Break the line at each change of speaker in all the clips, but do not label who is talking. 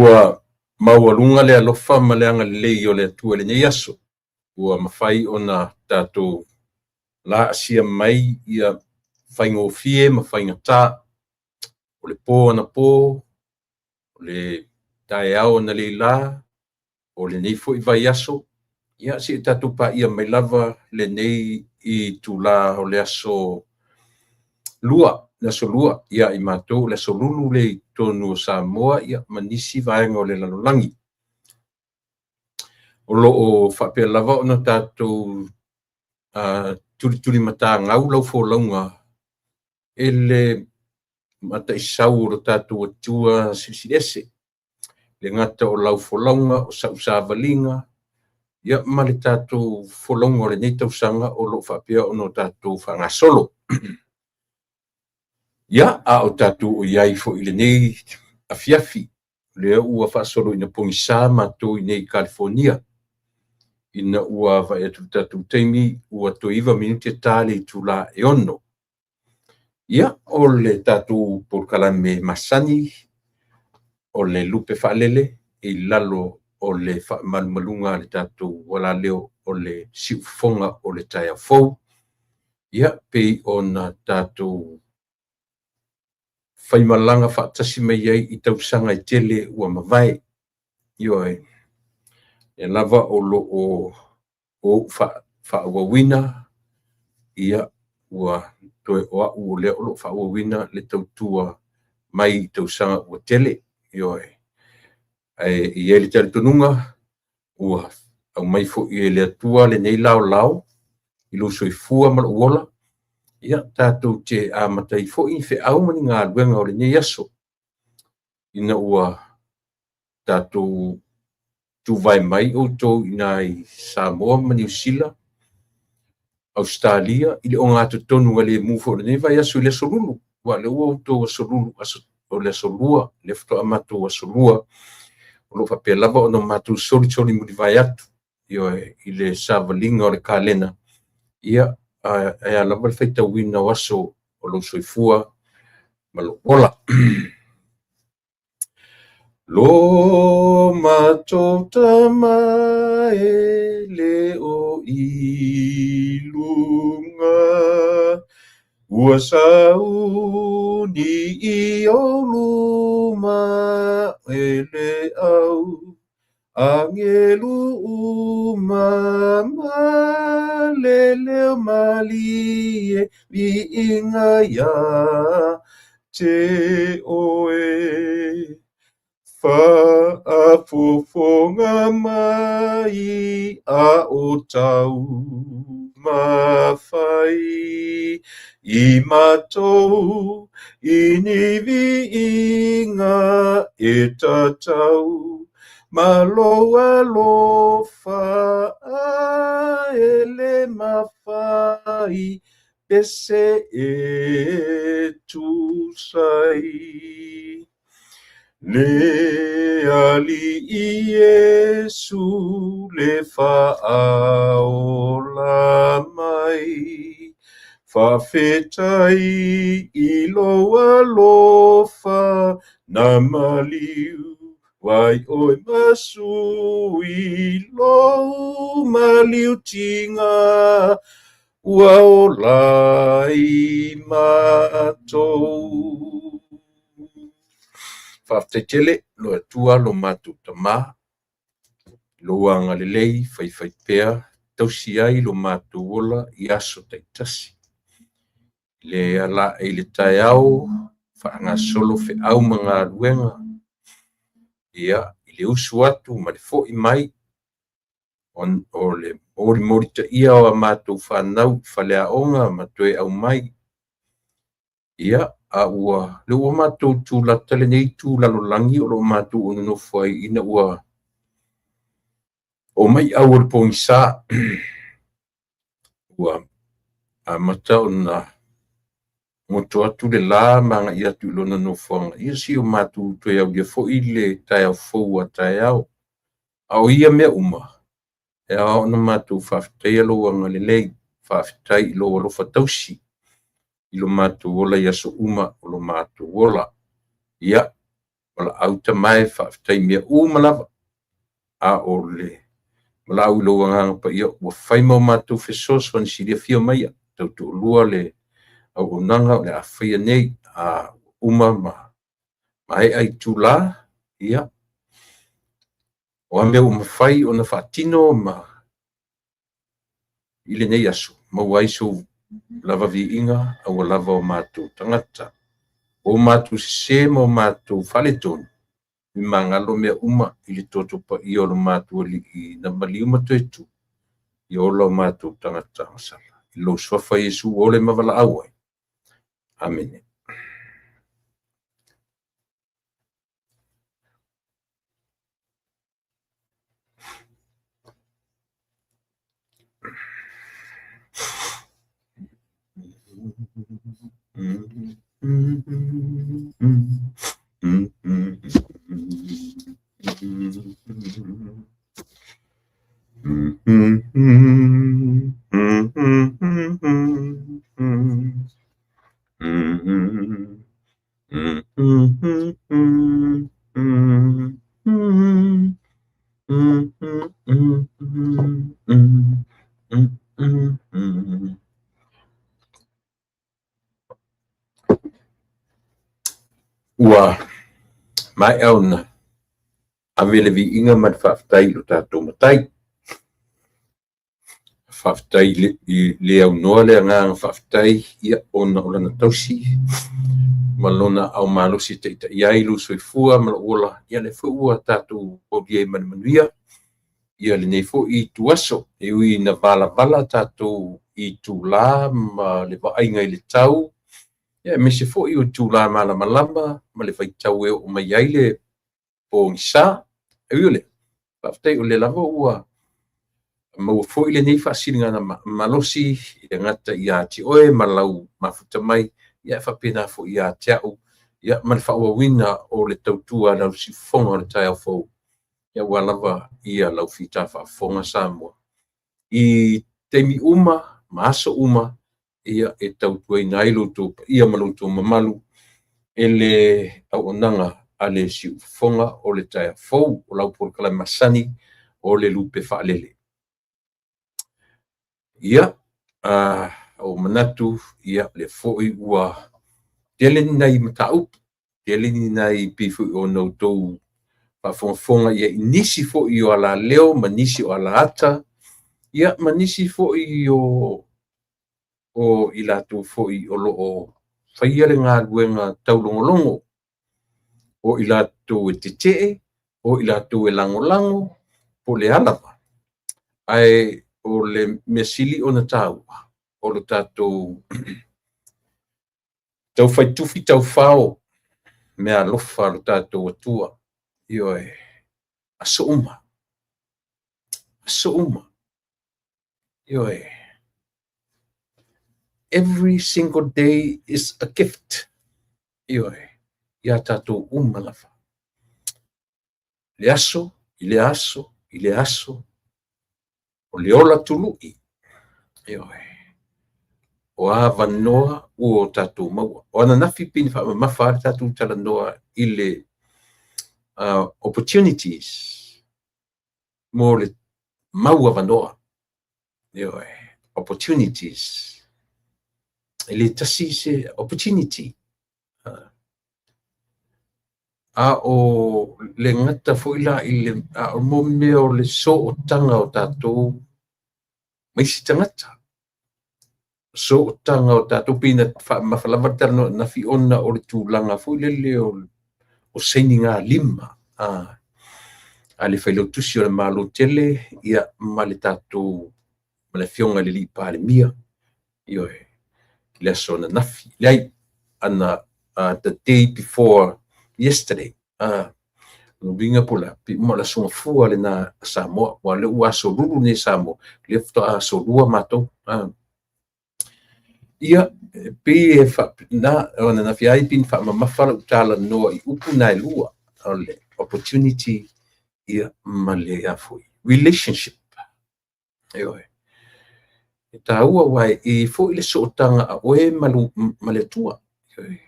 Ua maualuga le alofa ma le agalelei o le Atua i lenei aso, ua mafai ona tatou laasia mai ia faigofie ma faigata o le po anapo, o le taeao analeila, o lenei foi vaiaso, ia seia tatou paia mai lava lenei itula o le aso Lua, le aso Lua ia i matou, le aso Lulu lea i totonu o Samoa ma nisi vaega o le lalolagi. O lo o faapea lava ona tatou tulitulimatagau lau folauga e le mataisau o lo tatou Atua Silisili Ese. Le gata o lau folauga, o sau savaliga, ia ma le tatou folauga o lenei tausaga o lo o faapea ona tatou faagasolo. Ia, a o tatou o i ai foi i lenei afiafi, lea ua faasolo ina pogisa matou i inei i Kalifonia, ina ua vaai atu i le tatou taimi ua toe 9 minute ta le itula e 6. Ia, o le tatou polokalame masani, o le lupe faalele i lalo o le faamalumaluga a le tatou alaleo o le siufofoga o le taeao fou. Ia, pei ona tatou faimalaga faatasi mai ai i tausaga e tele ua mavae. Ioe, lea lava o lo o ou faaauauina, ia, ua toe o au o lea o lo o faaauauina le tautua mai i tausaga ua tele. Ioe, ae i ai le talitonuga ua aumai foi e le Atua lenei laolao i lou soifua ma lou ola, ia tatou te amata ai foi ni feau ma ni galuega o lenei aso, ina ua tatou tuvae mai outou i ina i Samoa ma Niu Sila, Ausetalia, i le ogatotonu foi o lenei vaiaso i le aso Lulu, aua o lea ua outou aso Lulu, o le aso Lua, lea faatoa matou aso Lua, o lo o faapea lava ona matou solisoli mulivae atu, ioe, i le savaliga o le kalena, ia, ae a lava le faitauina o aso o lou soifua ma lou ola. Lo matou Tama e le o i luga, ua sauni i ou luma e le au angelu uma ma le leo malie viiga ia te oe. Faafofoga mai a o taumafai i matou i ni viiga e tatau ma lou alofa e le mafai pe se e tusa ai. Le Alii Iesu le Faaola mai, faafetai i lou alofa na maliu ai oe ma sui lou maliutiga ua ola ai matou. Faafetai tele lo Atua lo matou Tama, lou agalelei faifaipea tausi ai lo matou ola i aso taitasi. Le ala i le taeao, faagasolo feau ma galuega, ia, i le usu atu ma le foi mai, o le molimolitaia o a matou fanau i faleaoga ma toe aumai. Ia, a ua lea ua matou tulata lenei itu lalolagi o lo o matou nonofo ai ina ua omai au o le pogisa, ua amata ona goto atu le la ma agai atu i lona nofoaga, ia seia o matou toe aulia foi le taeao fou a taeao. A o ia mea uma, e ao ona matou faafetaia lou agalelei, faafetai i lou alofa tausi i lo matou ola i aso uma o lo matou ola. Ia, Valaau tama e, faafetai i mea uma lava, a o le valaau i lou Agaga Paia ua fai ma o matou fesoasoani silafia maia, tautoalua le auaunaga o le a faia nei, a uma ma maea itula, ia, o a mea ua mafai ona faatino ma i lenei aso, maua ai sou lava viiga aua lava o matou tagata. O matou sese ma o matou faaletonu, magalo mea uma i le toto paia o lo matou Alii na maliu ma toe tu, ia ola o matou tagata agasala. I lou suafa Iesu ua ola ai ma valaau ai. Amene. Ua maea ona ave le viiga ma le faafetai i lo tatou Matai. Faafetai i le aunoa le agaga faafetai, ia, ona o lana tausi ma lona aao malosi e taitai ai lou soifua ma lou ola, ia lea foi ua tatou aulia ai ma le manuia ia lenei foi ituaso. E ui ina valavala tatou itula ma le vaaiga i le tau, ia aemaise foi o itula malamalama ma le vaitau e oo mai ai le pogisa. E ui o lea, faafetai o lea lava ua maua foi lenei faasiligaga malosi e le gata ia te oe ma lau mafuta mai, ia ae faapena foi ia te au, ia ma le faaauauina o le tautua a lau siufofoga o le taeao fou, ia aua lava ia lau fita faafofoga Samoa. I taimi uma ma aso uma, ia e tautuaina ai lo outou paia ma lo outou mamalu e le auaunaga a le siufofoga o le taeao fou, o lau polokalame masani o le lupe faalele. Ia, ua ou manatu, ia, lea foi ua tele ni nai mataupu, tele ni nai pei foi ona outou faafogafoga i ai i nisi foi o alaleo ma nisi o alaata, ia ma nisi foi o i latou foi o lo o faia le galuega taulogologo, o i latou e tetee, o i latou e lagolago, po o le a lava. Ae o le mea sili ona taua, o le tatou taufai tufi taufao meaalofa a lo tatou Atua. Ioe, aso uma, aso uma. Ioe, every single day is a gift. Ioe, ia tatou uma lava. Le aso, i le aso, i le aso, o le ola tului. Ioe, o avanoa ua o tatou maua. O ananafi pei na faamamafa lava le tatou talanoa i le opportunities mo le mau avanoa. Ioe, opportunities. E le tasi se opportunity. A o le gata foi la i le a o mo mea o le sootaga o tatou ma isi tagata. Sootaga o tatou pei na faamamafa lava le talanoa ananafi ona o le tulaga foi lele o sainigalima a le Failautusi o le Malo tele, ia, ma le tatou ma le afioga i le alii Palemia. Ioe, le aso ananafi, leai, ana the day before yesterday. Lona uiga po o le a, pei uma o le Aso Gafua lena a Samoa, aua o lea ua aso Lulu nei Samoa, lea faatoa aso Lua matou. Ia, e pei e faapena, o ananafi lava pei na faamamafa lau talanoa i upu na e lua, o le opportunity, ia, ma le a foi, relationship. Ioe. E taua aua e i ai foi le sootaga a oe ma le Atua. Ioe.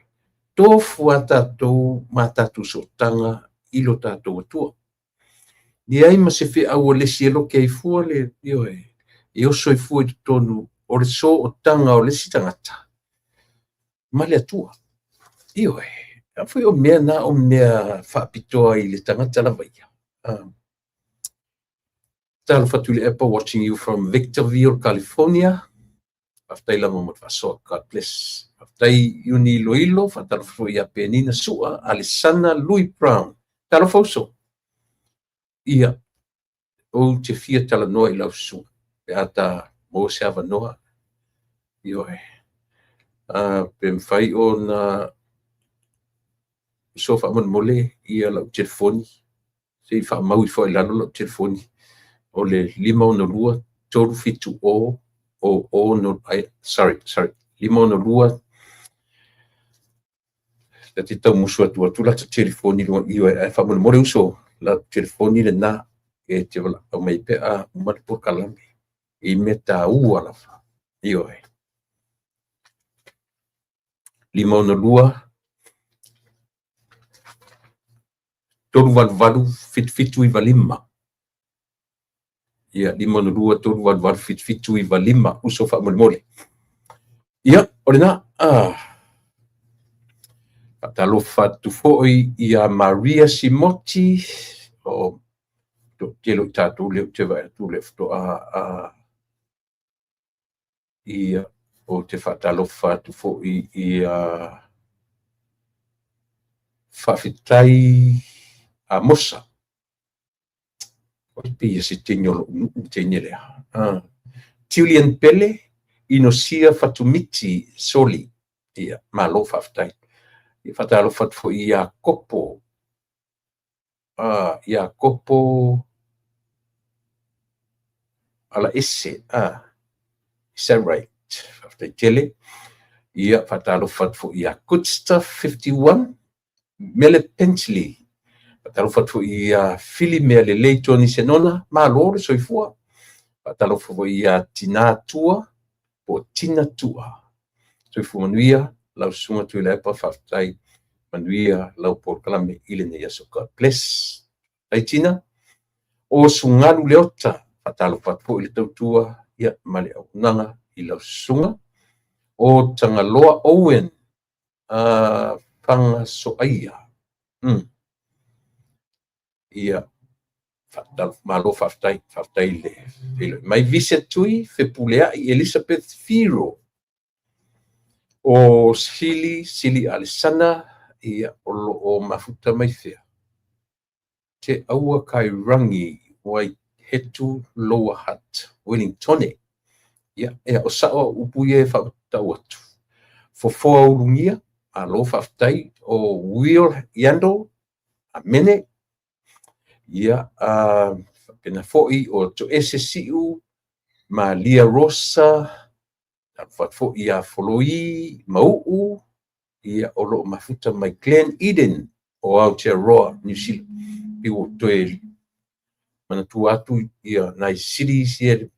Tofu a tatou ma tatou sootaga i lo tatou Atua. Leai ma se feau a le isi e loke ai fua le, ioe, e oso ai fua i totonu o le sootaga o le isi tagata ma le Atua. Ioe, a foi o mea na o mea faapitoa i le tagata lava ia. Talofa Tuilaepa, watching you from Victorville, California. Faafetai lava mo le faasoa. God bless. Faafetai Iuni Iloilo, faatalofa foi ia Penina Sua, Alessana Louis Brown. Talofa uso. Ia, ou te fia talanoa i lau susuga, pe a ta maua se avanoa. Ioe. Pe mafai ona uso faamolemole ia lau telefoni, se i faamau ifo i lalo lau telefoni, o le 562 370 00 no, ai, sorry, sorry, 562 ta te tau musu atu atu lata telefoni luga, ioe, ae faamolemole uso, lau telefoni lena e te valaau mai pe a uma le polokalame i mea taua lava. Ioe. 562 388 7795. Ia, 562 388 7795, uso faamolemole. Ia, o lena. Faatalofa atu foi ia Maria Simoti, o toatele o i tatou lea ou te vaai atu le faatoa ia, ou te faatalofa atu foi ia Faafetai Amosa. O pe ia se teine o lou nuu le teine lea. Julian Pele, Inosia Fatumiti Soli. Ia, malo faafetai. Ia, faatalofa atu foi ia Kopo. Ia Kopo Alaese. Is that right? Faafetai tele. Ia, faatalofa atu foi ia Good Stuff 51, Mele Pensley. Faatalofa atu foi ia Fili Mea Lelei Tony Senona, malo le soifua. Faatalofa foi ia Tina Tua, po o Tina Tua. Soifua manuia, lau susuga Tuilaepa, faafetai manuia lau polokalame i lenei aso. God bless. Faafetai Tina. O Sugalu Leota, faatalofa atu foi i le tautua, ia, ma le auaunaga i lau susuga. O Tagaloa Owen, Fagasoaia. Ia, malo faafetai, faafetai le feiloai mai. Visa Tui, Fepuleai, Elizabeth Firo. O Sili, Sili Alesana, ia, o lo o mafuta mai fea. Te Aua Kairangi, Waihetu Lower Hutt, Wellingtone. Ia, ia, o sao au upu ia e faatau atu. Fofoa Ulugia, malo faafetai. O Will Yandle, amene. Ia, faapena foi o Toese Siu, Malia Rosa, talofa atu foi ia Foloi Mauu, ia, o lo o mafuta mai Glen Eden o Aotearoa, New Zealand. Pei ua toe manatua atu ia nai cities ia.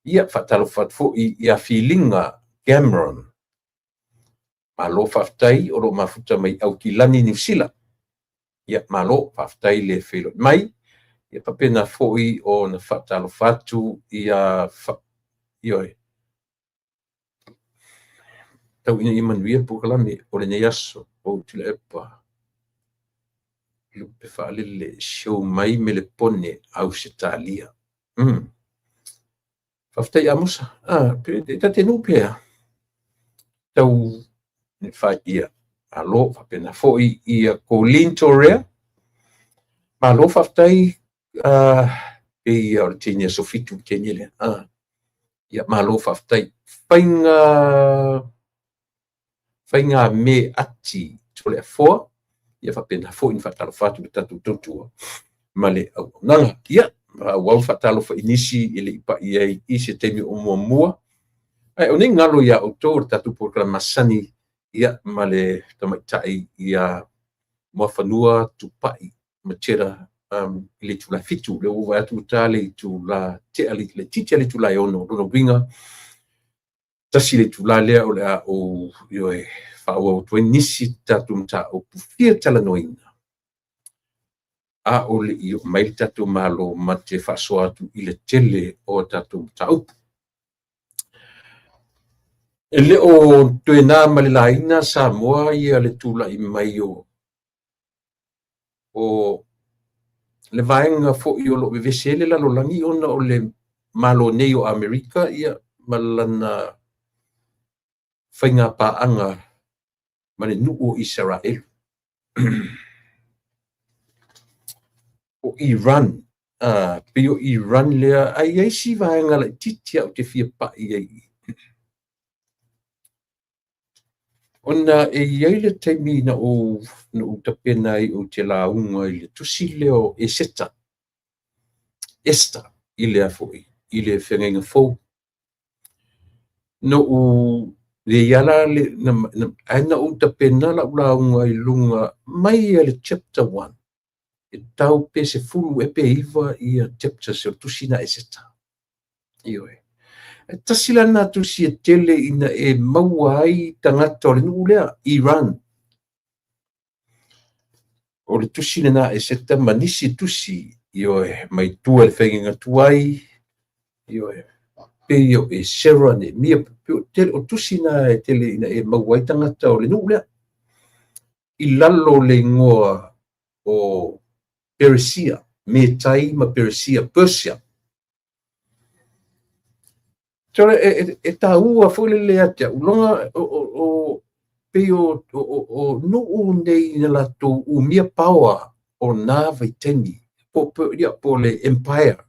Ia, faatalofa atu foi ia Filiga Cameron. Malo faafetai, o lo o mafuta mai Aukilani, New Zealand. Ia, malo faafetai le feiloai mai. Ia, faapena foi ona faatalofa atu ia, ioe. Tau ina ia manuia le polokalame o lenei aso o Tuilaepa. Lupe faalele show mai Melepone Ausetalia. Faafetai Amosa. Pe ta te nuu pea. Tau fai ia. Malo, faapena foi ia Colleen Torea. Malo faafetai, pe ia o le teine aso 7 le teine lea. Ia, malo faafetai. Faiga me ati Toleafoa. Ia, faapena foi ni faatalofa atu le tatou tautua ma le auaunaga. Ia, auau faatalofa i nisi e le i pai ai i se taimi o muamua. Ae o nei galo ia outou le tatou polokalame masani, ia, ma le tamaitai ia Muafanua Tupai Matera, i le itula e 7, lea ua vaai atu ua ta le itula tea laitiiti le itula e 6, lona uiga Tasi le itulā lea o le a ou, ioe, faaauau atu ai nisi tatou mataupu fia talanoaina, a o le i oo mai le tatou Malo ma te faasoa atu i le tele o a tatou mataupu. E le o toe na ma le laina Samoa ia le tulai mai o le vaega foi o lo o vevesi ai le lalolagi ona o le Malo nei o Amerika ma lana faiga paaga ma le nuu o Isaraelu. O Iran, pei o Iran lea, ae i ai si vaega laitiiti lava ou te fia pai i ai i i. Ona e i ai le taimi na ou tapena ai ou te lauga i le tusi lea o Eseta, Esther i le foi, i le Feagaiga Fou. Na ou le ia la le, ae na ou tapena lau lauga i luga mai le chapter 1, e tau pe 10 ea pe 9 ia chapters o le tusi na Eseta. Ioe. E tasi la lena tusi e tele ina e maua ai tagata o le nuu lea, Iran. O le tusi lena a Eseta ma nisi tusi, ioe, mai tua i le feagaiga tuai, ioe, pei o Esera, Neemia, o tusi na e tele ina e maua ai tagata o le nuu lea. I lalo o le igoa o Peresia, Metai ma Peresia, Persia. So, e taua foi lele ia te au, loga o pei o nuu nei na latou umia paoa o nā vaitaimi, po le empire,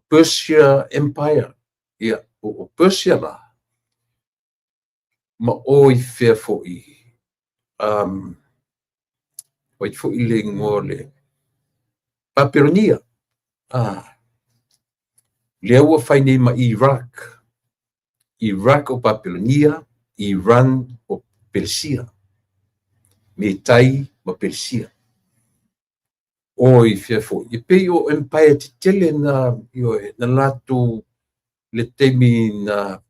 Persia Empire, ia, o Persia la, ma o i fea foi, o ai foi le igoa o le Papelonia, lea ua fai nei ma Iraq, Iraq o Papelonia, Iran o Peresia, Metai ma Peresia. O i fea foi, e pei o empire tetele na, ioe, na latou le taimi na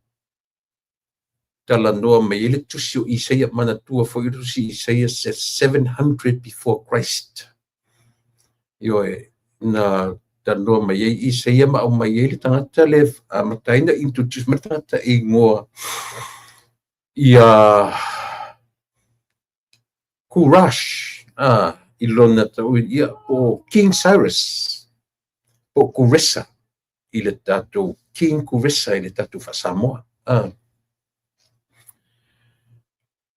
talanoa mai ai le tusi o Isaia, manatua foi o le tusi Isaia 700 before Christ. Ioe, na talanoa mai ai Isaia ma aumai ai le tagata le amata ai na introduce mai le tagata e igoa ia Kurash, i lona tau ia po King Cyrus, po Kuresa i le tatou King Kuresa i le tatou Faasamoa.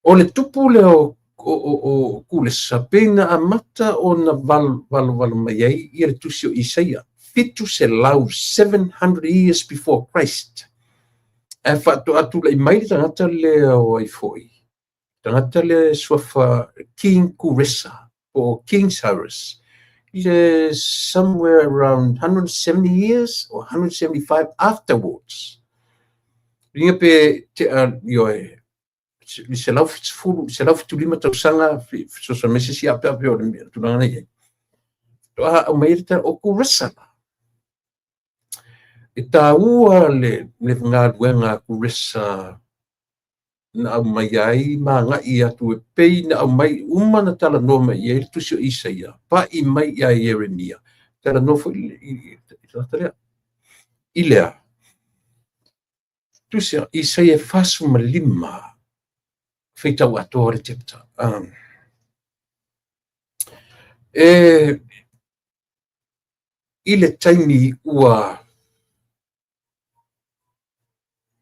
O le tupu lea o Kuresa pei na amata ona valovalo mai ai ia le tusi o Isaia 700, 700 years before Christ. Ae faatoa tulai mai le tagata lea o ai foi, tagata lea suafa King Kuresa po King Cyrus, i le somewhere around 170 years or 175 afterwards. Ringa pe te a ioe, le 175 tausaga, fesoasoani mai se isi apeape o le tulaga na i ai. Faatoa aumai le tala o Kuresa la. E taua le galuega a Kuresa na aumai ai ma agai atu e pei na aumai uma na talanoa mai i ai le tusi o Isaia, pai mai ia Ieremia, talanoa foi i le tagata lea. I lea, tusi o Isaia 45, faitau atoa le chapter. I le taimi ua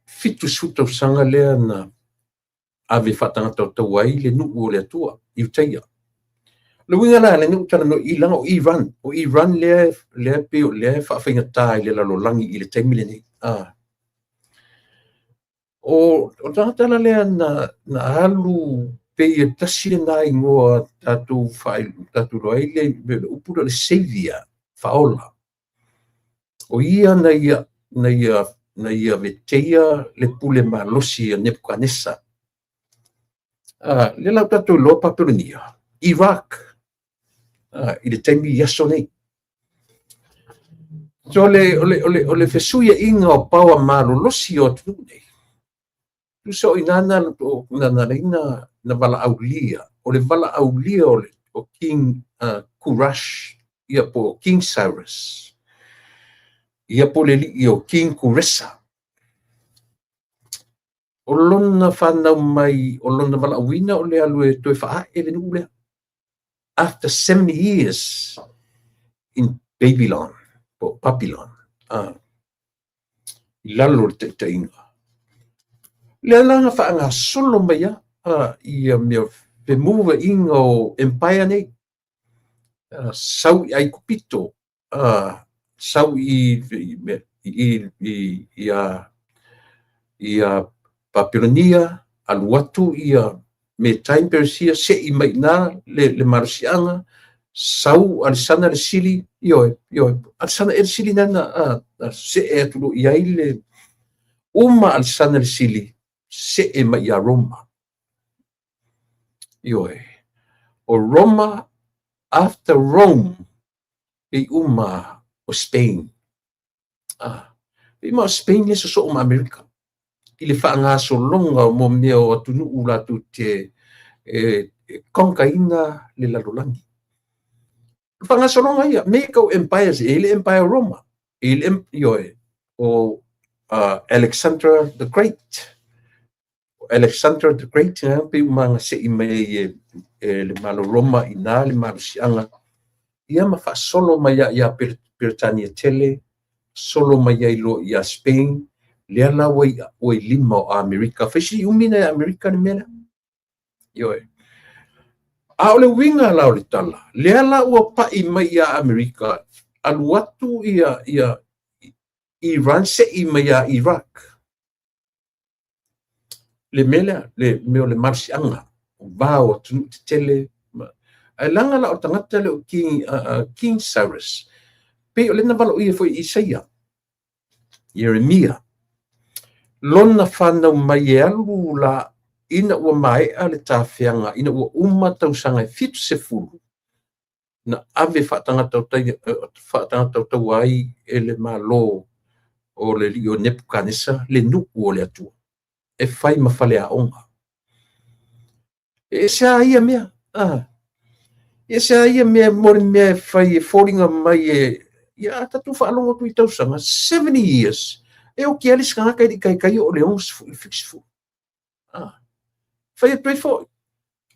70 tausaga lea na ave faatagata o tau ai le nuu o le Atua, i Utaia. Le uiga la le nuu talanoa i laga o Iran, o Iran lea pei o lea e faafaigata i le lalolagi i le taimi lenei. O tagata la lea na alu pei e tasi lena igoa tatou iloa ai le upu lea o le Savior, faaola. O ia na ia veteia le pule malosi a Nebukanesa. Le lau tatou iloa Papelonia, Iraq, i le taimi i aso nei. So o le fesuiaiga o paoa malolosi o atunuu nei, Tusa o i ina na na ala ai na valaaulia, o le valaaulia o le o King Kurash, ia po o King Cyrus, ia po o le alii o King Kuresa. O lona fanau mai, o lona valaauina o le alu e toe faaee le nuu lea. After 70 years in Babylon, po o Babylon, i lalo o le taitaiga. Lea la na faagasolo mai a ia mea femuvaaiga o empire nei. Sau i Aikupito, sau i Papelonia, alu atu ia Metai ma Peresia, sei mai i ina le malosiaga, sau Alesana le Sili, ioe, ioe, Alesana ea le Sili lena na see atu loa i ai le uma Alesana le Sili, see mai ia Roma. Ioe. O Roma, after Rome, pei uma o Spain. Pei uma o Spain lea sosoo ma Amerika i le faagasologa o mo mea o atunuu latou te e conquer-ina le lalolagi. O le faagasologa ia, mea ia tau empires, e i ai le Empire o Roma, e i ai le, ioe, o Alexander the Great. Alexander the Great na pei uma na sei mai ai e le Malo Roma i ina le malosiaga ia ma faasolo mai ia Peretania tele, solo mai ai loa ia Spain, lea la ua i lima o Amerika. Fai sili umi na i Amerika le mea lea. Ioe. A o le uiga la o le tala, lea la ua pai mai ia Amerika, alu atu ia Iran sei mai ia Iraq. Le mea lea, le mea o le malosiaga, o va o atunuu tetele. Ae leaga la o le tagata lea o King Cyrus, pei o lea na valaaulia foi e Isaia, Ieremia, lona fanau mai e alu la ina ua maea le tafeaga, ina ua uma tausaga e 70, na ave faatagata ai e le Malo o le alii o Nepukanesa le nuu o le Atua e fai ma faleaoga. E ese a ia mea, e ese a ia mea mo le mea e fai e foliga mai e ia a tatou faalogo atu i tausaga 70 years e oki ai le isi tagata e le i taitai oo i le 60 i le 70. Fai atu ai foi,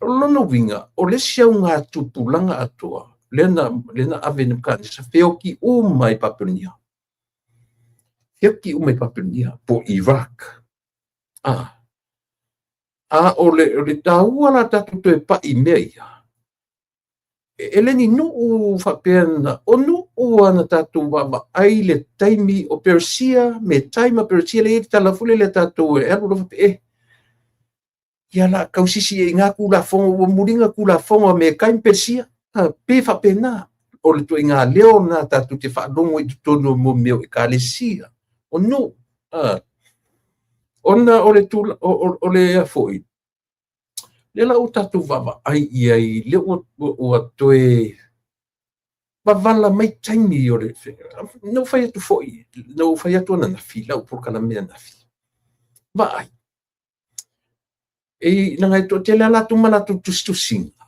o lona uiga, o le isi augatupulaga atoa lea na ave e Nepukanesa feoki uma i Papelonia. Feoki uma i Papelonia po o Iraq. A o le taua la tatou toe pai mea ia, e le ni nuu faapea na, o nuu lava na tatou vaavaai le taimi o Peresia, Metai ma Peresia, lea e i ai le tala foi lele a tatou e alu loa faapea, ia la tausisi i ngā tulafono, ua muliga tulafono a Metai ma Peresia, pe faapena. O le ituaiga leo na tatou te faalogo i totonu o mo mea o ekalesia, o nuu. Ona o le o le foi, lea la ua tatou vaavaai i ai, lea ua toe vavala mai taimi o le... Na ou fai atu foi, na ou fai atu ananafi, lau polokalame ananafi. Vaai, e leaga e toatele a latou ma latou tusitusiga,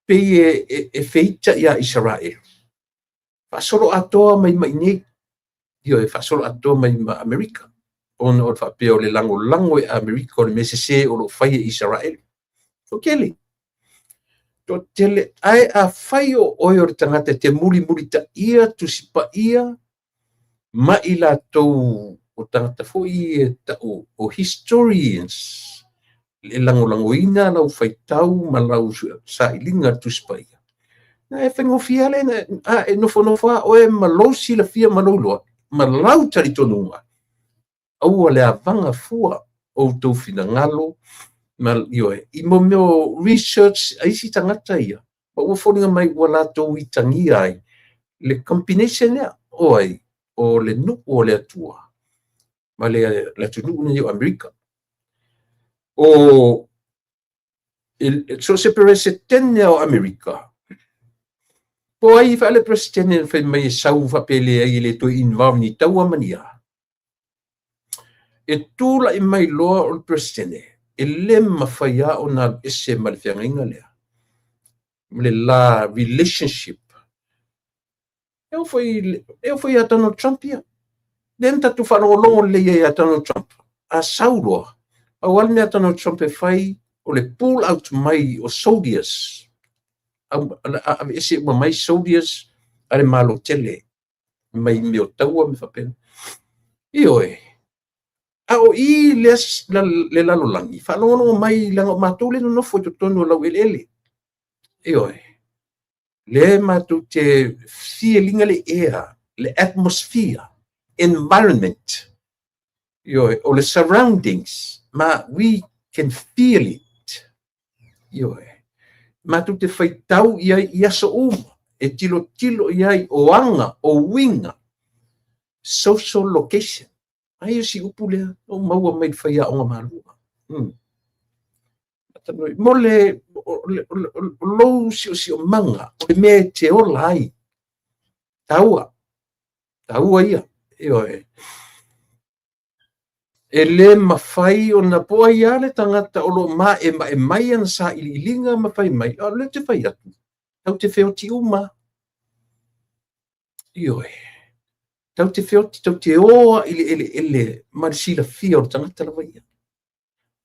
pei e feita ia Isaraelu. Faasolo atoa mai mai nei, ioe, faasolo atoa mai ma Amerika. Ona o le faapea o le lagolago e Amerika o le mea sese o lo o fai e Isaraelu. Toatele. Toatele, ae a fai o oe o le tagata e te mulimulitaia, tusipaia, ma i latou o tagata foi e tau o historians, e lagolagoina lau faitau ma lau sailiga le tusipaia. Na e faigofie lea na e nofonofo a oe ma lou silafia ma lou iloa, ma lau talitonuga, aua le avaga fua o outou finagalo ma ioe i mo mea o research a isi tagata ia, ma ua foliga mai ua latou itagia ai le combination lea o ai o le nuu o le Atua ma le atunuu lenei o Amerika. O so se peresetene o Amerika, po ai fa le peresetene na fai mai e sau faapea e leai e le toe involve ni taua ma ni a. E tulai mai loa o le Peresetene, e le mafai lava ona alu ese ma le feagaiga lea, ma le la relationship. E oo foi, e oo foi ia Donald Trump ia. Lea na tatou faalogologo lelei ai ia Donald Trump. A sau loa, pau lava le mea a Donald Trump e fai, o le pull out mai o soldiers. Aveese uma mai soldiers a le Malo tele mai mea o taua ma faapena. Ioe, a o i lea le lalolagi, faalogologo mai leaga o matou lea e nonofo i totonu o laueleele. Ioe, lea matou te feel ina le air, le atmosphere, environment. Ioe, o le surroundings, ma we can feel it. Ioe, matou te faitau i ai i aso uma, e tilotilo i ai o aga, o uiga, social location. Ai o si upu lea, o maua mai le faiaoga malua. Mo le, o lou siosiomaga, o le mea e te ola ai. Taua, taua ia. Ioe. E le mafai ona po ai lava le tagata o lo o maemae mai ana sailiiliga ma fai mai, a o lea ou te fai atu, tatou te feoti uma. Ioe. Tatou te feoti, tatou te o lava i le eleele ma le silafia o le tagata lava ia.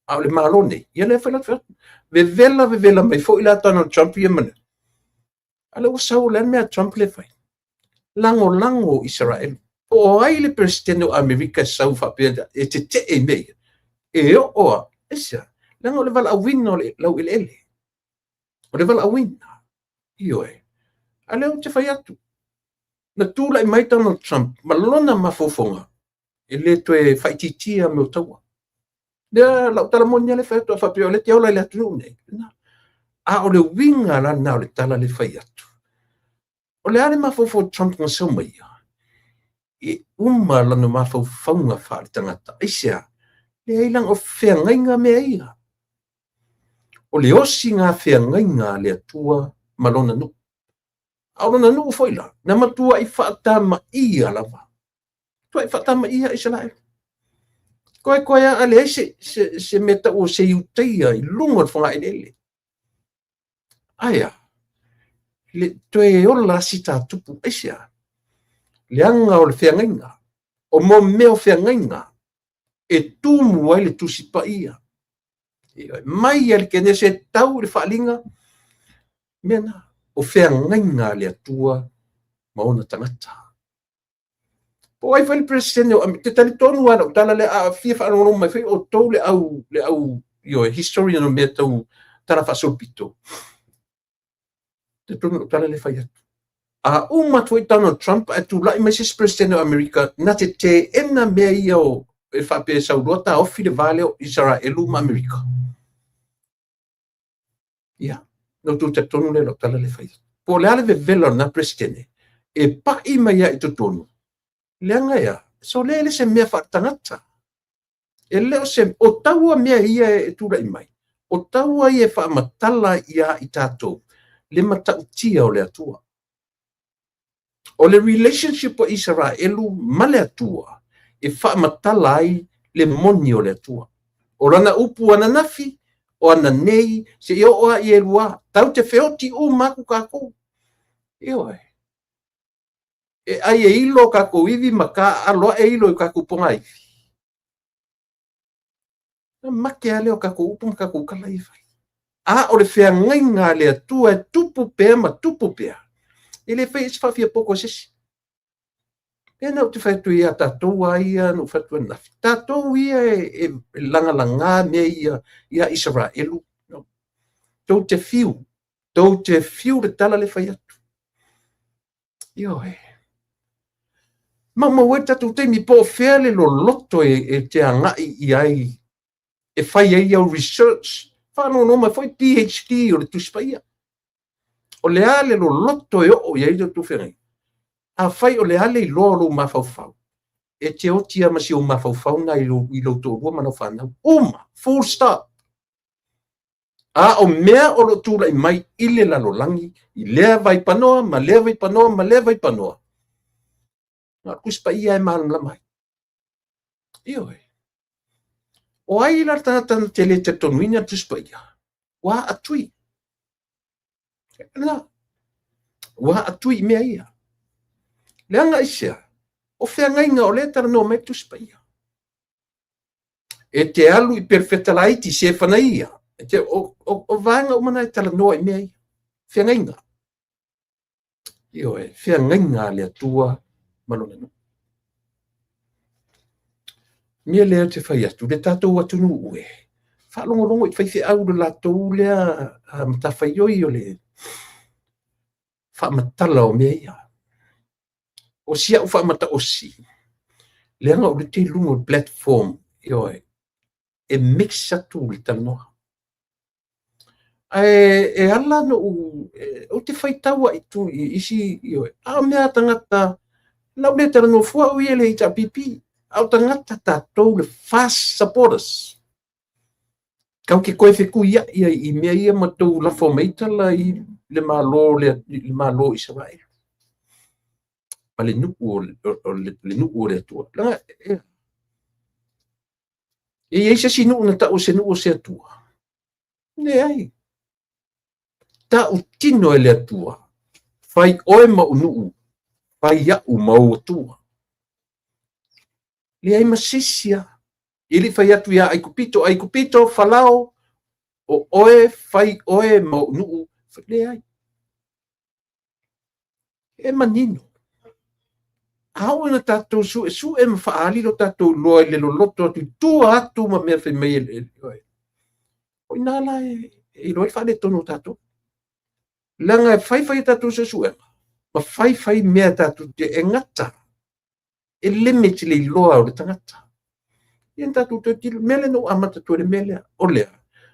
A o le Malo nei, ia lea foi la vevela vevela mai foi la Donald Trump ia ma le. A lea ua sau, o le a le mea a Trump lea e fai? Lagolago Isaraelu. Po o ai le Peresetene o Amerika e sau faapea e tetee i mea ia? E oo lava. Aisea? Leaga o le valaauina o le laueleele. O le valaauina. Ioe. A lea ou te fai atu, na tulai mai Donald Trump ma lona mafaufauga, e le toe faaitiitia mea o taua. Lea lau tala moni lava lea e fai atu, a faapea o lea e te ola i le atunuu nei. A o le uiga la lena o le tala lea e fai atu. O le a le mafaufau o Trump na sau mai ia? E uma lana mafaufauga faaletagata. Aisea? Leai, leaga o feagaiga mea ia. O le osiga feagaiga a le Atua ma lona nuu. A o lona nuu foi la, na matuai faatamaia lava. Matuai faatamaia Isaraelu. Koe a leai se mea tau o se Iutaia i luga o le fogaeleele. Aia, le toe ola si tā tupu, aisea? Leaga o le feagaiga, o mo mea o feagaiga, e tumu ai le Tusi Paia. Mai a le Kenese e tau i le faaaliga, mea na, o feagaiga a le Atua ma ona tagata. Po o ai foi le Peresetene o Amerika, te talitonu lava lau tala lea, a fia faalogologo mai foi outou le au ioe, historian o mea tau tala faasolopito. Talitonu lau tala lea fai atu. A uma atu foi Donald Trump ae tulai mai se isi Peresetene o Amerika, na te teena mea ia o e faapea e sau loa taofi le va lea o Isaraelu ma Amerika. Ia, na outou talitonu lea lau tala lea fai atu. Po o le a le vevela o lena Peresetene, e pai mai lava i totonu, leaga e a? So le le se mea faaletagata. E le o se, o taua mea ia e tulai mai, o taua ia e faamatala ia i tatou le matautia o le Atua. O le relationship o Isaraelu ma le Atua e faamatala ai le moni o le Atua. O lana upu ananafi, o ananei, seia oo lava i elua, tatou te feoti uma atu tatou. Ioe. E ai e ilo tatou ivi ma taaalo ae ilo i tatou pogaivi. Na make lava lea o tatou upu ma tatou tala ia e fai. A o le feagaiga a le Atua e tupu pea ma tupu pea, e le fai ai se faafiapoto a se isi. Lea na ou te fai atu ia tatou a ia na ou fai atu ananafi. Tatou ia e lagalaga mea ia ia Isaraelu. No. Tou te fiu. Tou te fiu le tala le fai atu. Ioe. Maumau ai le tatou taimi po o fea le loloto e te agai i ai e fai ai au research. Faalogologo mai foi PhD o le Tusi Paia. O le a le loloto e oo i ai le tou feagaiga? Afai o le a le iloa o lou mafaufau, e te oti lava ma si ou mafaufau na i lou toalua ma lau fanau. Uma, full stop. A o mea o lo o tulai mai i le lalolagi, i lea vaipanoa ma lea vaipanoa ma lea vaipanoa, na o le Tusi Paia e malamalama ai. Ioe. O ai la le tagata na te le talitonuina le Tusi Paia? Ua aatui. Na, ua aatui i mea ia. Leaga aisea? O feagaiga o lea e talanoa mai le Tusi Paia. E te alu i perofeta laiti, Sefanaia, e te, o vaega uma na e talanoa i mea ia. Feagaiga. Ioe, feagaiga a le Atua ma lona nuu. Mea lea ou te fai atu, le tatou atunuu e, faalogologo i faifeau le latou lea matafaioi o le faamatala o mea ia. O si au faamataosi, leaga o le te i luga o le platform, ioe, e mix atu le talanoa. Ae e ala ona ou, ou te faitau lava i tu i isi, ioe, a o mea a tagata, o le a ou le talanoa fua au ia i le HRPP, a o tagata tatou le FAST supporters. Tatou te toe fetuiai ai i mea ia ma tou lafo mai tala i le Malo, le Malo o Isaraelu ma le nuu o le nuu o le Atua. Leaga e i ai se isi nuu na tau o se nuu o se Atua? Leai. Tautino e le Atua, fai oe ma ou nuu, fai au ma ou Atua. Leai ma se isi lava. E le i fai atu ia Aikupito, Aikupito, Falao, o oe, fai oe ma ou nuu. Leai. E manino. A oo ina tatou suesue ma faaali lo tatou iloa i le loloto atu i tua atu ma mea fai mai e oe. O i ina la e iloa ai le faaletonu o tatou. Leaga e fai fai a tatou suesuega, ma fai fai mea tatou te e gata. E limit le iloa o le tagata. Ia na tatou toe tilo, mea lea na ou amata atu ai le mea lea. O le a?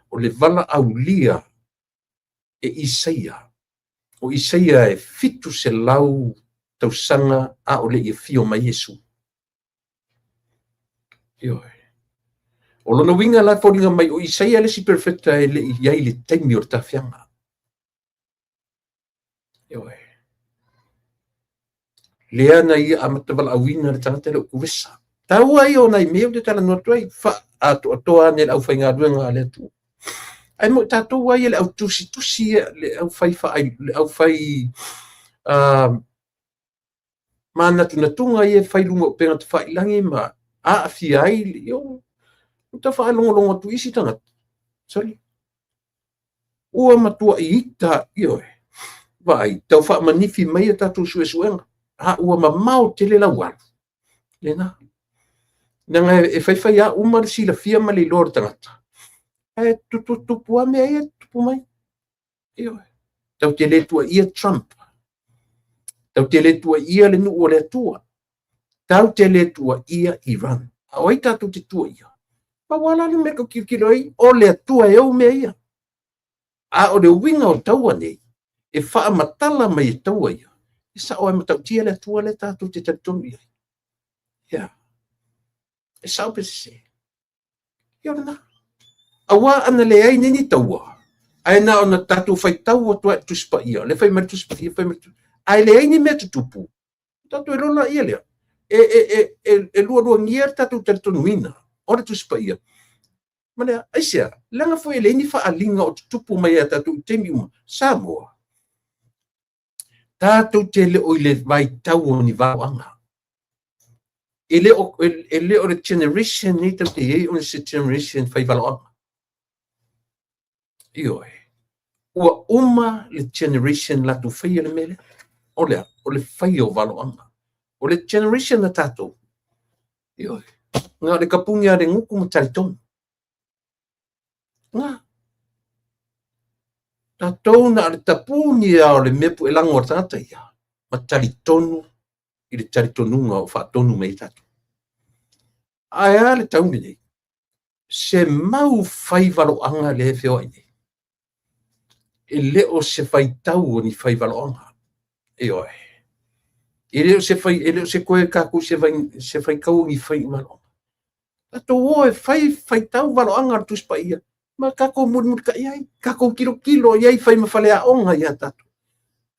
O le valaaulia e Isaia. O Isaia e 700 tausaga a o le i afio mai Iesu. Ioe. O lona uiga la e foliga mai o Isaia le isi perofeta e le i i ai i le taimi o le tafiaga. Ioe. Lea na ia amata valaauina le tagata lea o Kuresa. Taua ia o nai mea ou te talanoa atu ai, faaatoatoa ane le aufaigaluega a le Atua. Ae mo i tatou lava ia le au tusitusi ia, le au fai faai, le au fai manatunatuga ia e fai i luga o upega tafailagi ma aafia ai, ia, ua tau faalogologo atu i isi tagata. Sorry. Ua matuai ita, ioe, vaai, tau faamanifi mai a tatou suesuega, a ua mamao tele lau alu. Lena. Leaga e faifai lava uma le silafia ma le iloa o le tagata, ae tutupu lava mea ia e tutupu mai. Ioe. Tatou te le tuuaia Trump. Tatou te le tuuaia le nuu o le Atua. Tatou te le tuuaia Iran. A o ai tatou te tuuaia? Pau lava la le mea tatou tilotilo ai, o le Atua e ou mea ia. A o le uiga o taua nei, e faamatala mai e taua ia, e sao lava e matautia le Atua lea tatou te talitonu i ai. Ia. E sao pe sese? Ia o lena. Aua ana leai nei ni taua, ae na ona tatou faitau atu lava i le Tusi Paia, o lea fai mai le Tusi Paia, fai mai le Tusi, ae leai ni mea tutupu, tatou iloa laia lea. E, e, e, e, e lualuagia le tatou talitonuina o le Tusi Paia. Ma lea, aisea, leaga foi e leai ni faaaliga o tutupu mai ia tatou i taimi uma. Samoa, tatou te le o i le vaitau o ni valoaga. E le o, e le o le generation nei tatou te i ai o se generation fai valoaga. Ioe. Ua uma le generation latou faia le mea lea. O le a? O le faia o valoaga. O le generation a tatou. Ioe. Na o le tapuni a le gutu ma talitonu. Na. Tatou na o le tapuni a o le mea puelago a le tagata ia ma talitonu i le talitonuga o faatonu mai ai tatou. Ae a le tau lenei? Se mau fai valoaga lea e feoai nei. E le o se faitau o ni fai valoaga. Ioe. E le o se fai, e le o se toe tatou se vai, se faitau o ni fai valoaga. Tatou o e fai faitau valoaga o le Tusi Paia ma tatou mulimulitai ai, tatou tilotilo i ai, fai ma faleaoga ia tatou.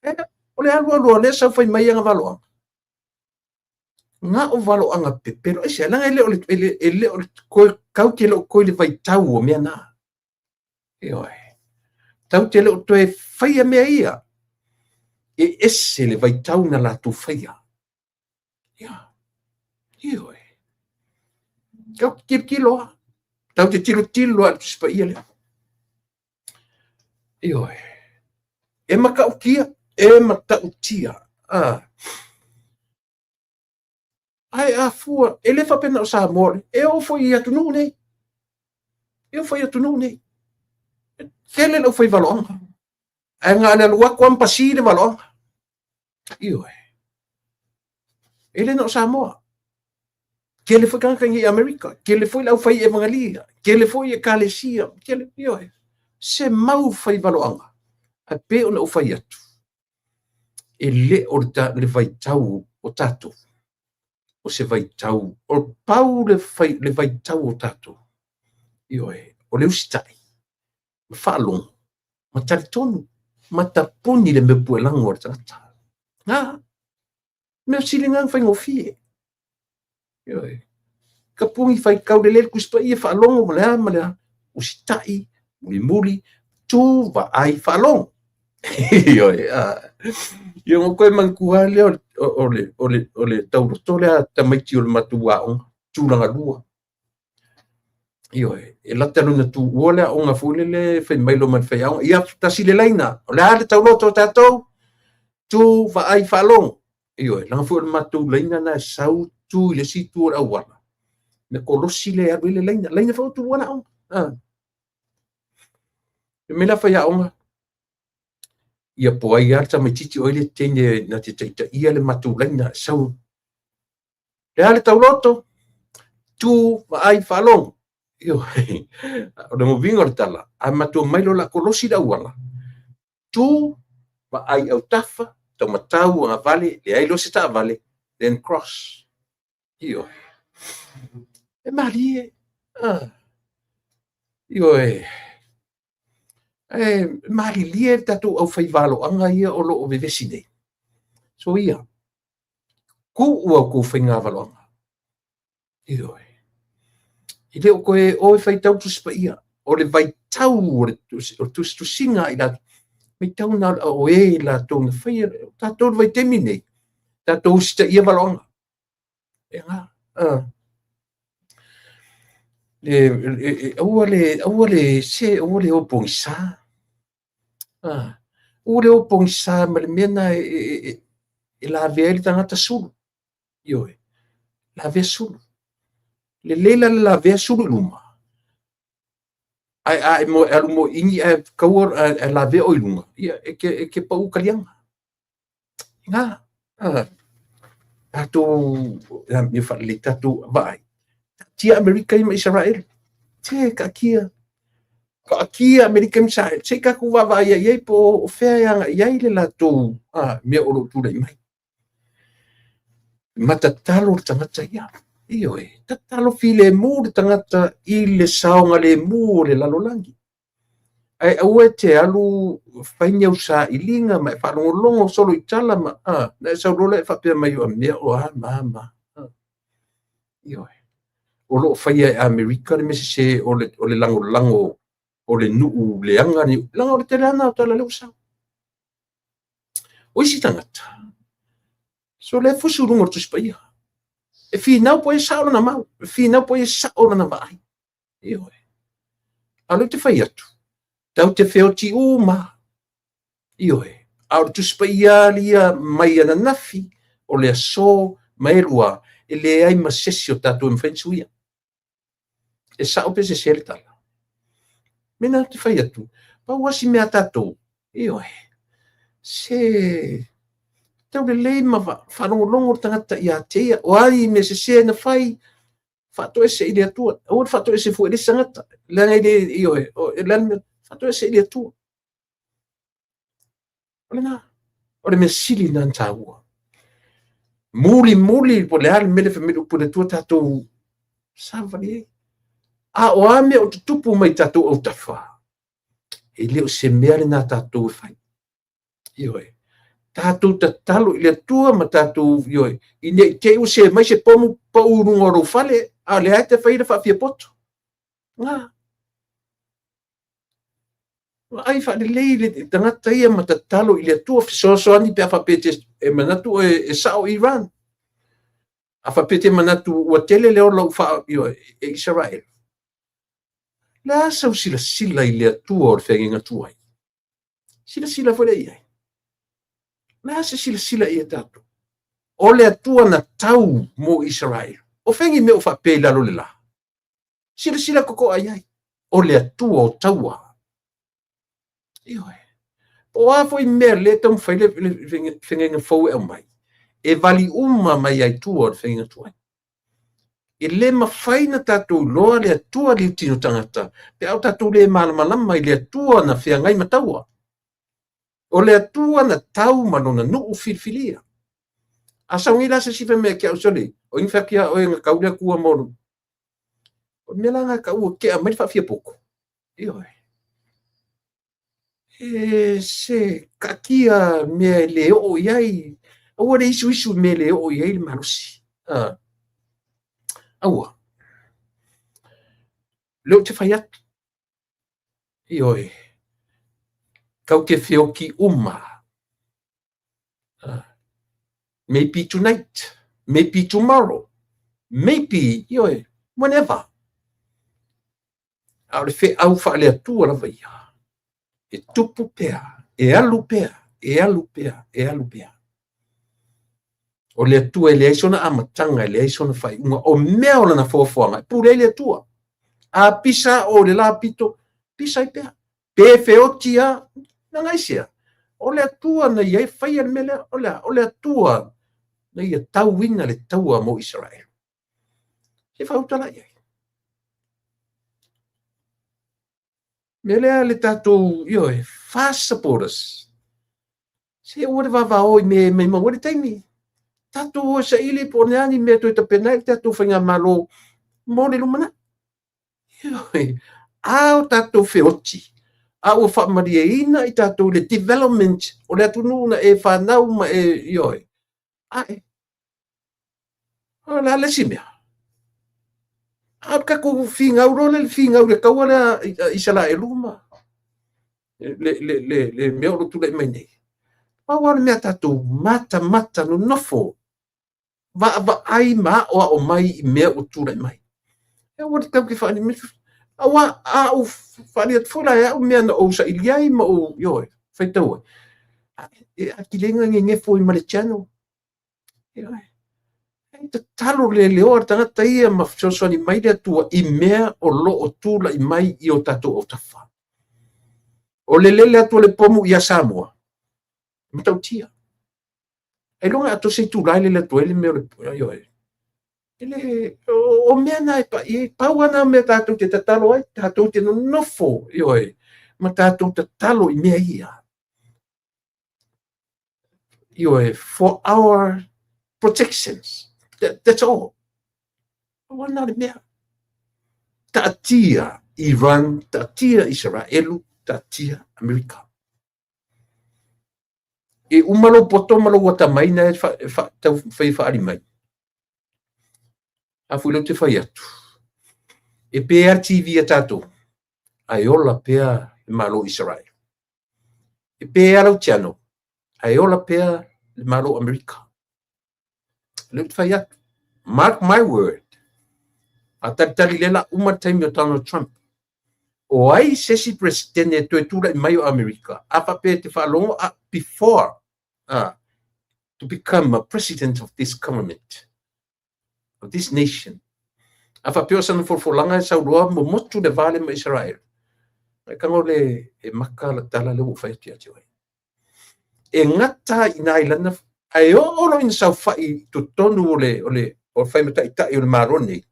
E, o le alu alu o lea sau fai mai ana valoaga. Na o valoaga pepelo. Aisea? Leaga e le o le, e le, e le o le, tatou te le o toe i le vaitau o mea na. Ioe. Tatou te le o toe faia mea ia. E ese le vaitau na latou faia. Ia. Ioe. Tatou te tilotilo lava. Tatou te tilotilo lava i le Tusi Paia lea. Ioe. E matautia, e matautia. Ah. Ae a fua, e le faapea na o Samoa, e oo foi i atunuu nei. E oo foi i atunuu nei. E tele le aufaivaloaga. Ae na o le alu atu lava ma pasi le valoaga. Ioe. E le na o Samoa. Tele foi tagata i Amerika, tele foi le aufai evagalia, tele foi ekalesia, tele, ioe. Se mau faivaloaga. Ae pei ona ou fai atu, e le o le vaitau o tatou, o se vaitau, o pau le, fai, le vaitau o tatou, ioe, o le usitai, ma faalogo, ma talitonu, ma tapuni le mea puelago a le tagata. Na, mea sili na faigofie. Ioe. Tapuni faitau lelei le Tusi Paia, faalogo ma le a ma le a, usitai, mulimuli, tu, vaai, faalogo. Ioe, a. Ia ona toe manatua lava lea o le, o le, o le tauloto lea tamaiti o le matou aoga, tulaga lua. Ioe, e lata lona tuua le aoga foi lele fai mai loa ma le faiaoga, ia tasi le laina, o le a le tauloto o tatou? Tu, vaai, faalogo. Ioe, leaga foi o le matou laina na e sau tu i le isi itu o le auala, me kolosi le alu ai le laina, laina foi o tuua le aoga. Ah. E mea la faiaoga, ia po ai lava le tamaitiiti o ai le teine na te taitaia le matou laina, sau Le a le tauloto, tu, vaai, faalogo. Ioe. O le uiga o le tala, a matou omai loa o le a kolosi le auala, tu, vaai autafa, taumatau, agavale, leai loa se taavale, then cross. Ioe. E malie. Ah. Ioe. E malilie le tatou aufaivaloaga ia o lo o vevesi nei. So ia, tuu a outou faigavaloaga. Ioe. E le o toe o e faitau Tusi Paia, o le vaitau o le tusitusiga a i latou, vaitau na o e latou na faia, tatou le vaitaimi nei, tatou usitaia valoaga. E ngā. E, aua le, aua le, se, aua le o pogisa. Aua le o pogisa ma le mea na e, e, e, e lavea ai le tagata sulu. Ioe, lavea sulu. Lelei la le lavea sulu i luma, ae a e mo, e alu moeini ae kaua ae lavea oe i luga, ia e te, e te pau kaliaga. Ngā, tatou, ia whaalelei, tatou vaai. Taatia Amerika ia ma Isaraele. Se, taatia. Taatia Amerika ma Isaraele. Se i tatou vaavaai ai i ai po o fea e agai i ai le latou mea o lo o tulai mai. Matatalo le tagata ia. Ioe, tatalo filemu le tagata i le saogalemu o le lalolagi. Ae aua e te alu fai ni au sailiga ma e faalogologo solo i tala ma a, na e sau loa lea e faapea mai o mea o a ma a ma a. Ioe. O lo o faia e Amerika le mea sese o le, o le lagolago o le nuu leaga ni, leaga o le tele lava na o tala lea ua sau. O isi tagata, so lea e fusi i luga o le Tusi Paia. E finau po o ai e sao lana mau, e finau po o ai e sao lana vaai. Ioe. A o lea ou te fai atu, tatou te feoti uma. Ioe. A o le Tusi Paia ia mai ananafi, o le aso ma elua, e leai ma se isi o tatou e mafai ona suia. E sao pe sese le tala. Mena ou te fai atu, pau lava si mea a tatou, ioe, se taulelei ma faalogologo le tagata ia te ia, o a ni mea sese na fai, faatoese i le Atua. Aua le faatoese fua i le isi tagata. Leaga e le, ioe, o le a le mea, faatoese i le Atua. O lena, o le mea sili lena ona taua. Mulimuli po o le a le mea lea fai mai le upu a le Atua tatou savali ai. A o a mea o tutupu mai tatou autafa, e le o se mea lena tatou e fai. Ioe. Tatou tatalo i le Atua ma tatou, ioe, ina ne i te i ua se mai se pomu pau i luga o lou fale, a o lea e te fai le faafiapoto. Na. Vaai faalelei le tagata ia ma tatalo i le Atua fesoasoani pe a faapea e manatu oe e sao Iran. A faapea e te manatu ua tele le ola ua faa, ioe, e Isaraelu. Le a sau silasila i le Atua o le feagaiga tuai? Silasila foi lea i ai. Le a se silasila i ai tatou? O le Atua na tau mo Isaraelu. O fea ni mea o faapea i lalo le la? Silasila totoa i ai. O le Atua o taua. Ioe. Po o a foi mea lea e taumafai le feagaiga fou e aumai, e vali uma mai ai tua o le feagaiga tuai. E le mafai na tatou iloa le Atua liutino tagata pe a o tatou le malamalama i le Atua na feagai ma taua. O le Atua na tau ma lona nuu filifilia. A sau nei la se isi fai mai ia te au, sole, o ai na fai atu ia oe na tau le Atua mo le... O le mea la lena e tau ua tea mai le faafiapoto. Ioe. E se taatia mea e le oo i ai. Aua le isuisu i mea e le oo i ai le malosi. Aua. Lea ou te fai atu. Ioe. Tau te feoti uma. Maybe tonight, maybe tomorrow, maybe, ioe, whenever. A o le feau faale-Atua lava ia, e tupu pea, e alu pea, e alu pea, e alu pea. O le Atua e leai sona amataga, e leai sona faaiuga. O mea o lana foafoaga, e pule ai le Atua. A pisa o le la pito, pisa ai pea. Pe feoti a, na aisea. O le Atua na ia e faia le mea lea, o le a? O le Atua na ia tauina le taua mo Isaraelu. Se faautala i ai. Mea lea le tatou, ioe, fast supporters. Se aua le vavao i mea e maimau ai le taimi. Tatou o e saili po o le a ni mea e toe tapena ai le tatou faigamalo mo le lumanai. Ioe, a o tatou feoti, a ua faamalieina i tatou i le development o le atunuu na e fanau ma e, ioe, ae, o le a le isi mea? A o le tatou finau loa lea, le finau i le taua lea a Isaraelu ma le mea o lo o tulai mai nei. Pau lava le mea tatou matamata nonofo, vaavaai ma aoao mai i mea ua tulai mai. E aua le tau ke whaani me aua a ou whaani atu foi la e au mea na ou saili ai ma ou, ioe, whaitau ai. E atili ai ngegefo i ma le channel. Ioe. E tatalo le leoa le tagata ia ma fesoasoani mai le Atua i mea o lo o tulai mai i o tatou autafa. O le lele atu o le pomu ia Samoa, matautia. Ailoga atoa se itula e lele atu ai le mea o le, ioe. E le, o mea na e pai ai, pau lava na o mea tatou te tatalo ai, tatou te nonofo, ioe, ma tatou tatalo i mea ia. Ioe, for our protections. That's all. Pau lava na o le mea. Taatia Iran, taatia Isaraelu, taatia Amerika. E uma lou poto ma lou atamai na e taumafai e faaali mai. A foi lea ou te fai atu, e pē lava le TV a tatou, ae ola pea le Malo o Isaraelu. E pē lava lau channel, ae ola pea le Malo o Amerika. Lea ou te fai atu, mark my word, a talitali lea la uma le taimi o Donald Trump. O ai se isi Peresetene e toe tulai mai o Amerika, a faapea e te faalogo a before to become a president of this government, of this nation. A faapea o sana folafolaga e sau loa momotu le va lea ma Isaraelu. E tago le e maka la tala lea ua ou fai atu ia te oe. E gata i nā i lana, ae oo loa ina saofai i totonu o le, o le, o le faimataitai o le Malo nei,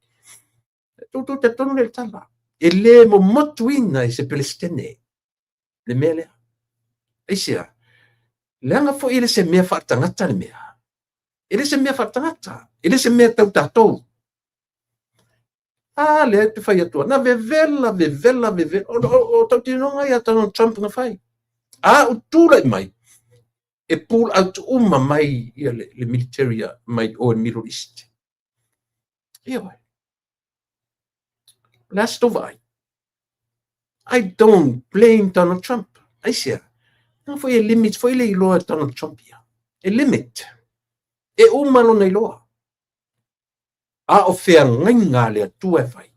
toutou talitonu lea i le tala. E le momotuina e se Peresetene le mea lea. Aisea? Leaga foi e le se mea faaletagata le mea. E le se mea faaletagata. E le se mea tau tatou. A lea te fai atu, na vevela, vevela, vevela. O tautinoga ia Donald Trump na fai. A u tulai mai. E pull out uma mai ia le, le military mai o le Middle East. Ioe. O le a se tou vaai? I don't blame Donald Trump. Aisea? Na foi e limit foi le iloa e Donald Trump ia. E limit. E uma lona iloa. A o feagaiga a le Atua e fai.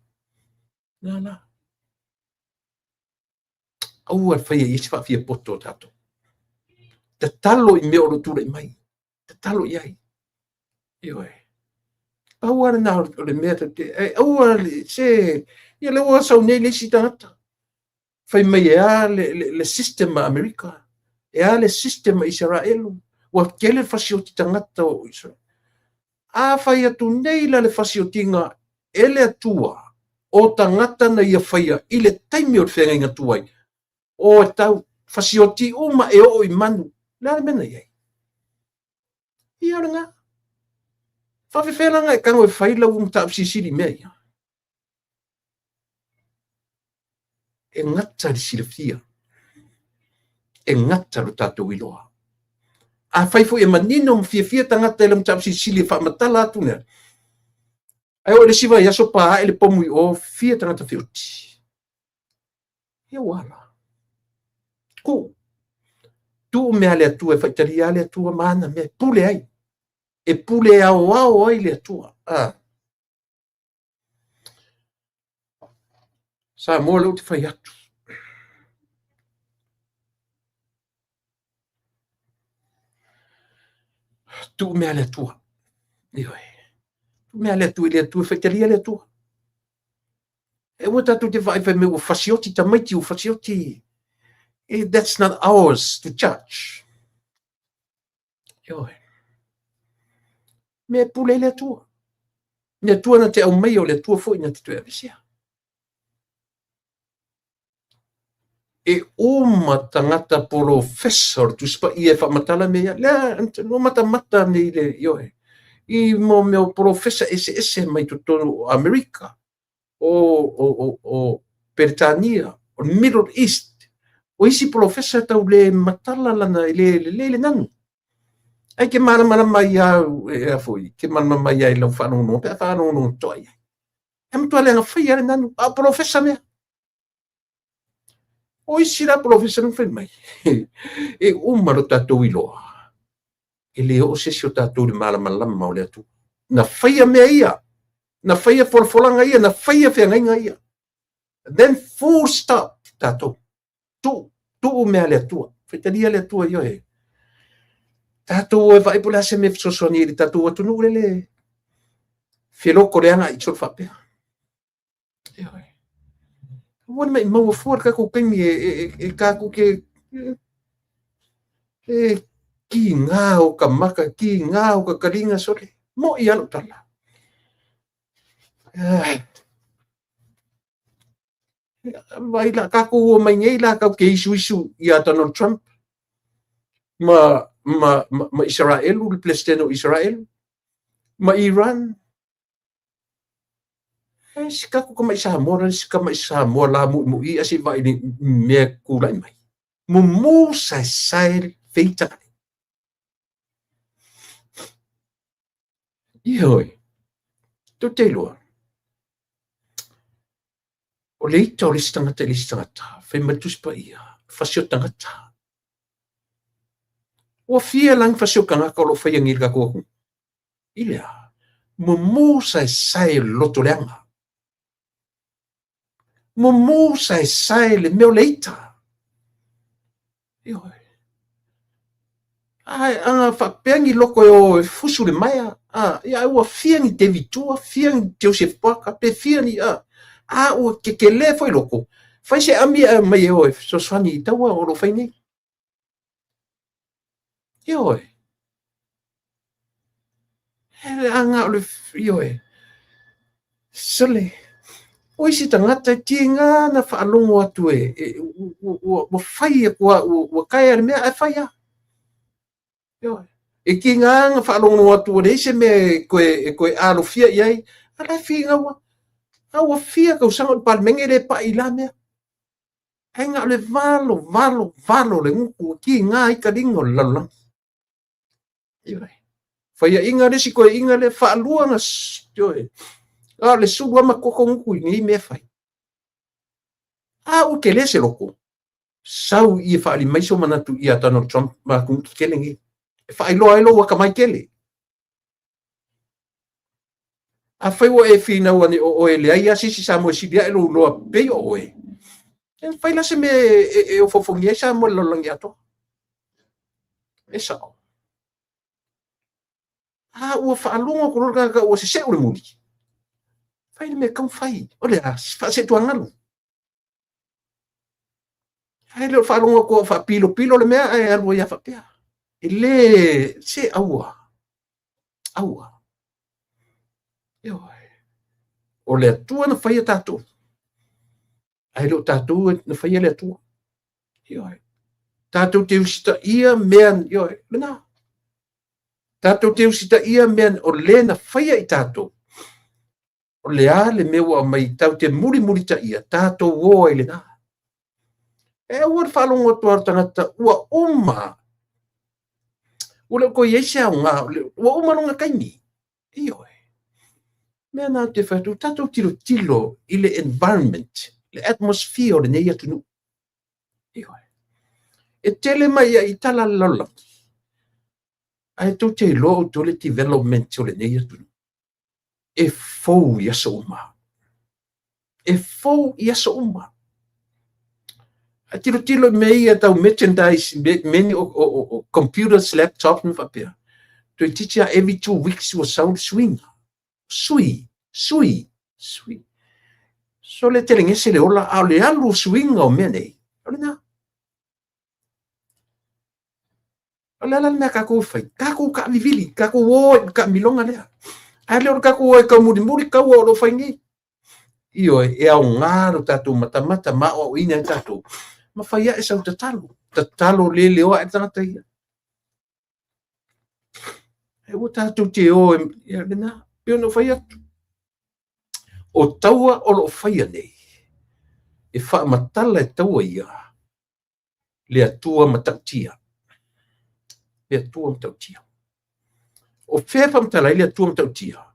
Na la. Aua e faia i ai se faafiapoto o tatou. Tatalo i mea o lo o tulai mai. Tatalo i ai. Ioe. Pau lava lena o le mea tatou te... Aua se... Ia lea ua sau nei le isi tagata. Fai mai e a le, le, le system a Amerika. E a le system a Isaraelu. Ua tele le fasioti tagata o Israel. A fai atu nei la le fasiotiga e le Atua o tagata na ia faia i le taimi o le feagaiga tuai, o e tau fasioti uma e oo i manu. O le a le mea na i ai? Ia o lena. Faafefea la ona e tago e fai lau mataupu silisili i mea ia? E gata le silafia. E gata lo tatou iloa. Afai foi e manino ma fiafia tagata i le mataupu silisili e faamatala atu lea, ae oo i le isi vaiaso pa ae le pomu i o, fia tagata feoti. Ia ua ala. Tuu. Tuu mea a le Atua e faitalia a le Atua ma ana mea e pule ai. E pule aoao ai le Atua. Ah. Samoa lea ou te fai atu. Tuu mea a le Atua. Ioe. Tuu mea a le Atua i le Atua, faitalia le Atua. E ua tatou te vaai fai mai ua fasioti tamaiti, ua fasioti. That's not ours to judge. Ioe. Mea e pule ai le Atua. Le Atua na te aumaia, o le Atua foi na te toe aveesea. E uma tagata polofesa o le Tusi Paia e faamatala mea ia. Lea, ua matamata nei le, ioe, i mo mea o polofesa eseese mai totonu o Amerika, o Peretania, o le Middle East, o isi polofesa tau le matala lana e le lelei le nanu. Ae ke malamalama ai au, e a foi, ke malamalama ai i lau faalogologo, pe a faalogologo totoa i ai. E matua leaga faia le nanu, a o polofesa mea. O isi la polofesa na fai mai, e uma lo tatou iloa, e le oo se isi o tatou i le malamalama o le Atua. Na faia mea ia, na faia folafolaga ia, na faia feagaiga ia. Then full stop tatou. Tuu, tuu mea a le Atua. Faitalia le Atua, ioe. Tatou o e vaai po o le a se mea e fesoasoani ai i le tatou atunuu lele feloko leaga i solo faapea. Ioe. Aua ne maumau fua le tatou taimi e tatou te e kigā o ka maka, kigā o ka taliga sole. Moʻi lava lou tala. Vai la tatou o mai nei la tatou te isuisu iā Donald Trump ma Isaraelu, le Peresetene o Isaraelu, ma Iran. E si tatou tamai Samoa la, si tamai Samoa la muʻimuʻi ae se i vaai i le mea e tulai mai. Mumu saesae feita. Ioe, tou te iloa, o le ita o le isi tagata i le isi tagata, fai mai le Tusi Paia, fasi o tagata. Ua fia la ni fasi o tagata o lo o faia nei i le tatou atunuu? I le a? Mumu saesae le loto leaga. Mumu saesae le mea o le ita. Ioe. Ae ana faapea ni loko e o e fusu le maea, a, ia ua fia ni David Tua, fia ni Joseph Parker, pe fia ni, a, a ua kekelē foi loko. Fai se ami e mai e o e fesoasoani i taua o lo o fai nei. Ioe. E leaga o le, ioe. Sole, o isi tagata e tiga na faalogo atu e, e ua, ua fai atu a, ua, ua taea le mea ae fai lava. Ioe. E tiga na faalogologo atu ua leai se mea e toe, e toe alofia i ai, a la e finau lava. A ua fia tausaga o le Palemene e le pai i la mea. Ae na o le valo, valo, valo o le gutu ua tiga ai taliga o le lalolagi. Ioe. Faiaʻiga le isi toeaina lea faalua na, ioe. A o le sulu lava ma toto gutu i nei mea fai. A ua tele se loto, sau i e faaali mai sou manatu ia Donald Trump ma atunuu tetele nei. E faailoa ai lou atamai tele. Afai ua e finau ane o oe e leai lava se isi Samoa e sili ae lou iloa pei o oe, e fai la se mea e ofoofogia ai Samoa i le lalolagi atoa. E sao. A ua faalogo atu loa le tagata ua seseu le muli, fai le mea e tatau ona fai. O le a? Faasetuagalu. Ae le o faalogo atu o faapilopilo le mea ae alu ai lava faapea. E le, se aua, aua. Ioe. O le Atua na faia tatou, ae le o tatou na faia le Atua. Ioe. Tatou te usitaia mea, ioe, lena. Tatou te usitaia mea o le na faia i tatou. O le a le mea ua aumai tatou te mulimulitaia, tatou o ai lena. E aua le faalogo atu o le tagata ua uma. Ua le o toe i ai se aoga, ua uma lona taimi. Ioe. Mea na te fai atu, tatou tilotilo i le environment, le atmosphere o lenei atunuu. Ioe. E tele mai ai tala a le lalolagi, ae tou te iloa outou le development o lenei atunuu. E fou i aso uma. E fou i aso uma. Ae tilotilo i mea ia tau merchandise, mea o computers, laptops ma faapea. Toeitiiti lava every 2 weeks ua sau le suiga. Sui, sui, sui. So le telegese le ola, a o le alu o suiga o mea nei, o lena. O le a la le mea tatou e fai? Tatou taavivili, tatou o i le taamiloga lea. Ae le o le tatou o e taumulimuli taua o lo o fai nei. Ioe, e aoga lo tatou matamata ma aoaoina ai tatou, ma fai ae sau tatalo. Tatalo leleoa ae le tagata ia. E ua tatou te o e, ia lena, pei ona ou fai atu. O taua o lo o faia nei, e faamatala e taua ia, le Atua matautia. Le Atua matautia. O fea e faamatala ai le Atua matautia?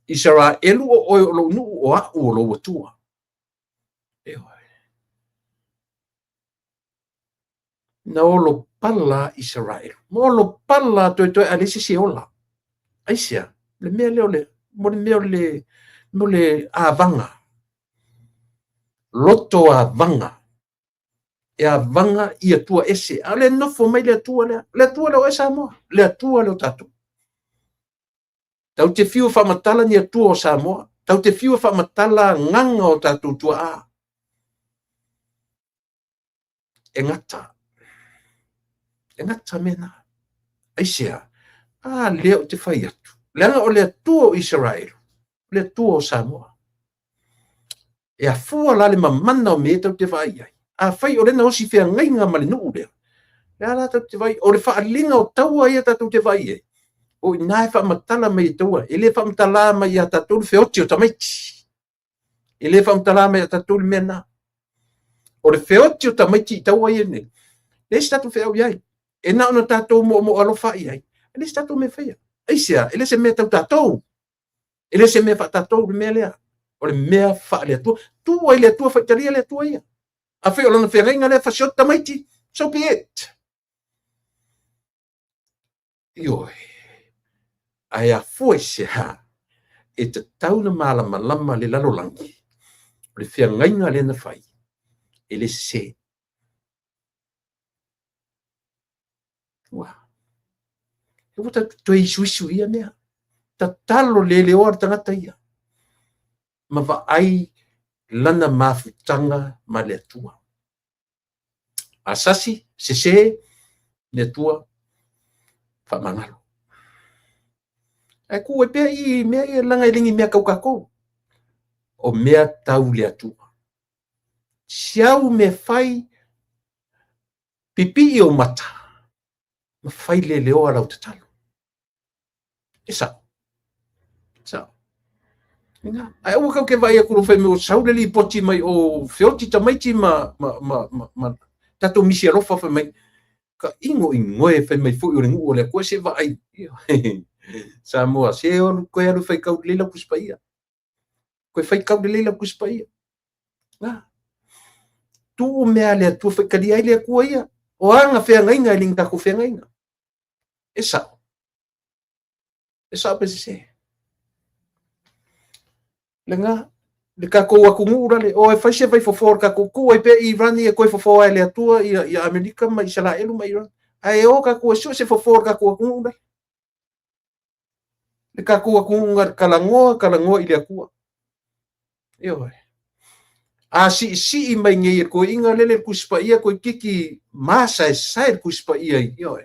Isaraelu o oe o lou nuu, o au o lou Atua. Ioe. Na olopala Isaraelu. Ma olopala toetoe a leai se isi e ola. Aisea? Le mea lea o le, mo le mea o le, mo le avaga. Loto avaga. E avaga i Atua ese. A o le nofo mai le Atua lea. Le Atua lea o oe Samoa. Le Atua lea o tatou. Tatou te fiu e faamatala ni Atua o Samoa. Tatou te fiu e faamatala agaga o tatou tuaa. E gata. E gata mea na. Aisea? A lea ou te fai atu. Leaga o le Atua o Isaraelu, o le Atua o Samoa. E afua la le mamana o mea ia tatou te vaai i ai. Afai o lea na osi feagaiga ma le nuu lea, le a la tatou te vaai, o le faaaliga o taua ia tatou te vaai i ai, o i ina e faamatala mai e taua, e le faamatala mai ia tatou le feoti o tamaiti. E le faamatala mai ia tatou le mea lena. O le feoti o tamaiti i taua ia nei, leai se tatou feau i ai. E na ona tatou moomoo alofa i ai, e leai se tatou mea e faia. Aisea? E le se mea tau tatou. E le se mea faatatou le mea lea. O le mea faale-Atua. Tuu ai le Atua, faitalia le Atua ia. Afai o lona feagaiga lea fasioti tamaiti, so be it. Ioe. Ae afua i se a? E tatau na malamalama le lalolagi o le feagaiga lea na fai, e le sese. Ua. E ua tatou toe isuisu i ia mea. Tatalo leleoa le tagata ia ma vaai lana mafutaga ma le Atua. A sasi, sese, le Atua faamagalo. Ae tuu ai pea i mea ia leaga e le ni mea tau tatou. O mea tau le Atua. Siau mea fai, pipii ou mata, ma fai leleoa lau tatalo. E sao. Sao. Ina. Ae aua kau te vaai atu fai mai ua sau le lipoti mai o feoti tamaiti ma, ma, ma, ma, ma tatou misi alofa fai mai. Ka igoigoe fai mai foi o le nuu o le Atua se vaai. Samoa, se olu koe alu faitau lelei lau Tusi Paia. Koe faitau lelei lau Tusi Paia. Na. Tuu mea a le Atua faitalia ai le Atua ia. O aga feagaiga e le ni tatou feagaiga. E sao. E sao pe sese. Lena, le tatou atunuu lale, o e fai se vaifofo o le tatou tuu ai pea Iran ia toe fofo ai le Atua ia, ia Amerika ma Isaraelu ma Iran. Ae o tatou e sue se fofo o le tatou atunuu lale. Le tatou atunuu na talanoa, talanoa i le Atua. Ioe. A siisii mai nei e toeaiina lele le Tusi Paia toeitiiti masaesae le Tusi Paia i, ioe.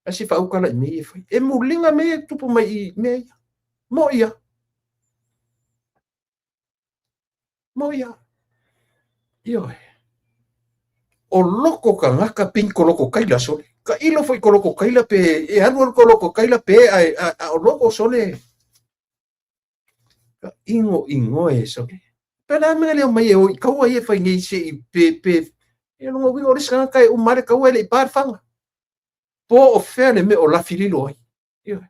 Ae se faauta la i mea ia e fai. E muliga mea ia e tupu mai i mea ia. Mo'i a. Mo'i a. Ioe. O loko tagata pei ni kolokokaila sole. Tailo foi kolokokaila pe e alualu kolokokaila pe ae a o loko sole. Ka igoigoe sole. Pe la mea lea mai e o i taua ia e fai nei se i pe pe e lona uiga o le isi tagata e uma lava le taua e le i pa le faga. Po o fea le mea o lafi lilo ai. Ioe.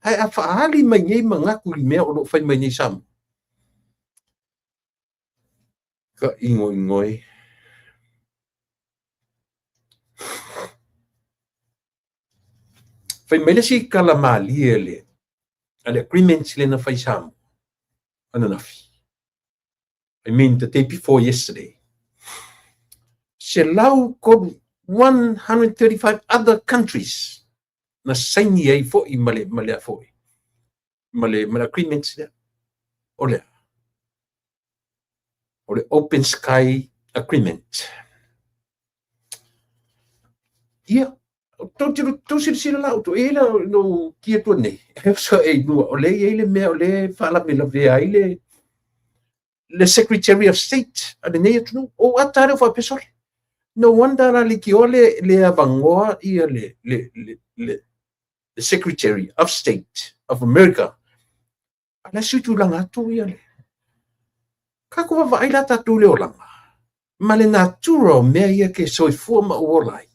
Ae a faaali mai nei manatu i mea o lo o fai mai nei Samoa. Ka igoigoe. Fai mai le isi tala malie a le a le agreement lea na fai i Samoa ananafi. I mean the day before yesterday. 103, 135 other countries na saini ai foi ma le ma le foi ma le ma le agreement lea. O le a? O le Open Sky Agreement. Ia, tou te tou silasila la outou, e i ai la no ki atua nei, e oso e inua, o lea e i ai le mea o lea e faalavelavea ai le le Secretary of State a lenei atunuu. O ata lea o faapea sole. No wonder la leitioa le, le avanoa ia le, le, le, le, le Secretary of State of America A le sui tulaga atu ia le. Tatou vaavaai la tatou i le olaga ma le natura o mea ia ke soifua ma ou ola ai.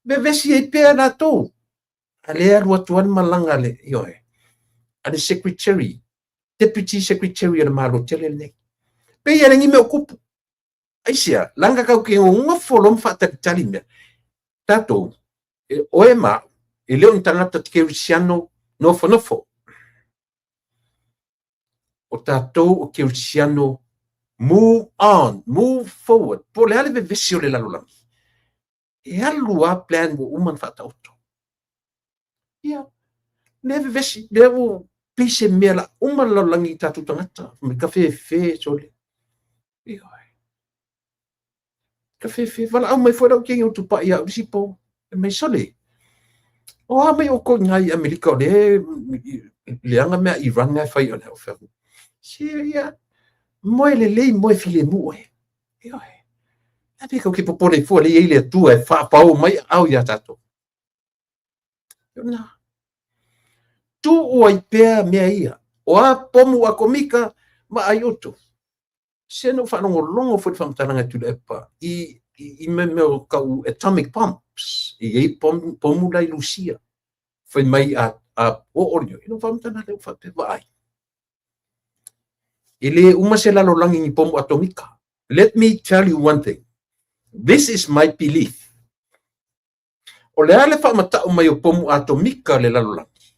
Vevesi ai pea latou. A lea alu atu lava le malaga a le, ioe, a le Secretary, Deputy Secretary o le Malo tele lenei. Pei e le ni mea o tupu. Aisea, leaga tatou te nonofo loa ma faatalitali mea. Tatou, e, oe ma au, e le o ni tagata kerisiano nofonofo. O tatou o kerisiano move on, move forward. Po o le a le vevesi o le lalolagi. E alu lava plan ua uma ona faataoto. Ia, lea vevesi, lea ua pei se mea la uma le lalolagi i tatou tagata, me ka fefe sole. Ioe. Ka fefe, valaau mai foi lau teine o tupai ia au le isi po. Fai mai sole, o a mai outou i ina i Amerika o lea e leaga mea Iran nga e fai o le au fai atu. Se ia, moe lelei, moe filemu oe. Ioe. A pe kau ke popole fua le i ai le Atua e faapao mai aao iā tatou. Na. Tuu ai pea mea ia. O a pomu atomika vaai outou. Se na ou faalogologo foi i le faamatalaga e Tuilaepa i, i, i mea mea o tau atomic bombs. E i ai pomu, pomu la i Lusia. Fai mai a, a oo le, i lou faamatalaga lea ua faapea vaai. E le uma se lalolagi ni pomu atomika. Let me tell you one thing. This is my belief. O le a le faamatau mai o pomu atomika o le lalolagi?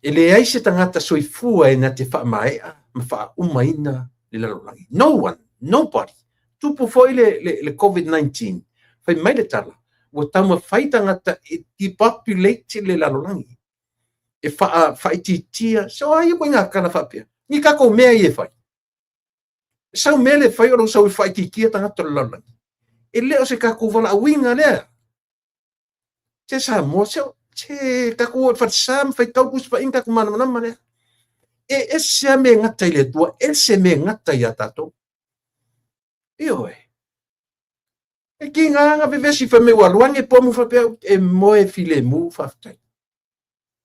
E leai se tagata soifua e na te faamaea ma faaumaina le lalolagi. No one, nobody. Tupu foi le, le, le COVID-19, fai mai le tala, ua taumafai tagata e depopulate le lalolagi. E faa, faaitiitia, so ai ia ituaiga tala faapea. Ni tatou mea ia e fai. Sau mea le fai o lou sau e faaitiitia tagata o le lalolagi. E le o se tatou valaauina lea. Se Samoa, se, se tatou o i falesa ma faitau Tusi Paia ma tatou malamalama lea. E ese lava mea e gata i le Atua, ese mea e gata ia tatou. Ioe. E tiga na vevesi fai mai ua alu ane pomu faapea e moe filemu faafetai.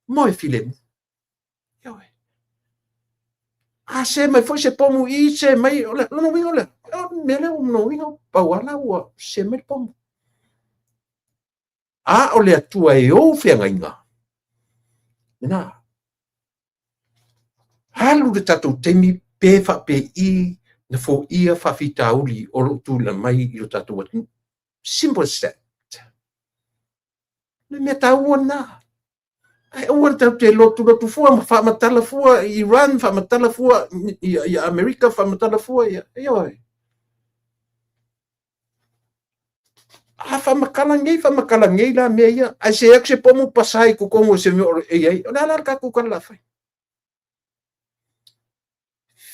Moe filemu. Ioe. A se mai foi se pomu i se mai, o le lona uiga o lea. O le mea lea ua manaoina, pau lava la ua sese mai le pomu. A o le Atua e ou feagaiga, lena. Alu le tatou taimi pe faapei na foia faafitauli o lo o tulai mai i lo tatou atunuu. Simple as that. O le mea taua lena. Ae aua le tatou te lotulotu fua ma faamatala fua i Iran, faamatala fua i Amerika, faamatala fua ia. Ioe. A faamatala nei, faamatala nei la mea ia. Ae se atu se pomu pasa i totonu o se mea o e i ai. O le a la le tatou tala o le a fai?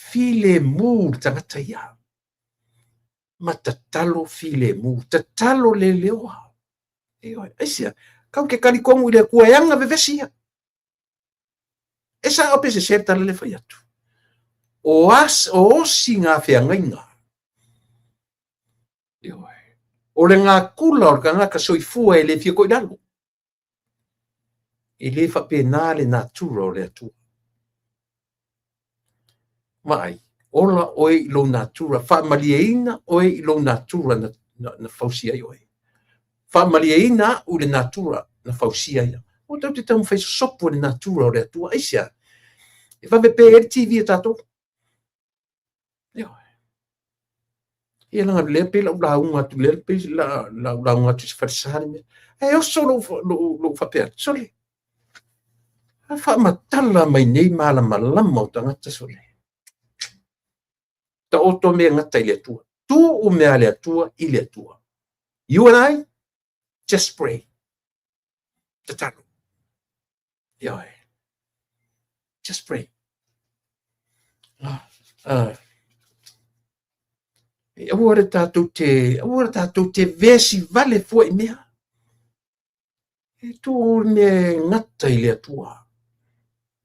Filemu le tagata ia. Ma tatalo filemu. Tatalo leleoa. Ioe. Aisea? Tatou te talitonu i le Atua e ana vevesi ia. E sao pe sese le tala lea e fai atu. O, as, o osi ngā feagaiga. Ioe. O le gakula o le tagata soifua e le fia koʻi lalo. E le faapena le natura o le Atua. Vaai, ola oe i lou natura, faamalieina oe i lou natura na, na, na fausia ai oe. Faamalieina a'u i le natura na fausia ai au. Aua tatou te taumafai sosopu i le natura o le Atua. Aisea? E vave pe ai le TV a tatou. Ioe. Ia leaga lea pei lau lauga atu, lea pei lau lauga atu i se falesa le mea. Ae oso lou, lou, lou faapea atu, sole. A faamatala mai nei malamalama o tagata sole. Taoto mea gata i le Atua. Tuu mea a le Atua i le Atua. You and I, just pray. Tatalo. Ioe. Just pray. Ah, ah. E aua le tatou te, aua le tatou te vesi vale fua i mea. E tuu le mea gata i le Atua.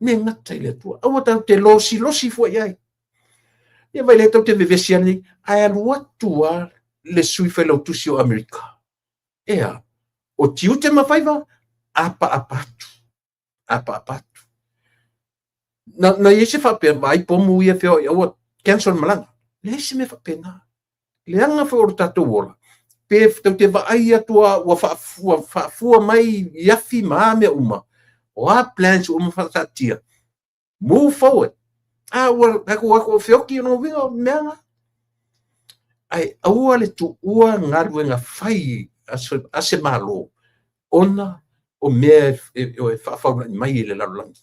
Mea gata i le Atua. Aua tatou te losilosi fua i ai. Ia vaai lea tatou te vevesi ai nei, ae alu atu lava le sui failautusi o Amerika. Ea, o tiute ma faiva, apaapa atu. Apaapa atu. Na, na i ai se faapea, vaai pomu ia feoai, aua cancel le malaga. Leai se mea faapena. Leaga foi o le tatou ola, pe tatou te vaai atu lava ua faafua, faafua mai i afi ma a mea uma, o a plans ua uma faataatia, move forward. A ua tatou atu o feoti o lona uiga o mea na. Ae aua le tuua galuega fai a se Malo ona o mea e faafaulai mai e le lalolagi.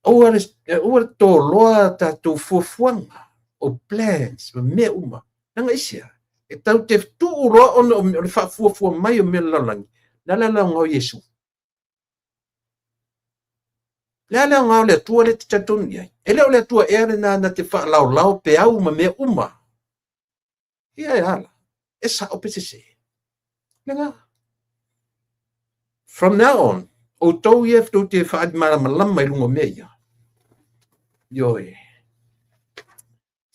Aua le, aua le toloa tatou fuafuaga o plans ma mea uma. Leaga aisea? E tatou te tuu loa ona o le faafuafua mai o mea o le lalolagi, le a le aoga o Iesu? Le a le aoga o le Atua lea e te talitonu i ai? E le o le Atua ea lena na te faalaolao peau ma mea uma? Ia e a la? E sao pe sese? Lena. From now on, outou ia tou te faaali malamalama i luga o mea ia. Ioe.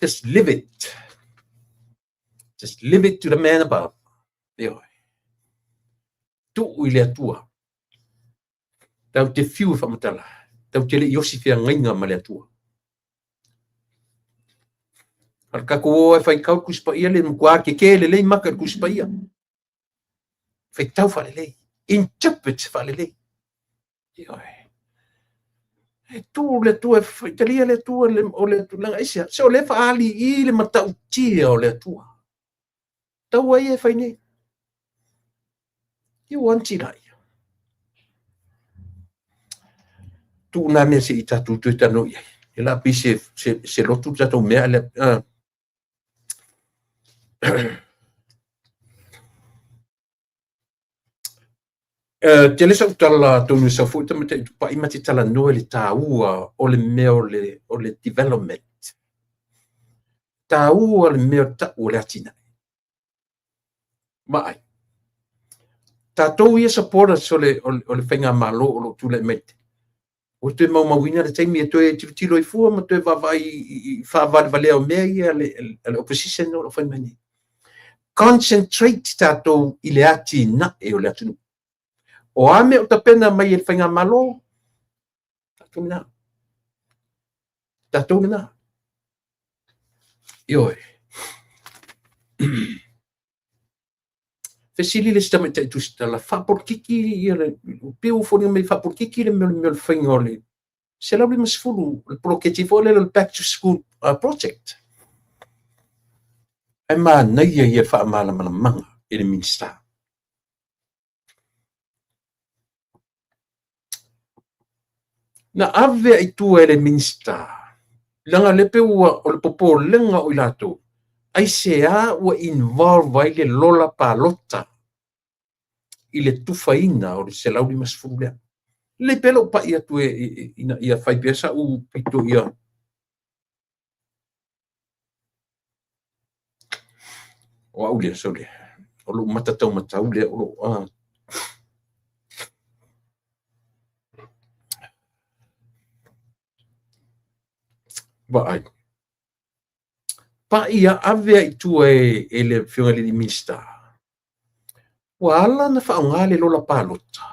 Just live it. Just live it to the man above. Ioe. Tuu i le Atua. Tatou te fiu e faamatala. Tatou te le i osi feagaiga ma le Atua. A o le tatou o e faitau le Tusi Paia le matua kekē lelei maka i le Tusi Paia. Faitau faalelei. Interpret faalelei. Ioe. E tu le Atua, e faitalia le Atua o le tulaga aisea. Se o lea e faaali i le matautia o le Atua. Taua ia e fai nei. Ia ua anti laia. Tuu nā mea se i tatou toe talanoa i ai. E la pei se, se, se lotu le tatou mea le, Tele sau tala atonu e sau foi tamaitai tupai ma te talanoa i le taua o le mea o le, o le development. Taua le mea o tau o le atinae. Vaai, tatou ia supporters o le, o le, o le faigamalo o lo o tulai mai nei, ua toe maumauina le taimi e toe tilotilo ai fua ma toe vaavaai i faavalevalea o mea ia a le opposition o lo o fai mai nei. Concentrate tatou i le atinae o le atunuu. O a mea o tapena mai e le faigamalo, tatou lena. Tatou lena. Ioe. Fesili le isi tamaitai tusitala, faapolokiki ia le, pei ua foliga mai faapolokiki le mea o le faiga o le 150, le poloketi foi lele o le Back to School Project. Ae manaia ia faamalamalamaga e le Minisita. Na ave i tua e le Minisita, leaga o lea pei ua o le popolega o i latou, aisea ua involve ai le lola palota i le tufaina o le 150 lea. Lelei pea lou pai atu ina ia fai pea sa'u pito ia. O au lea, sole, o lou mata taumatau lea o lou vaai. Pai a ave ai i tua e le Afioga i le Minisita. Ua ala ona faaaoga le lola palota.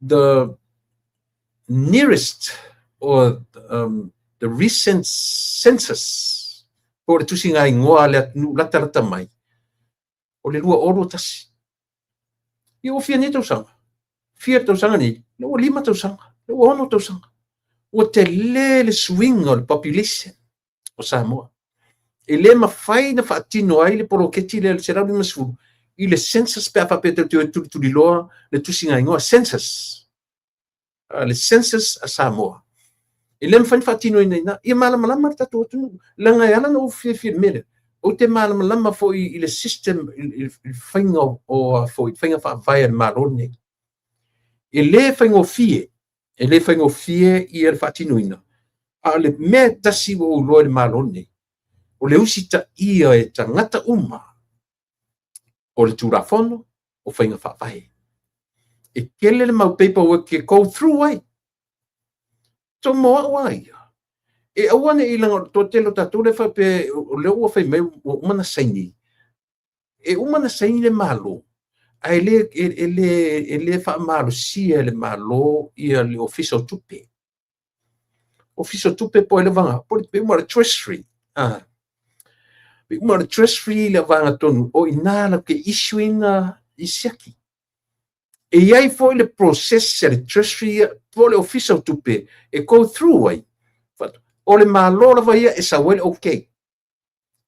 The nearest or the recent census po o le tusiga igoa a le atunuu latalata mai, o le 2021. Ia ua fia nei tausaga? Fia tausaga nei? Lea ua 5 tausaga, lea ua 6 tausaga. Ua tele le suiga o le population o Samoa. E le mafai na faatino ai le poloketi lea le 150 i le census pe a faapea tatou te o e tulituliloa le tusiga igoa census. Le census a Samoa. E le mafai ona faatinoina i ina. Ia malamalama le tatou atunuu. Leaga e ala ona ou fiafia i le mea lea, ou te malamalama foi i le system, i le faiga o foi, faiga faavae a le Malo lenei. E le faigofie, e le faigofie ia le faatinoina. A o le mea e tasi ua ou iloa i le Malo lenei, o le usitaia e tagata uma o le Tulafono o faiga faavae. E tele le mau paperwork e go through ai. Tomo au a ia. E aua ne i leaga o le toatele o tatou lea faapea o lea ua fai mai ua uma ona saini. E uma ona saini le Malo, ae e le faamalosia e le Malo ia le Ofisa o Tupe. Ofisa o Tupe po o le vaega, po o le Treasury. Pe uma o le Treasury le vaega tonu, o i ina latou te issue ina i siaki. E i ai foi le process a le Treasury po o le Ofisa o Tupe e go through ai. O le Malo lava ia e sau ai le okay.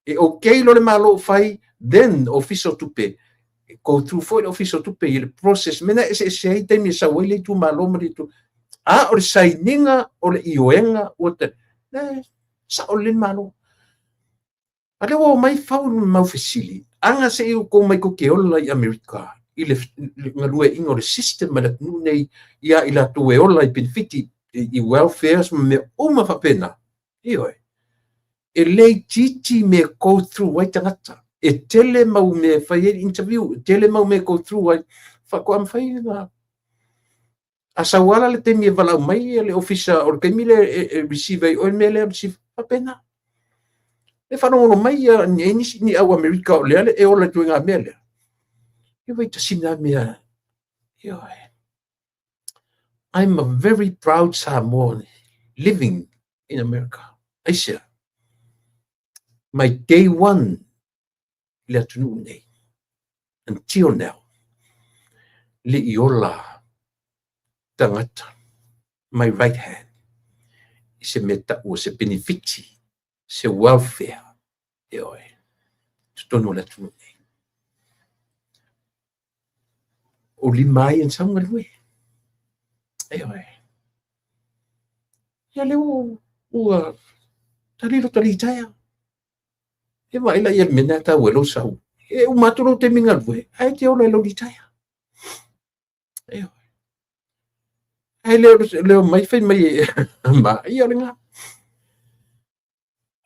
E okay lo le Malo o fai, then Ofisa o Tupe e go through foi le Ofisa o Tupe i le process. Mena e eseese ai taimi e sau ai le itumalo ma le itu. A o le sainiga o le ioega ua te, sao le Malo. A lea ua omai fau le mau fesili, aga se i outou mai tou te ola i Amerika i le galueaiina o le system a le atunuu nei ia i latou e ola i penefiti, i welfare ma mea uma faapena. Ioe. E le itiiti mea e go through ai tagata. E tele mau mea e fai ai interview, e tele mau mea e go through ai. Faatoa mafai ona a sau ala le taimi e valaau mai le ofisa o le taimi lea e receive ai oe le mea lea receive faapena. E faalogologo mai ia ni nisi ni au Amerika o lea e ola i ituaiga mea lea. Ia vai tasi na mea. Ioe. I'm a very proud Samoan living in America. Aisea. My day one i le atunuu nei. Until now. Le i ola tagata. My right hand. I se mea taua, se penefiti, se welfare. Ioe. Totonu o le atunuu nei. O lima ai e sau galue. Ioe. Ia lea ua talilo talitaea. E vaai la ia le mea lena e taua ai lou sau. E uma atu lou taimi galue, ae e te ola i lou litaea. Ioe. Ae le omai fai mai e ma ia o lena.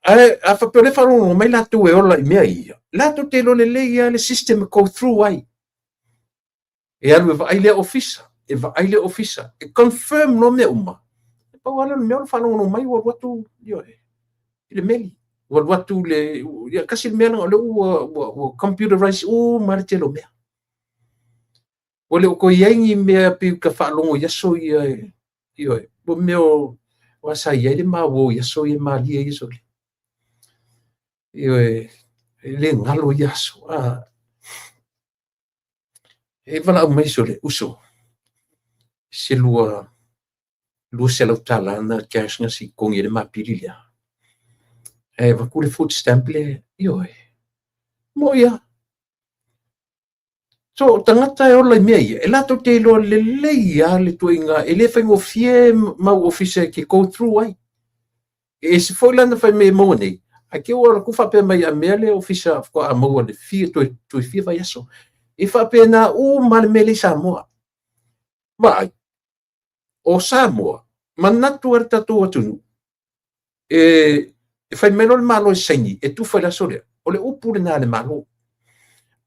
Ae a faapea o lea e faalogologo mai latou e ola i mea ia, latou te iloa lelei lava le system e go through ai. E alu e vaai lea ofisa, e vaai lea ofisa, e confirm loa mea uma. E pau lava lea o le mea o le faalogologo mai ua alu atu ioe, i le meli. Ua alu atu le, ia kasi le mea leaga o lea ua computerize uma le tele o mea. Ua le o toe i ai ni mea pei ka faalogo i aso ia, ioe, mo mea o sa i ai le ma uo i aso ia malie ia sole. Ioe, e le galo ia aso. E valaau mai so le uso, se $200 na cash na si kongi le mapili lea. E vaku le food stamp le, ioe, mo ia. So, tagata e ola i mea ia, e latou te iloa lelei lava le tuaiga, e le faigofie mau ofisa e ke go through ai. E ese foi la na fai mai e maua nei, ae te ua alu atu faapea mai a mea le ofisa faatoa maua le fia, toe fia vaiaso. E faapena uma le mea lea i Samoa. Vaai, o Samoa, manatu ai le tatou atunuu, e fai mai loa le Malo e saini, e tufa i le aso lea. O le upu lena a le Malo.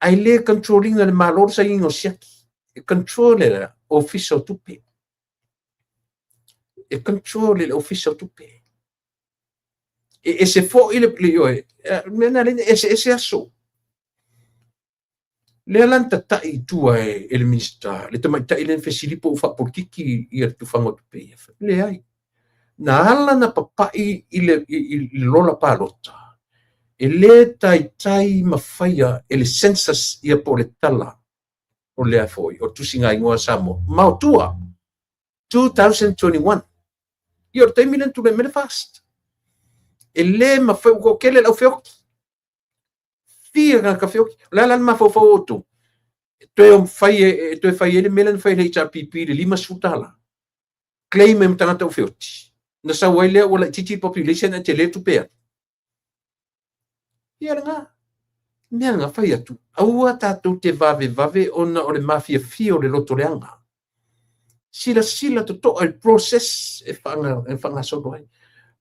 Ae le control ina le Malo le sainiga o siaki. E control e le Ofisa o Tupe. E control e le Ofisa o Tupe. E ese foi le ioe, mea na le ese ese aso. Lea la na tatai i tua e le Minisita, le tamaitai lea na fesili po o faapolitiki ia le tufaga o tupe ia. Leai. Na ala na papai i le lola palota, e le taitai mafaia e le census ia po o le tala o lea foi, o tusiga igoa Samoa. Ma o tua, 2021. Ia o le taimi lea na tulai mai le FAST. E le mafai, ua toatele le au feoti. Fia tagata feoti. O le a la le mafaufau o outou? E toe fai ai le mea lea na fai e le HRPP i le $50. Claim ai ma tagata au feoti. Na sau ai lea ua laitiiti population ae tele tupe alu. Ia lena. Mea na fai atu. Aua tatou te vavevave ona o le mafiafia o le loto leaga. Silasila totoa i le process e faagasolo ai.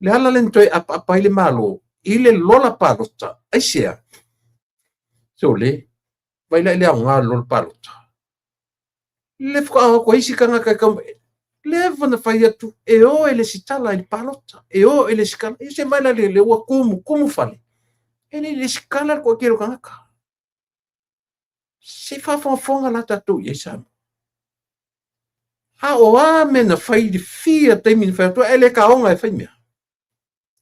Le ala lea na toe apaapa ai le Malo i le lola palota. Aisea? So le, vai la i le aoga o le lola palota. Le faatoa o atu ai isi tagata e tau... Leva na fai atu, e o e lesitala i le palota. E o e lesitala. E se vai la le ua tumu fale. E le lesitala le toatele o tagata. Se faafogafoga la tatou i ai Samoa. A o a mea na fai le fia taimi na fai atu, e le kaoga e fai mea.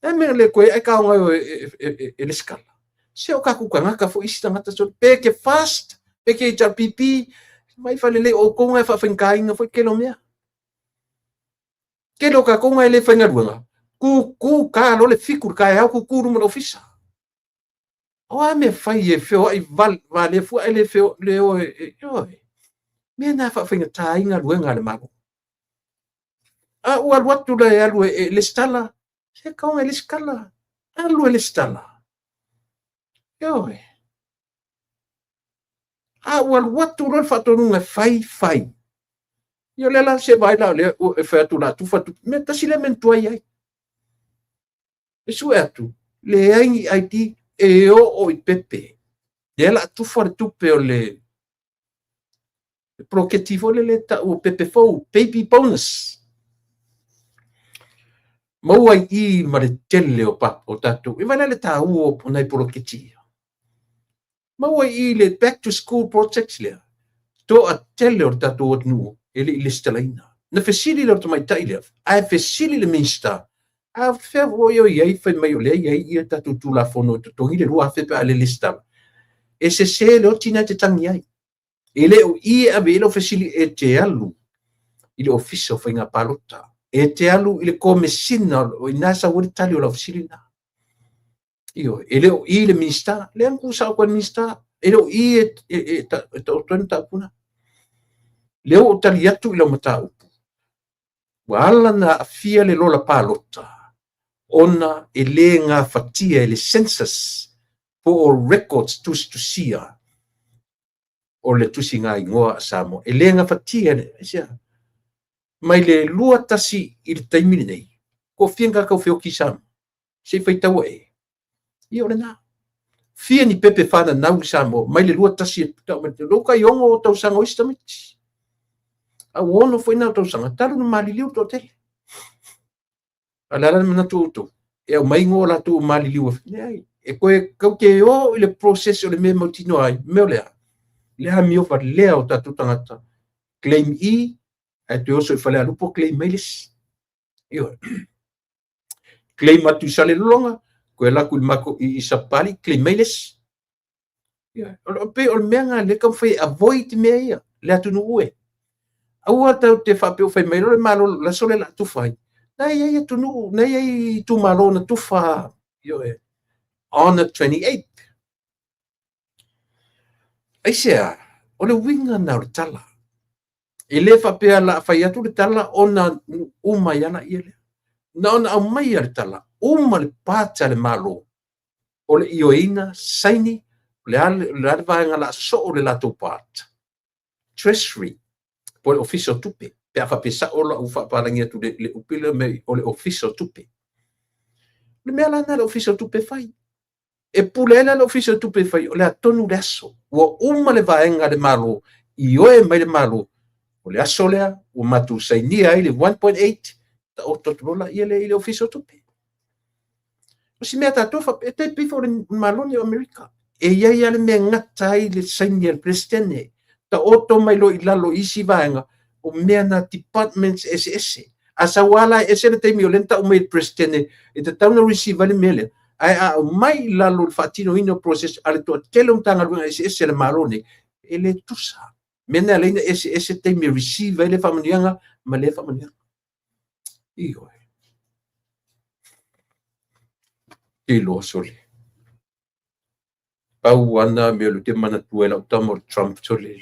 E mea le koe ai kaoga e lesitala. Se o tatou tagata foi isi tagata so pe ke FAST, pe ke HRPP, vai falelei o outou e faafaigataina foi tele o mea. Tele o tatou e le faigaluega, tutu ta loa le 7 le taeao tutu luma o le ofisa. O a mea fai e feoai valea fua e le feo le o e oe. Mea na faafaigata ai galuega a le Malo. A ua alu atu la e alu e lesitala, se kaoga e lesitala, alu e lesitala. Ioe. A ua alu atu loa le faatonuga fai fai. Ia o lea la se vai la o lea e fai atu la tufa tu. Mea tasi lea mea na tuai ai. E sue atu, leai ni ID e oo i pepe. Lea la tufa le tupe o le poloketi foi lele tau o pepe fou, baby bonus. Maua ai i ma le tele o tatou. E vai la le tāua o nai poloketi ia. Maua ai i le back to school projects lea. Toa tele o le tatou atunuu e le i lesitalaina. Na fesili le o tamaitai lea, ae fesili le Minisita, a fea foi o i ai fai mai o lea i ai ia tatou Tulafono e totogi le 2,000 pe a le lesitala. E sese le oti na te tangi ai. E le o i e ave i lau fesili e te alu i le ofisa o faiga palota. E te alu i le komesina o ina sau ai le tali o lau fesili na. Ioe, e le o i le Minisita, lea na tuusao atu ai le Minisita, e le o i e taoto ai le mataupu na. Lea ua ou tali atu i lau mataupu. Ua ala na aafia le lola palota ona e le gafatia e le census po o records tusitusia o le tusiga igoa a Samoa. E le gafatia e mai le 21 i le taimi lenei, ko fia ngā kau feoki Samoa. Se i faitaua e. Ia o lena. Fia ni pepe whananau i Samoa, mai le 21 e puta mai le kai ongo o tausaga o isi tamaiti. A ua ono foi nā o tausaga, talu na maliliu toatele. A le ala le manatu o outou, e au mai ngoa latou o maliliu e leai. E koe kau te o i le process o le mea mautinoa ai, mea o lea. Le amio valea o tatou tagata. Claim i, ae toe oso i Falealupo, claim mai le isi. Ioe. Claim atu i Salelologa, Toe alu atu i le matou i Sapali, claim mai le isi. Ia, o pei o le mea lena lea e taumafai e avoid mea ia, le atunuu e. Aua tatou te faapea ua fai mai loa le Malo o le aso lea o le a tufa ai. Na e i ai atunuu, na e i ai itumalo na tufa, ioe, on the 28th. Aisea? O le uiga lena o le tala. E le faapea o le a fai atu le tala ona uma ai lava lea. Na ona aumai lava le tala, uma le part a le Malo o le ioeina, saini, o le a le vaega o le a sosoo le latou part, Treasury, po o le Ofisa o Tupe, pe a faapea sao lau faapalagi atu i le upu lea o le Ofisa o Tupe. O le mea la lena a le Ofisa o Tupe e fai. E pule ai la le Ofisa o Tupe e fai, o le a tonu le aso. Ua uma le vaega a le Malo, ioe mai le Malo, o le aso lea ua matou sainia ai le 1.8, taoto atu loa lea i le Ofisa o Tupe. O si mea tatou faapea, e tai pei foi o le Malo nei o Amerika. E i ai lava le mea e gata ai le saini a le Peresetene. Taoto mai loa i lalo i isi vaega, o mea na departments eseese. A sau lava la e ese le taimi o lea na tau mai e le Peresetene e tatau ona receive ai le mea lea, ae a aumai i lalo i le faatinoina o process a le toatele o Matagaluega eseese a le Malo nei, e le tusa. Mea na e ala ai ona eseese taimi e receive ai lea faamanuiaga ma lea faamanuiaga. Ioe. Te iloa sole. Pau ana mea o lea ou te manatua i lau tama o le Trump sole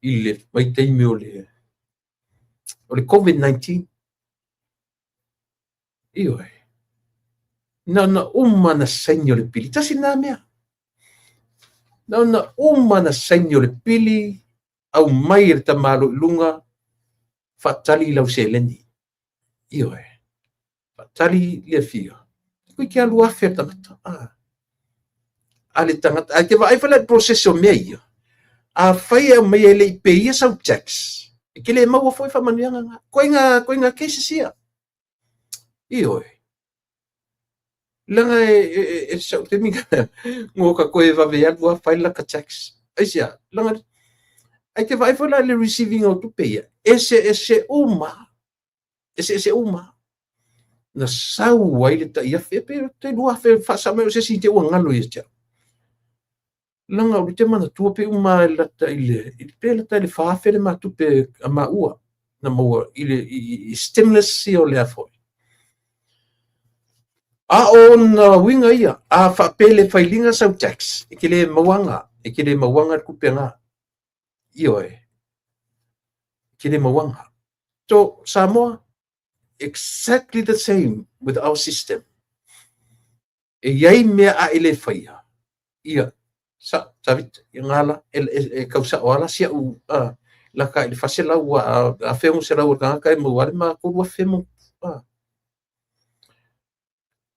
i le vaitaimi o le COVID-19. Ioe. Na ona uma na saini o le pili. Tasi lena mea. Na ona uma na saini o le pili, aumai e le tamaloa i luga, faatali lau seleni. Ioe. Faatali le fia. Koe ke alu afe le tagata. Ah. A le tagata. Ae te vaai foi la i le process o mea ia. Afai e aumai e le i peia sau tax, e te le maua foi faamanuiaga na. Koe ngā cases ia. Ioe. Leaga e sau taimi ngoka koe e vave alu a fai laka tax. Aisea, leaga ae te vaai foi la i le receiving o tupe ia, eseese uma. Eseese uma. Na sau ai le tai afe, pe tai 2000 faasao mai o se isi te ua galo ia te au. Leaga ou te manatua pe uma e lata i le, pe lata i le 4000 le matupe a maua na maua i le i stimulus ia o lea foi. A o ona uiga ia, a faapea le failiga sau tax, e te le mauaga, e te le mauaga le tupe nga. Ioe, e te le mauaga. So, Samoa, exactly the same with our system. E i ai mea a e le faia, ia, sa, Tavita, ia ngala, e kau sao ala si au, a, laka i le 400, a 1600 o le tagata e maua ai le ma 3000 mo, a.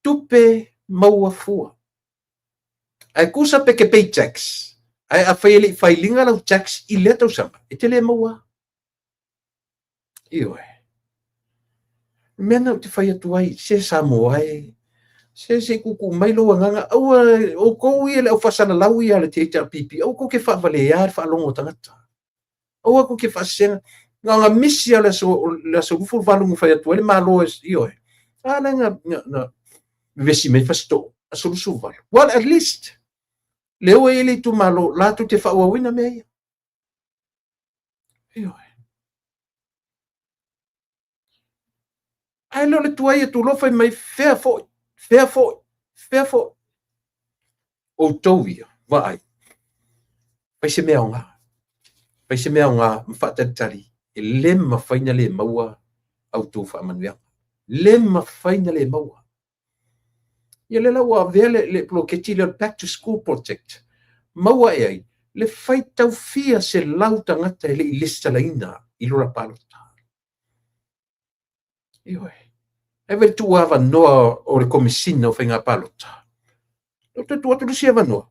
Tupe maua fua. Ae tusa pe te pay tax, ae afai e le i failiga lau tax i lea tausaga, e te le maua. Ioe. O le mea lena ou te fai atu ai, se Samoa e, se se i tuutuu mai lou agaga, aua outou ia le au faasalalau ia a le HRPP, aua tou te faavalea le faalogo a tagata. Aua tou te faasesena. Na ona misi lava o le aso 28 na fai atu ai le Malo, ioe. A lea na vevesi mai Fasitoo, aso 28. Well, at least, lea ua i ai le itumalo latou te faaauauina mea ia. Ioe. Ae le o le tuai atu loa fai mai fea foi, fea foi, fea foi. Outou ia, vaai, fai se mea aoga. Fai se mea aoga ma faatalitali, e le mafai ona le maua a outou faamanuiaga. Le mafai ona le maua. Ia lea la ua avea le poloketi lea o le Back to School Project, maua e ai le faitau fia selau tagata e le i lesitalaina i lola palota. Ioe. Ae vaai le tuuavanoa o le Komesina o Faiga Palota. Lea ua toe tuu atu le isi avanoa,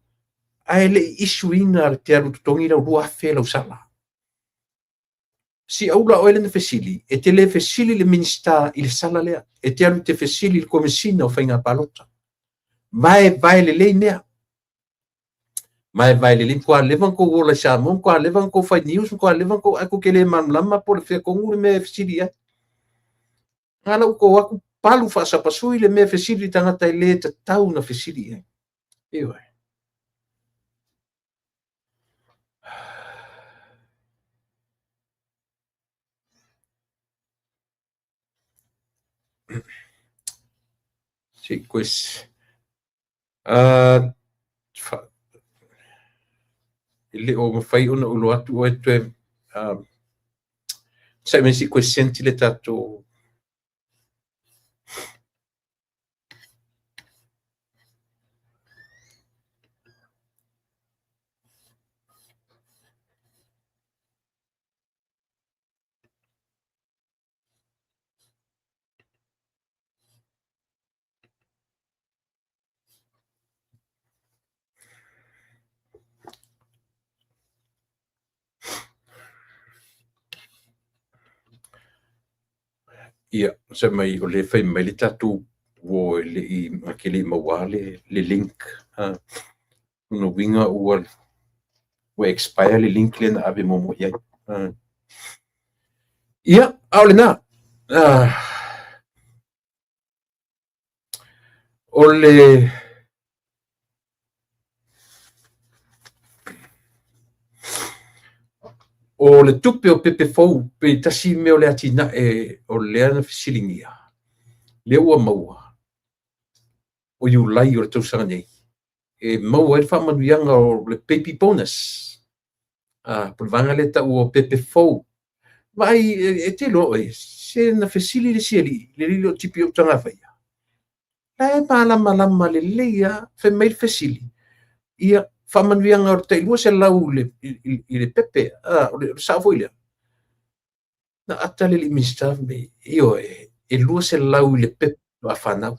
ae le i issue-ina te alu totogi lau 2000 lau sala. Si aula oe lea na fesili, e te le fesili i le Minisita i le sala lea, e te alu e te fesili i le Komesina o Faiga Palota. Vaevae lelei mea. Vaevae lelei, matua leva ona tou ola i Samoa, matua leva ona tou fai news, matua leva ona tou, ae tou te le malamalama po o le fea tonu le mea e fesili i ai. Na la ua tou o atu palu faasapasui le mea fesili tagata e le tatau na fesili i ai. Ioe. Se i koe e le o mafai ona ou iloa atu oe toe sai mai se i koe send le tatou. Ia, sai mai o le fai mai le tatou uo e le i ma ke le i maua le link. Lona uiga ua expire le link lea na ave muamua i ai. Ia, a o lena. O le tupe o pepe fou pe tasi mea o le atinae o lea na fesiligia, lea ua maua o Iulai o le tausaga nei, e maua ai le faamanuiaga o le baby bonus. Po o le vaega lea e taua o pepe fou. Vaai, e te iloa oe, se na fesili le isi alii, le alii lea o tipi o Utagavaia. La e malamalama lelei lava, fai mai le fesili, ia, faamanuiaga o le tai 200 i le pepe, o le sao foi lea. Na ata le alii Minisita fai mai, ioe, e 200 i le pepe a fanau.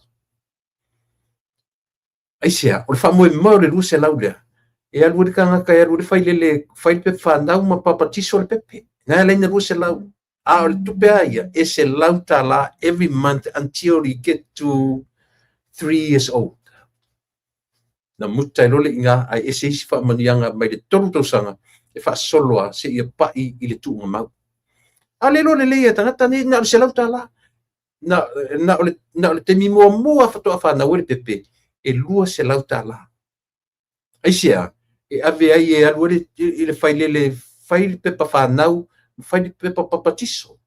Aisea, o le faamoemoe o le 200 lea, e alu ai le tagata, e alu ai le failele, fai le pepe fanau ma papatiso le pepe. Na e ala ai na 200. A o le tupe a ia, e $100 every month until you get to 3 years old. Na muta ai loa le iga, ae ese isi faamanuiaga mai le 3 tausaga e faasolo a seia pai i le tuugamau. A le iloa lelei e tagata nei, na o le $100. Na o le taimi muamua faatoa fanau ai le pepe, e $200. Aisea, e ave ai e alu ai i le failele, fai le pepa fanau, fai le pepa papatiso.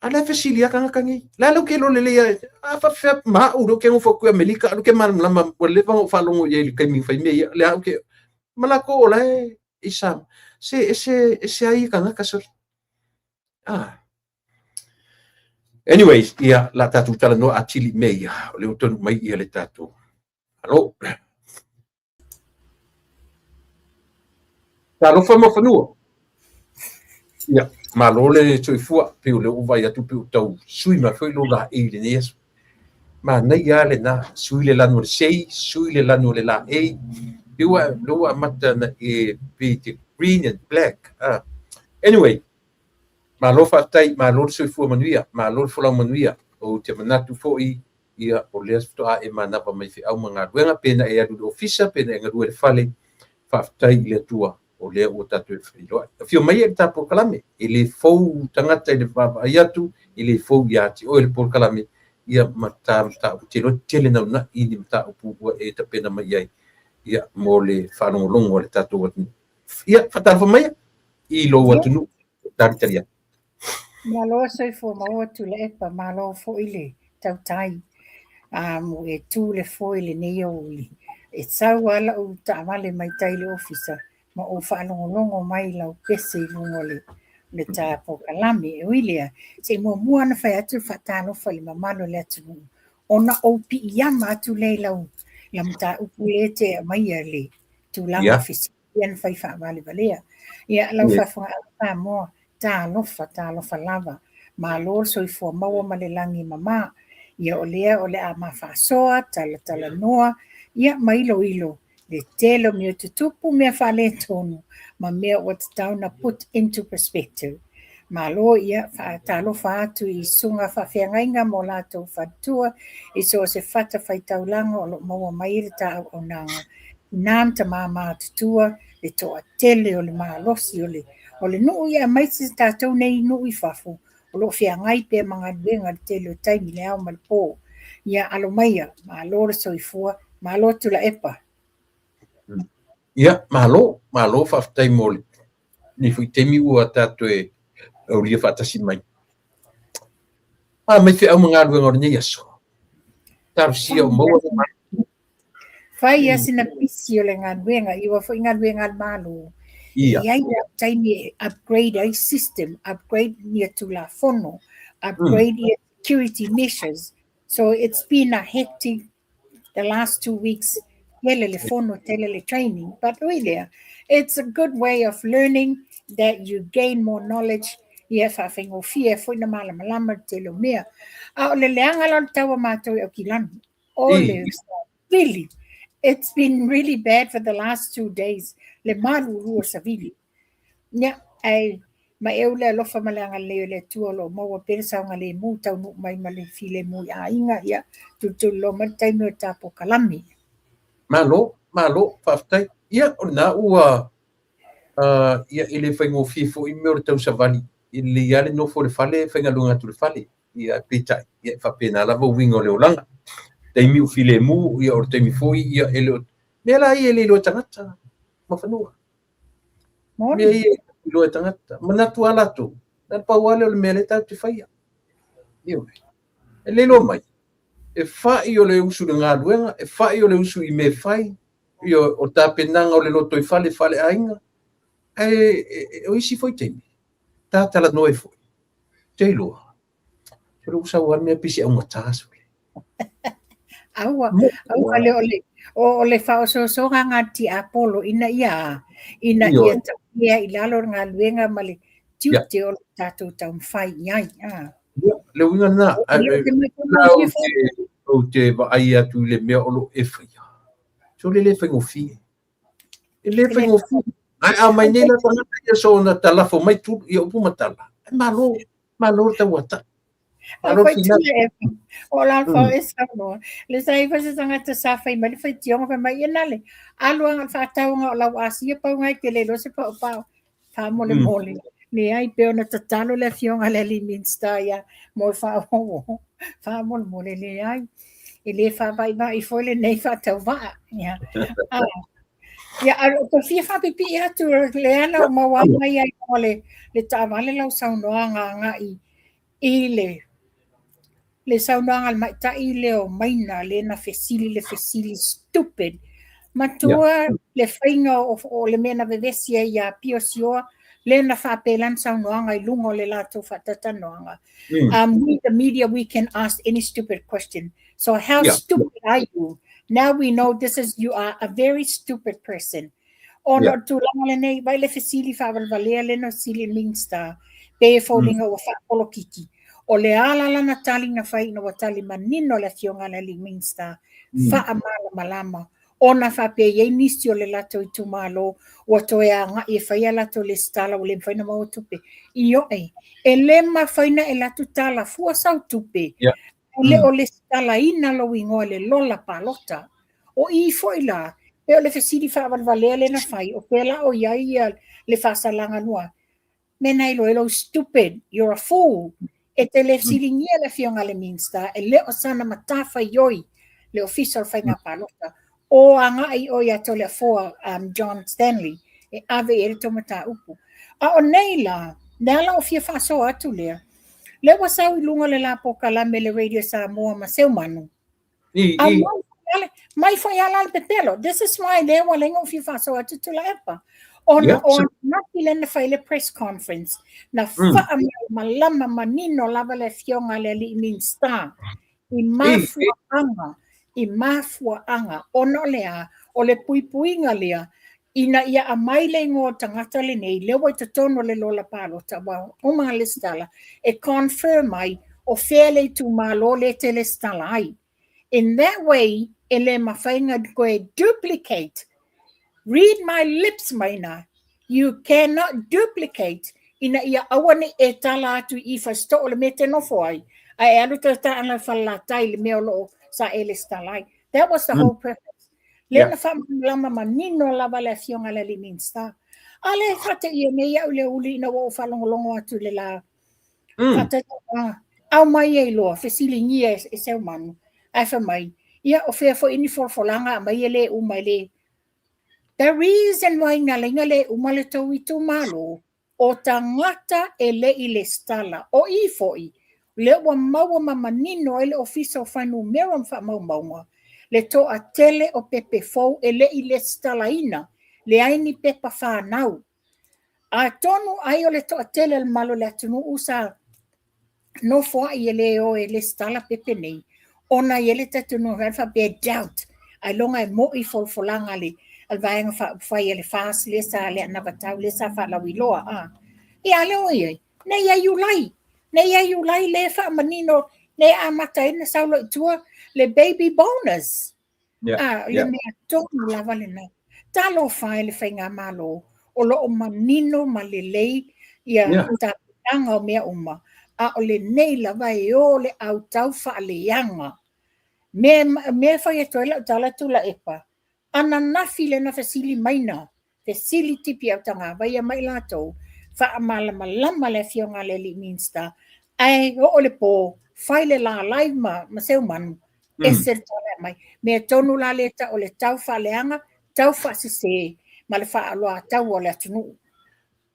A lea fesili a tagata nei. La lau ke iloa lelei a faapefea ma au lea ou te nofo atu i Amerika, a lea ou te malamalama ua leva ona ou faalogo i ai i le taimi na fai mea ia, lea au ke ma latou o la e i Samoa. Se ese ese ai tagata sole. Anyways, ia la tatou talanoa atili i mea ia, o lea ua taunuu mai ia le tatou Malo. Talofa ma fanua. Ia, malo le soifua, pei o lea ua vaai atu pei ua tau sui mai foi lou laei i lenei aso. Manaia lava lena, sui le lanu o le sei, sui le lanu o le laei, pei ua lea ua amata ona e pei te green and black. Anyway, malo faafetai, malo le soifua manuia, malo le folau manuia. Ou te manatu foi ia o lea faatoa e manava mai feau ma galuega, pe na e alu i le ofisa, pe na e galue i le fale, faafetai i le Atua o lea ua tatou feiloai. Afio mai e le ta polokalame, e le fou tagata i le vaavaai atu, e le fou ia te oe le polokalame, ia ma ta mataupu te iloa tele naunai ni mataupu ua e tapena mai i ai, ia mo le faalogologo a le tatou atunuu. Ia, faatalofa maia i lou atunuu, talitali atu.
Malo soifua maua Tuilaepa, malo foi le tautai. Ua e tu le foe i lenei aoauli. E sau lava lau taavale mai tai i le ofisa ma ou faalogologo mai i lau pese i luga o le ta polokalame. E ui lea, se i muamua ona fai atu le faatalofa i le mamalu o le atunuu, ona ou piiama atu lea i lau mataupu lea e te aumaia i le tulaga fesili ia na fai faavalevalea. Ia, lau faafofogaaga Samoa, talofa, talofa lava. Malo le soifua maua ma le lagi mama. Ia o lea o le a mafaasoa, talatalanoa, ia ma iloilo le tele o mea tutupu, mea faaletonu ma mea ua tatau na put into perspective. Malo ia faatalofa atu i susuga faafeagaiga ma o latou faletua i so o se fatafaitaulaga o lo o maua mai le ta auaunaga. Tina ma tama matutua le toatele o le malosi o le nuu ia aemaise tatou nei nuu i fafo. o lo o feagai pea ma galuega i le tele o taimi i le ao ma le po. Ia alo maia, malo le soifua, malo Tuilaepa.
Ia, malo, malo faafetai mo lenei foi taimi ua tatou e aulia faatasi mai. A mai feau ma galuega o lenei aso. Talosia o maua le malo.
Fai lava sina pisi o le galuega, ia aua foi galuega a le Malo. E i ai lava taimi e upgrade ai system, upgrade ia Tulafono, upgrade ia security measures. So it's been a hectic the last 2 weeks, tele le fono, tele le training. But ui lea, it's a good way of learning that you gain more knowledge, ia faafaigofie foi na malamalama le tele o mea. A o le leaga la o le tau a matou i Aukilani, o le savili. It's been really bad for the last 2 days, le malulu o savili. Ia, ae maeu le alofa ma le agalelei o le Atua o lo o maua pea le saogalemu taunuu mai ma le filemu i aiga, ia, tulituliloa mai le taimi o le ta polokalame.
Malo, malo, faafetai. Ia, o lena ua, ia, e le faigofie foi mea o le tausavali, e lelei lava le nofo i le fale, faigaluega atu i le fale. Ia, peitai, ia, e faapena lava uiga o le olaga. Taimi ua filemu, ia, o le taimi foi, ia, e le o, mea la ia e le iloa e tagata ma fanua. Mea ia e iloa e tagata. Manatu lava latou, na o le pau lava lea o le mea lea tatou te faia. Ioe. E le iloa mai, e fai o le usu i le galuega, e fai o le usu i mea e fai, ioe, o tapenaga o le lotoifale faaleaiga, ae o isi foi taimi, ta talanoa ai foi, te iloa, se ua sau lava le mea pei se augata sole.
Aua, aua le o le, o le faaosoosoga a tiapolo ina ia, ina ia taumea i lalo le galuega ma le tiute o le tatou taumafai i ai.
Ia, le uiga lena, ou te vaai atu i le mea o lo o e faia, sole le faigofie. E le faigofie. Ae a mai nei la tagata ia soona talafo mai tu ia upu ma tala, e malo, malo le tauata.
Malo le finau. O la fa e saunoa. Le sa i fa se tagata sa fai mai le faitioga fai mai, ia nale, alu aga faatauga o lau asia pau ngai te le lo se pao pao. Faamolemole. Leai, pei ona tatalo le afioga i le alii Minisita ia mo le faaauau. Faamolemole, leai. E le faavaivai foi lenei faatauvaa. Ia, ia o fia faapipii atu lea na ou maua mai ai o le taavale lau saunoaga agai i le saunoaga a le ma'itai lea o Maina lea na fesili le fesili stupid. Matua le faiga o le mea na vevesi ai ia Pio Sioa lea na faapea lana saunoaga i luga o le latou faatautanoaga. We the media, we can ask any stupid question. So how stupid are you? Now we know this is you are a very stupid person. Ona o le tulaga lenei, vai le fesili faavalevalea lea na fesili le Minisita, pe e foliga ua faapolokiki. O le a la lana tali na fai ina ua tali manino le afioga a le alii Minisita, faamalamalama, ona faapea e i ai nisi o le latou itumalo ua toe agai e fai a latou lesitala ua le mafai ona maua tupe. Ioe, e le mafai ona e alu atu tala fua sau tupe, e le o lesitalaina lou igoa i le lola palota. O i foi la, pe o le fesili faavalevalea lea na fai, o fea la o i ai ia le faasalaga lua? Mea na iloa lou stupid, you're a fool. E te le fesiligia le afioga a le Minisita, e le o sana matafaioi le Ofisa o le Faiga Palota. O agai oe ia Toleafoa John Stanley e ave i ai le tou mataupu. A o nei la, lea la o fia faasoa atu lea, lea ua sau i luga o le la polokalame le Radio Samoa ma Seumanu. A mai foi ala le pepelo. This is why lea ua lenga o fia faasoa atu Tuilaepa. Ona o ananafi lea na fai le press conference, na faamalamalama manino lava le afioga a le alii Minisita i mafuaaga, i mafuaaga, ona o le a, o le puipuiga lea, ina ia aumai le igoa o le tagata lenei, lea ua i totonu o le lola palota, ua uma ona lesitala, e confirm ai o fea le itumalo lea e te lesitala ai. In that way, e le mafai ona toe duplicate. Read my lips, Maina. You cannot duplicate ina ia aua ne i e tala atu i Fasito'o le mea e te nofo ai, ae e alu toe taala i Falelatai i le mea o lo o sa e lesitala ai. That was the whole purpose. Lea na faamalamalama manino lava le afioga a le alii Minisita. A lea e faateia nei au i le uli ina ua ou faalogologo atu i le la. Faataitaiga, aumai ai loa, fesiligia e Seumanu, ae fai mai, ia o fea foi ni folafolaga aumai e le uma e le. The reason why na ala ai ona le uma le tou itumalo, o tagata e le i lesitala. O i foi, lea ua maua ma manino ai le Ofisa o Fuainumera ma Faamaumauga, le toatele o pepe fou e le i lesitalaina, leai ni pepa fanau. Atonu ai o le toatele o le mamalu o le atunuu sa nofoai e le o e lesitala pepe nei, ona e i ai le talitonuga faapea e doubt, ailoga e moi folafolaga a le Vaega Faaupufai a le FAST lea sa le anavatau lea sa faalauiloa. A. Ia a lea ua i ai? Nei ia Iulai, nei ia Iulai lea e faamanino, lea e amata ai ona sau loa i tua le baby bonus. A, o le mea tonu lava lena. Talofa e le Faigamalo, o lo o manino ma lelei ia tapenaga o mea uma, a o lenei lava e o le autau faaleaga. Mea mea e fai atu ai lau tala Tuilaepa, ananafi lea na fesili mai na fesili tipi autagavaia ma i latou, faamalamalama le afioga a le alii Minista, ae oo le po, fai le la live ma Seumanu, ese le tala e aumai. Mea tonu la lea e tau o le tau faaleaga, tau faasese ma le faaaloataua o le atunuu.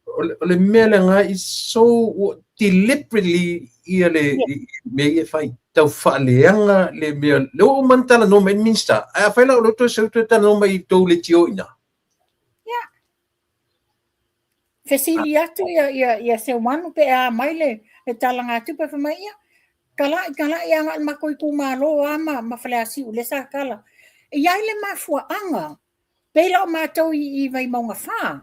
O le mea lena is so deliberately ia le mea ia e fai, tau faaleaga le mea, lea ua uma ona talanoa mai le Minista, ae afai la o lea ua toe sau toe talanoa mai i tou leitio i ina.
Ia. Fesili atu ia Seumanu pe a mai le talagatupe, fai mai, ia, talai, talai agai i le matou itumalo lava ma Faleasiu lea sa tala. E i ai le mafuaaga, pei la o matou i Vaimauga 4.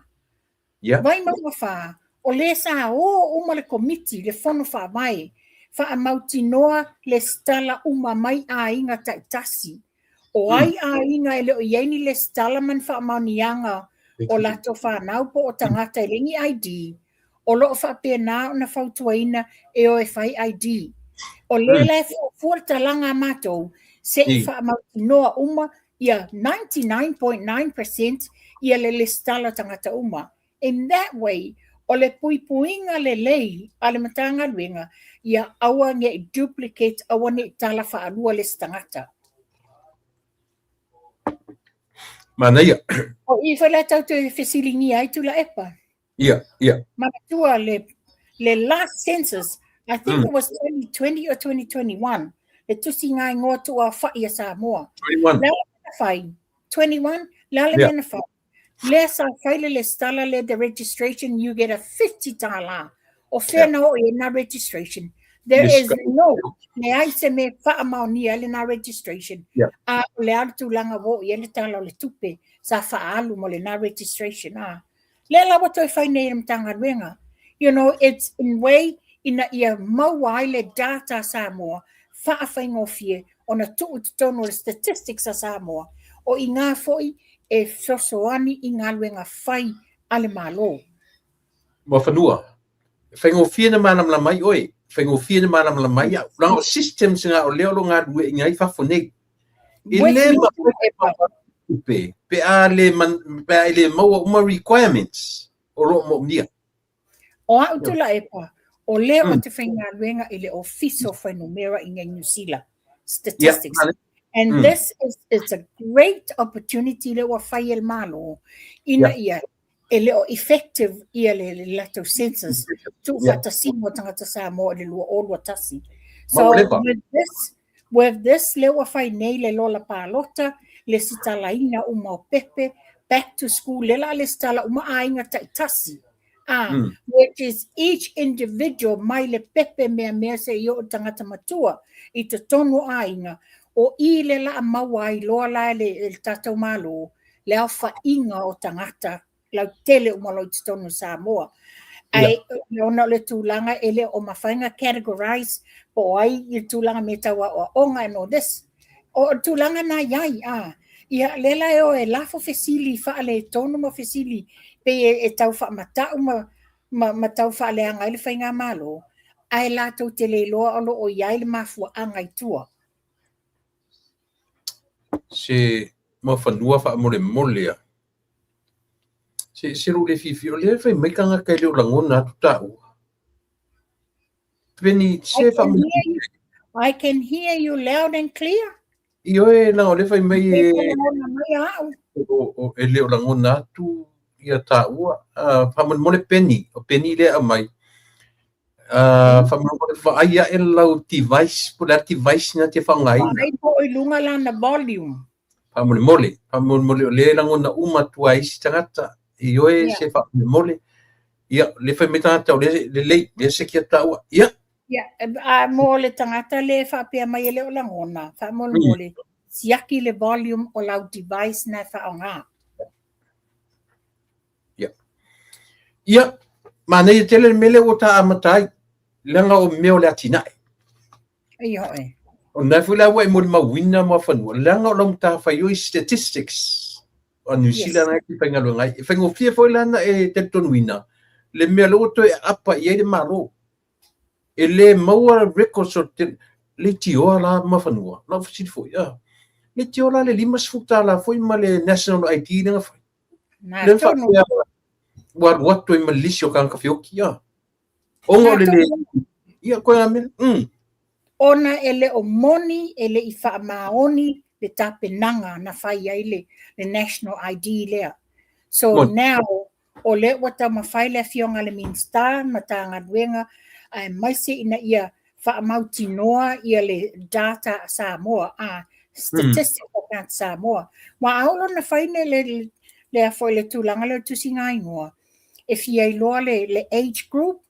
Vaimauga 4, o lea sa o uma le komiti, le fono faavae, faamautinoa lesitala uma mai aiga taitasi. O ai aiga e le o i ai ni lesitala ma ni faamaoniaga o latou fanau po o tagata e leai ni ID, o lo o faapena ona fautuaina e o e fai ID. O lea la e fuafua le talaga a matou, se i faamautinoa uma ia 99.9% ia le lesitala o tagata uma. In that way, o le puipuiga lelei a le Matagaluega ia aua ne i duplicate, aua ne i tala faalua le isi tagata.
Manaia.
O i foi la tau te fesiligia ai Tuilaepa.
Ia.
Manatua le last census, I think it was 2020 or 2021, le tusi ngā ingoa tuuaofa'i a Samoa.
21.
Le a le mea na fai? 21, le a le mea na fai? Lea sa fai le lesitala lea, the registration, you get a 50 tālā. O fea na oo i ai na registration? There is no, leai se mea faamaonia ai lena registration. A o le a le tulaga ua oo i ai le tala o le tupe sa faaalu mo lena registration. A lea la ua toe fai nei e le Matagaluega. You know, it's in way ina ia maua ai le data a Samoa faafaigofie ona tuu i totonu o le statistics a Samoa, o i ngā foi e fesoasoani i galuega fai a le Malo.
Muafanua, e faigofie na malamalama ai oe, e faigofie na malamalama ai au. Leaga o systems na o lea o lo o galulue i ai fafo nei. E le mafai tupe pe a le, pe a e le maua uma requirements o lo o moomia.
O au Tuilaepa, o lea o te faigaluega i le Ofisa o Fuainumera i Niu Sila, Statistics. And this is it's a great opportunity lea ua fai e le Malo ina ia e le o effective ia le latou census tuufaatasiga o tagata Samoa i le 2021. So with this lea ua fai nei le lola palota, le sitalaina uma o pepe, back to school, lea la a lesitala uma aiga taitasi. Ah, which is each individual mai le pepe mea mea se i oo i tagata matua i totonu o aiga, o i le la a maua ai loa la e le tatou Malo le aofaiga o tagata lautele uma loa i totonu o Samoa. Ae ona o le tulaga e le o mafai ona categorize po o ai i le tulaga mea tau aoaoga and all this. O le tulaga na i ai, a. Ia, lea la e o e lafo fesili faaletonu ma fesili pei e tau faamata'u ma tau faaleaga ai le faigamalo, ae latou te le iloa o lo o i ai le mafuaaga i tua.
Se Muafanua faamolemole a. Se lou le fiafia, o lea e fai mai tagata e le o lagona atu taua. Penny, se
I can hear you loud and clear.
Ioe, leaga o lea fai mai e e le o lagona atu ia taua. Faamolemole Penny, o Penny lea e aumai. Faamolemole vaai ae lau device, po o le a le device na te faaaogaina.
Vaai po o i luga lana volume.
Faamolemole, faamolemole o lea e lagona uma atu ai isi tagata. Ioe, se faamolemole. Ia, lea fai mai tagata o lea lelei, lea sekia taua. Ia.
Ia, a mo le tagata le faapea mai e le o lagona, faamolemole, siaki le volume o lau device na e faaaoga.
Ia. Ia, manaia tele le mea lea ua ta amata ai, leaga o mea o le atinae.
Ioe.
O lena foi la ua e molimauina Muafanua, leaga o lau matafaioi statistics a New Zealand yes. e te faigaluega ai. E faigofie foi la na e talitonuina le mea lea ua toe aapa i ai le Malo. E le maua records o te leitioa la Muafanua, lau fesili foi, ah, leitioa la le $50 foi ma le National ID lea na fai.
Lea
faapea ua alu atu ai ma le lisi o tagata feoki, ah. Ona o le le ia koe a mea.
Ona e le o moni, e le i faamaoni le tapenaga na fai ai le, le National ID lea. So moni. Now, o lea ua taumafai le afioga le Minista, Matagaluega, aemaise ina ia faamautinoa ia le data a Samoa, a statistics about Samoa. Ua a oo loa na fai le, le, le, foi le tulaga lea o le tusiga igoa, e fia iloa le, le age group,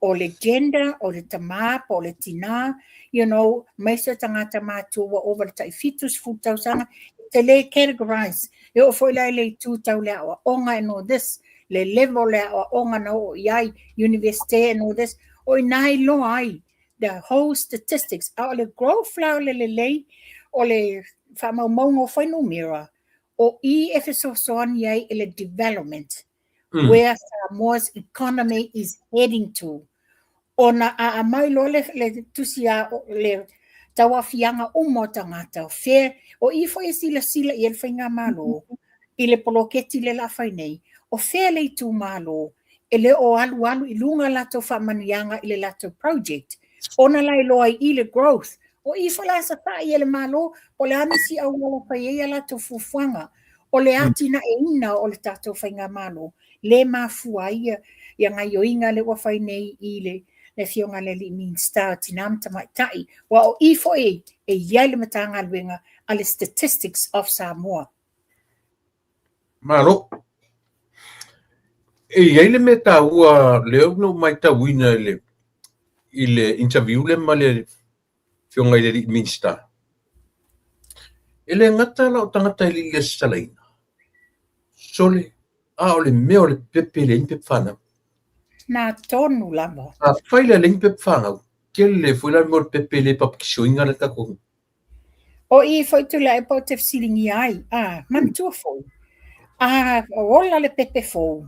o le gender, o le tamā po o le tinā, you know, aemaise o tagata matutua ua ova i le tai 70 tausaga, e te le categorize. E oo foi la i le itu tau le aoaoga and all this, le level o le aoaoga na oo i ai, universite and all this, o i ina e iloa ai the whole statistics. A o le growth la o le lelei o le faamaumauga o fuainumera, o i e fesoasoani ai i le development where Samoa's economy is heading to. Ona a aumai loa le, le tusi a le tauaofiaga uma o tagata, o fea, o i foi e silasila i ai le faigamalo i le poloketi lea o le a fai nei, o fea le itumalo e le o alualu i luga latou faamanuiaga i le latou project, ona la iloa ai i le growth, o i foi la e sasae ai le Malo, po o le a nisi auala e fai ai a latou fuafuaga, o le atinaeina o le tatou faigamalo, le mafua ai ia, ia gaioiga lea ua fai nei i le, le afioga i le alii Minisita o Tina ma Tamaitai, aua o i foi e i ai le Matagaluega a le Statistics of Samoa.
Malo. E i ai le mea taua lea na ou matauina i le, i le interview lea ma le afioga i le alii Minisita. E le gata la o tagata e le i lesitalaina, sole, a o le mea o le pepe e leai ni pepa fanau.
Na tonu lava.
Afai la e leai ni pepa fanau, tele foi la le mea o le pepe e le papatisoina le tatou
O i foi Tuilaepa ou te fesiligia ai, a, manatua foi, a ola le pepe fou,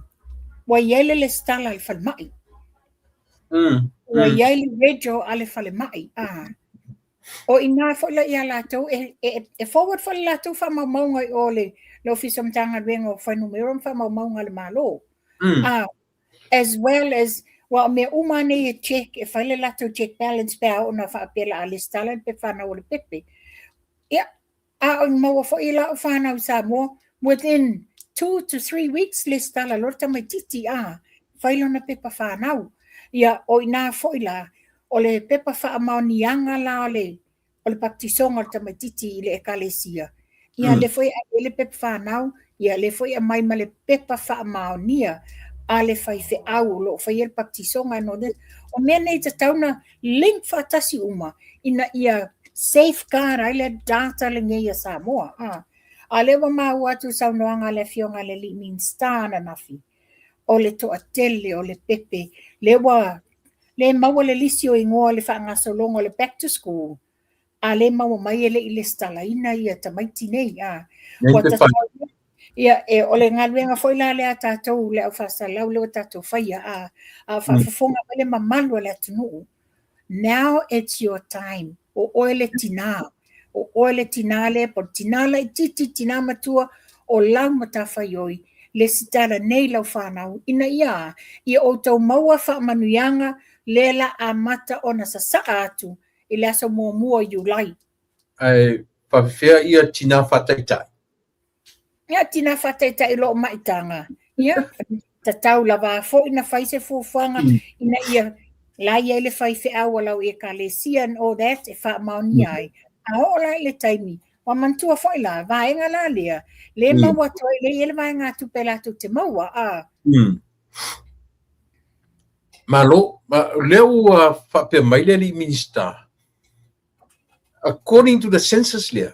ua i ai le lesitala a le falemai. Ua i ai le rego a le falemai, a. O i ina foi la ia latou, e, e, e forward foi le latou faamaumauga i o le, le Ofisa o Matagaluega o Fuainumera ma Faamaumauga a le Malo. A, as well as aua o mea uma nei e check, e fai le latou check balance pe a oo ina faapea o le a lesitala le pepa fanau o le pepe. Ia, a o maua foi i lau fanau i Samoa, within 2 to 3 weeks lesitala loa le tamaititi, a, fai lona pepa fanau. Ia, o i ina foi la, o le pepa faamaoniaga la o le o le baptisoga o le tamaititi i le ekalesia. Ia lea foi e ave ai le pepa fanau, ia lea foi e aumai ma le pepa faamaonia a le faifeau o lo o faia le baptisoga and all this. O mea nei e tatau ona link faatasi uma ina ia safeguard ai le data lenei a Samoa. A, a lea ua maua atu i saunoaga a le Afioga i le alii Minisita ananafi, o le toatele o le pepe, lea ua le maua le lisi o igoa o le faagasologa o le back to school, a le maua mai e le i lesitalaina ia tamaiti nei. A, ua tatau ia, e, o le galuega foi la lea a tatou le au faasalalau lea ua tatou faia, a, a faafofoga mai le mamalu o le atunuu. Now it's your time. O oe le tinā. O oe le tinā lea, po o le tinā laitiiti, tinā matua, o lau matafaioi, lesitala nei lau fanau, ina ia a, ia outou maua faamanuiaga lea la amata ona sasaa atu i le aso muamua o Iulai.
Ae faapefea ia tinā faataitai?
Ia, tinā faataitai o lo o maitaga. Ia, tatau lava foi na fai se fuafuaga ina ia la i ai le faifeau a lau ekalesia and all that e faamaonia ai. A oo la i le taimi, ua manatua foi la, vaega la lea, le maua atu ai, le i ai le vaegatupe latou te maua, a.
Malo, o lea ua faapea mai le alii Minisita, according to the census lea,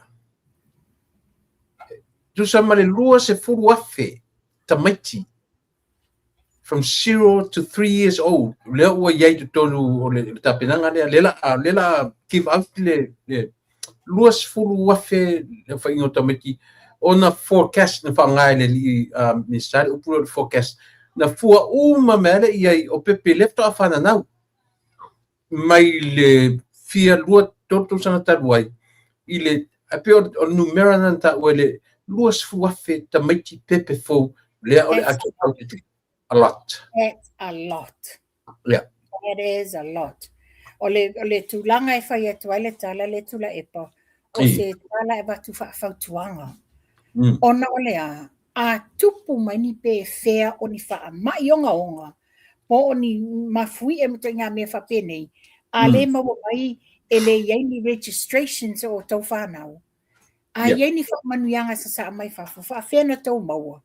tusa ma le 20,000 tamaiti from 0 to 3 years old, lea ua i ai totonu o le tapenaga lea, lea la, lea la give out le 20,000 le aofaiga o tamaiti, ona forecast na faaaoga e le alii Minisita le upu lea o le forecast, na fua uma mai lea i ai o pepe lea faatoa fananau mai le fia lua tolu tausaga talu ai i le ae pei o le numera lena na taua i le 20,000 tamaiti pepe fou lea o le a give out a lot.
That's a lot.
Yeah.
That is a lot. O le tulaga e fai atu ai le tala le Tuilaepa, o se tala e avatu faafautuaga. Ona o le a, a tupu mai ni pefea o ni faamai ogaoga, po o ni mafuie ma ituaiga mea faapenei, a le maua mai e le i ai ni registrations o tou fanau, a i ai ni faamanuiaga e sasaa mai fafo, faafefea na tou maua?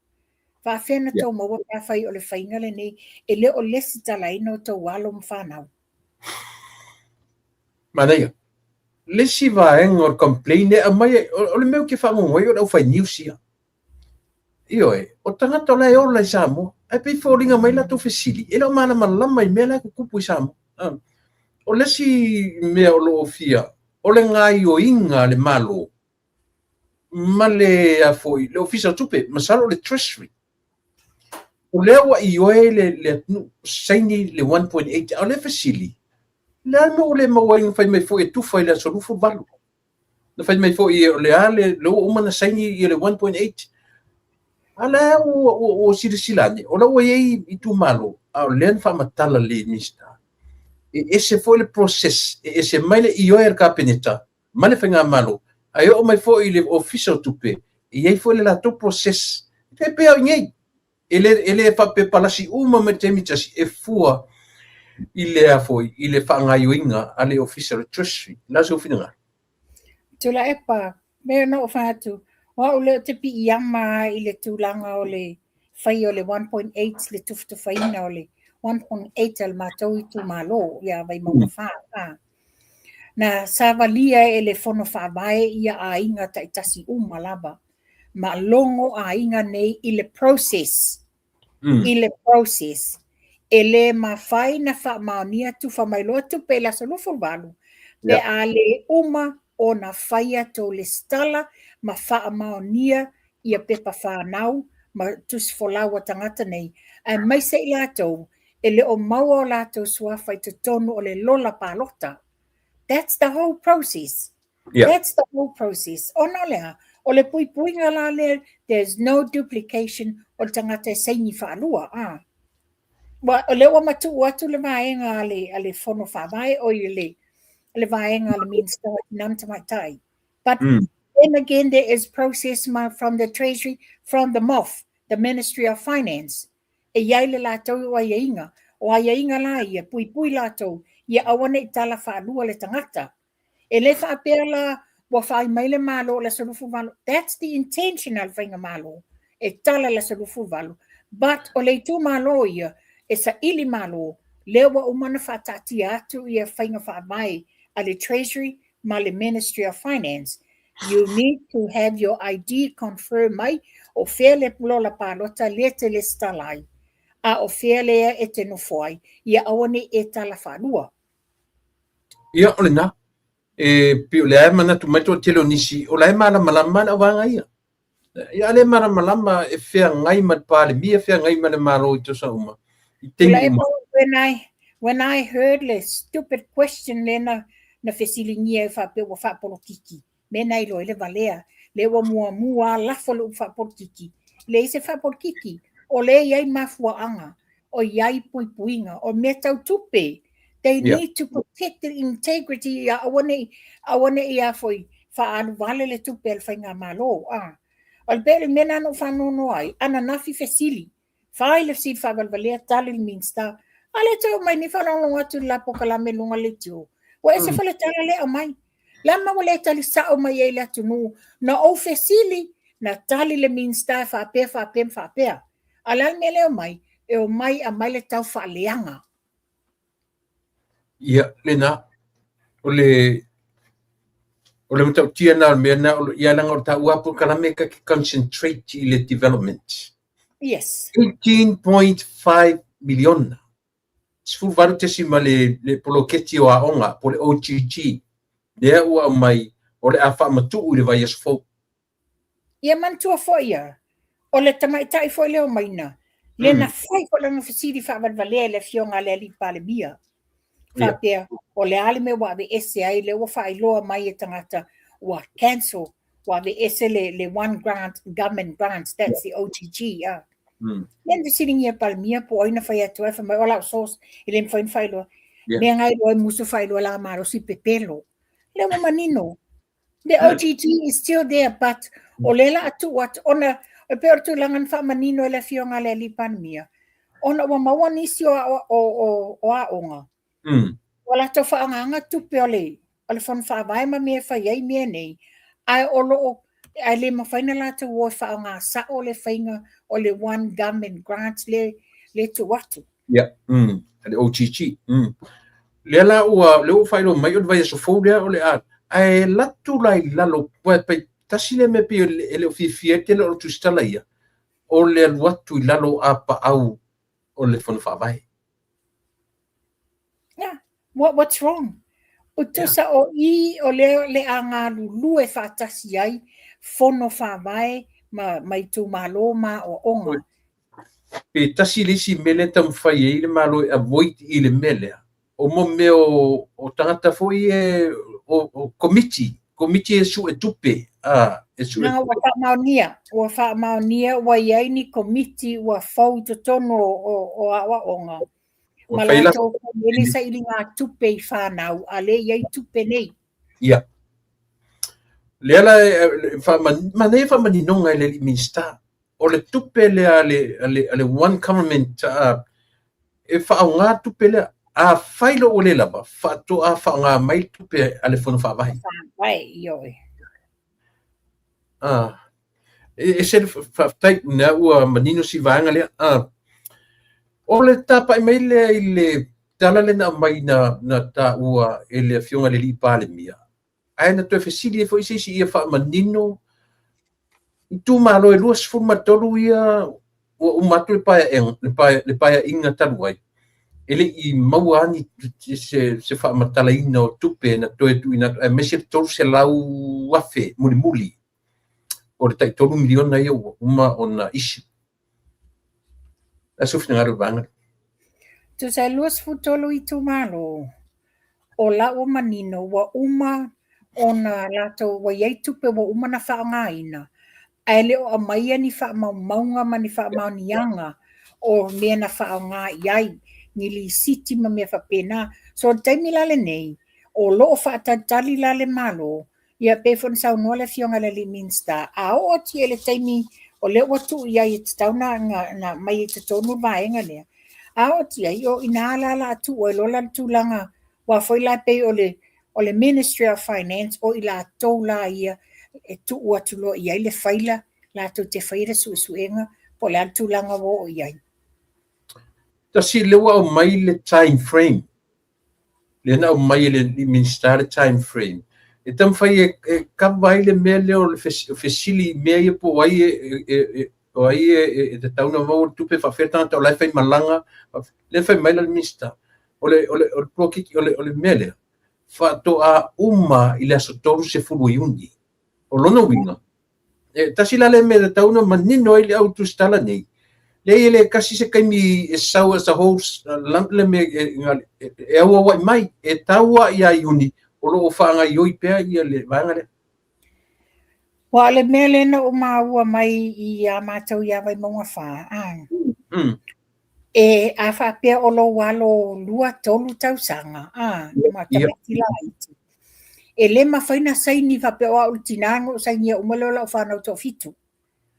Faafefea na tou maua pe afai o le faiga lenei e le o lesitalaina o tou alo ma fanau?
Manaia. Le isi vaega o le complain e aumai, o le mea ou te faagogo ai o le aufai news ia. Ioe, o tagata o la e ola i Samoa, ae pei foliga mai latou fesili, e le o malamalama i mea la e tutupu i Samoa. O le isi mea o lo o fia, o le gaioiga a le Malo ma le a foi, le Ofisa o Tupe, masalo o le Treasury. O lea ua ioe le atunuu, saini le 1.8, a o le fesili, le a le mea ua le maua ai na fai mai foi e tufa i le aso 28. Na fai mai foi o le a le ua uma na saini ia le 1.8. A lea ua silasila ane, o la ua i ai itumalo, a o lea na faamatala le Minisita. E ese foi le process, e ese mai le ioe a le Kapeneta ma le Faigamalo, ae oo mai foi i le Ofisa o Tupe, e i ai foi le latou process. E pei o i nei, e le faapea palasi uma mai le taimi tasi, e fua i le a foi, i le faagaioiga a le Ofisa o le Treasury. La sou finagalo.
Tuilaepa, me na o fai atu, o au lea o te piiama i le tulaga o le fai o le 1.8, le tufatufaina o le 1.8 a le matou itumalo ia Vaimauga 4. A. Na savalia e le fono faavae ia aiga taitasi uma lava. Ma logo aiga nei i le process. I le process. E le mafai na faamaonia tufa mai loa tupe i le aso 28, pe a le uma ona faia tou lesitala ma faamaonia ia pepa whānau ma tusi folau a tagata nei, aemaise i latou e le o maua o latou suafa i totonu o le lola palota. That's the whole process. That's the whole process. Ona o lea, o le puipuiga la lea, there's no duplication o le tagata e saini whaalua. Ah. Wa, o lea ua matuu atu le vaega a le fono faavae o i le vaega a le Minista o Tina ma Tamaitai. But then again, there is process from the Treasury, from the MOF, the Ministry of Finance. E iai le latou o aiaiga. O aiaiga la ia, puipui latou, ia aua nei tala whaalua le tagata. E le faapea la ua whai mai le malo o le aso 28. That's the intention a le faigamalo. E tala le aso 28. But o le itumalo ia, e saili malo, lea ua uma na whaataatia atu ia faiga faavae a le Treasury ma le Ministry of Finance. You need to have your ID confirm mai o fea le lola palota le te lesitala ai. A o fea lea e te nofo ai, ia aua nei e tala whaalua.
Ia, o lena. E pei o lea e manatu mai toatele o nisi, o la e malamalama le auvaega ia. Ia a le malamalama e feagai ma le Palemia, feagai ma le Malo i tausaga uma. I taimi uma.
When I heard le stupid question le na fesiligia e faapea ua faapolokiki, me na iloa i le valea, le ua muamua a lafo le upu faapolokiki. Le i se faapolokiki, o le iai mafuaaga, o iai puipuiga, o mea tau tupe. They need to protect the integrity ia aua nei, aua nei a foi faaalu vale le tupe a le faigamalo. Ah. O le pei o le mea lena na ou faanoanoa ai, ananafi fesili, fai le fesili faavalevalea, tali le Minista. A lea toe omai nei faalogologo atu i le la polokalame i luga o le leitio. Ua ese foi le tala lea e aumai. Le a ma ua le tali sao mai ai le atunuu, na ou fesili, na tali le Minista e faapea, faapea ma faapea. A o le a le mea lea e omai? E omai e aumai le tau faaleaga.
Ia, lena. O le o le matautia lena o le mea lena, ia leaga o le taua lava polokalame ta te concentrate i le development.
Yes.
18.5 miliona. 18 tesima le, le poloketi o aoga po o le OGG lea ua aumai o le a faamatuu i le vaiaso fou.
Ia manatua foi ia, o le tamaitai foi lea o Maina, lea na fai foi lana fesili faavalevalea i le afioga a le alii Palemia. Faapea, o le a le mea ua aveese ai, lea ua faailoa mai e tagata ua cancel, ua aveese le, le one grant, government grants, that's the OGG. Ah. Lea na fesiligia e Palemia po o ai na fai atu ai, fai mai, o lau source, e le mafai ona faailoa. Mea ngai loa e musu faailoa la malosi pepelo. Lea ua manino. The OGG is still there, but o lea la a tuu atu, ona e pei o le tulaga na faamanino e le afioga a le alii Palemia, ona ua maua nisi o, o, o, o aoga, ua latou faagaaga tupe o le, o le fono faavae ma mea e fai ai mea nei, ae o lo o, ae le mafai ona latou o e faaaoga sao le faiga o le one government grant le, le tuu atu.
Ia, le OGG. Lea la ua, lea ua faailoa mai o le vaiaso fou lea o le a, ae alu atu la i lalo, aua e tasi lea mea pei e le o fiafia ai le tele o tusitala ia, o le alu atu i lalo o apaau o le Fono Faavae.
Yeah, what, what's wrong? O tusa o i o lea le a galulue faatasi ai Fono Faavae ma, ma itumalo ma aoaoga.
Pe tasi le isi mea lea e taumafai ai le Malo e avoid i le mea lea, o mo mea o, o tagata foi e, o, o komiti, komiti e sue tupe, a, e sue
Nā, ua faamaonia, ua faamaonia ua i ai ni komiti ua fou i totonu o, o, o aoaoga. Ma latou foi e le sailiga tupe i whānau, a le i ai tupe nei.
Ia. Lea la e manaia faamaninoga e le alii Minisita, o le tupe lea a le, a le, a le one government e faaaoga tupe lea. Afai loa ua le lava, faatoa faaaoga mai le tupe a le Fono Faavae.
Faavae, ioe.
Ah, e ese le faafetai, lea ua manino si vaega lea. Ah, o le tapai mai lea i le tala lea na aumai na, na taua e le Afioga i le Alii Palemia, ae na toe fesili ai foi se isi ia faamanino itumalo e 23 ia ua uma atu le paeaega, le, pae, le paeaiga talu ai, e le i maua ni se, se faamatalaina o tupe na toe tuuina atu, aemaise le 300,000 mulimuli o le tai 3 miliona ia ua uma ona issue. Le a sou finagalo i le vaega lea?
Tusa e 23 itumalo, o la ua manino ua uma ona latou ua i ai tupe ua uma ona faaaogaina, ae le o aumaia ni faamaumauga ma ni faamaoniaga o mea na faaaoga i ai, ni lisiti ma mea faapena. So i le taimi la lenei, o lo o faatalitali la le Malo, ia pei foi ona saunoa le Afioga i le alii Minisita, a oo atu i ai i le taimi o lea ua tuu i ai e tatau ona aumai i totonu le vaega lea, a oo atu i ai, o i ina la o le a tuu ai loa la le tulaga, aua foi la e pei o le o le Ministry of Finance, o i latou la ia e tuu atu loa i ai le faila latou te faia le suesuega po o le a le tulaga ua oo i ai.
Tasi lea ua aumai le time frame, lea na aumai e le Minisita le time frame, e taumafai e cover ai le mea lea o le fesili i mea ia po o ai e o ai e tatau ona maua le tupe, faapefea le tagata o la e faimalaga, lea e fai mai la le Minisita, o le, o le, o le poloketi, o le, o le mea lea, faatoa uma i le aso 30 o Iuni. O lona uiga, e tasi la lea mea e tatau ona manino ai le au tusitala nei, leai e le tasi se taimi e sau as a whole lump le mea e, e, e auauai mai, e tau lava ia Iuni o lo o faagaioi pea ia le vaega lea.
Aua o le mea lea na ou maua mai ia matou ia Vaimauga 4, a. E a faapea o lou alo 2, 3 tausaga, a, ma tamaiti laiti, e le mafai ona saini faapea o au le tina na ou sainia uma lea o lau fanau toafitu.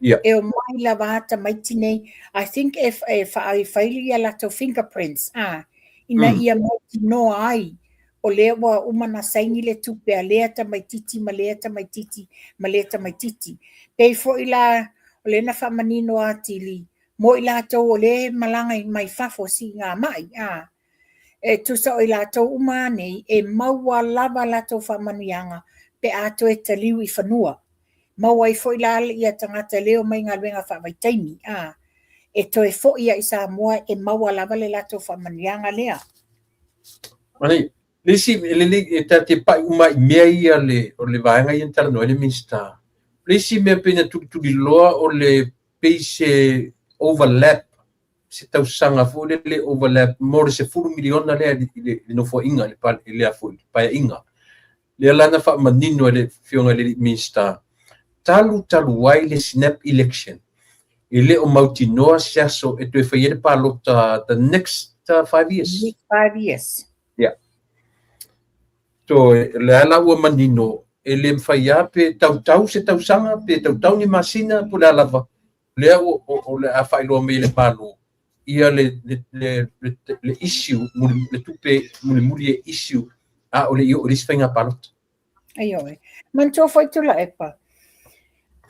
E omai lava a tamaiti nei, I think e, e fai ia latou fingerprints, a, ina ia mautinoa ai o lea ua uma ona saini le tupe a lea tamaitiiti ma lea tamaitiiti ma lea tamaitiiti. Pei foi la o lea na faamanino atili mo i latou o lea e malaga mai fafo e siigamai, a, e tusa o i latou uma lava nei e maua lava a latou faamanuiaga pe a toe taliu i fanua. Maua ai foi la ia tagata lea e omai i galuega faavaitaimi, a, e toe foi lava i Samoa e maua lava le latou faamanuiaga lea.
Manaia. Le isi, e lelei, e ta te pai uma i mea ia le, o le vaega ia na talanoa ai le Minisita. Le isi mea pei na tulituliloa o le pei se overlap, se tausaga foi lele overlap mo le $10 miliona lea i le nofoaiga, i le paeaiga. Lea la na faamanino e le Afioga i le Minisita, talu talu ai le snap election, e le o mautinoa se aso e toe fai ai le palota the next 5 years.
Next 5 years.
Yeah. So, lea la ua manino, e le mafai lava pe tautau se tausaga, pe tautau ni masina, po o le a lava, lea ua o le a faailoa mai e le Malo ia le, le, le, le, le issue, le tupe mulimuli e issue, a o le i oo i le isi faiga palota.
Ioe. Manatua foi Tuilaepa,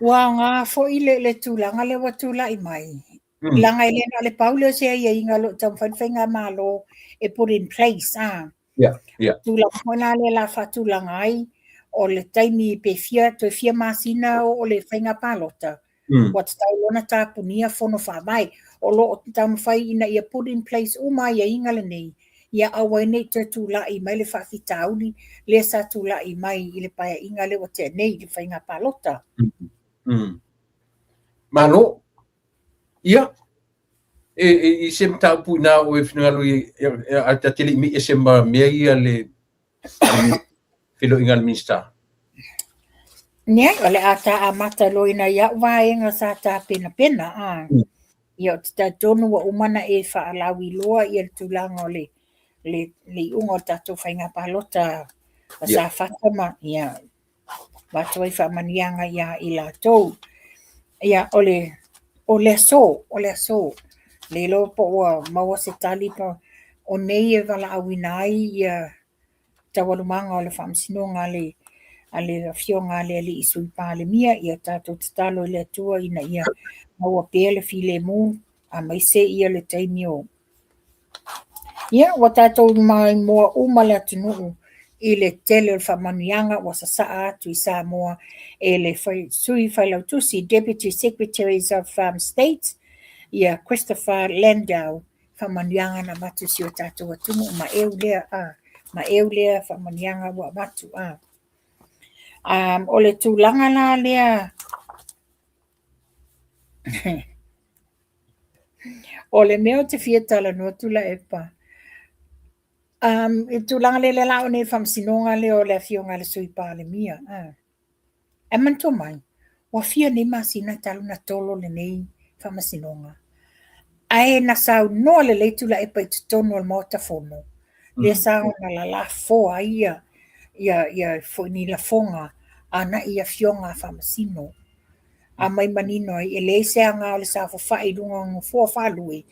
ua aoga foi le, le tulaga lea ua tulai mai. Leaga e le na o le pau lea o se aiaiga o lo o taumafai le faigamalo e put in place, a. Tulaga foi la lea o le a faatulaga ai, o le taimi pe fia, toe fia masina oo le faiga palota, ua tatau loa ona tapunia fono faavae. O lo o taumafai ina ia put in place uma aiaiga lenei, ia aua ai ne i toe tulai mai le faafitauli lea sa tulai mai i le paeaiga lea ua tea nei i le faiga palota.
Malo. Ia, e, e, i se mataupu inā o e finagalo i, a ta te le i me'i ese ma mea ia le feiloaiga a le Minisita.
Leai, o le a ta amata loa ina i a'u vaega sa tapenapena, a. Ia ou te talitonu ua uma ona e faalauiloa ia le tulaga o le, le, le iuga o le tatou faiga palota a Safata ma, ia, avatu ai faamanuiaga ia i latou. Ia, o le, o le aso, o le aso, le iloa po ua maua se tali po o nei e valaauina ai ia taualumaga o le faamasinoga a le, a le Afioga a le Alii Sui Palemia, ia tatou tatalo i le Atua ina ia maua pea le filemu, aemaise ia le taimi o Ia, ua tatou maimoa uma le atunuu i le tele o le faamanuiaga ua sasaa atu i Samoa e le Sui Failautusi, Deputy Secretaries of State, ia Christopher Landau, faamanuiaga na avatu i si o tatou atunuu ma eu lea, ma eu lea faamanuiaga ua avatu. O le tulaga la lea O le mea ou te fia talanoa Tuilaepa, i le tulaga lea o le a oo nei i le faamasinoga lea o le afioga i le Sui Palemia. Ae manatua mai, ua fia nei masina talu ona tolo lenei faamasinoga, ae na saunoa lelei Tuilaepa i totonu o le Maota Fono, lea sa ona lalafoa ai ia foi ni lafoga a nai afioga a faamasino. Aumai manino ai, e leai se aoga o le saofafai i luga o nofoa faalue,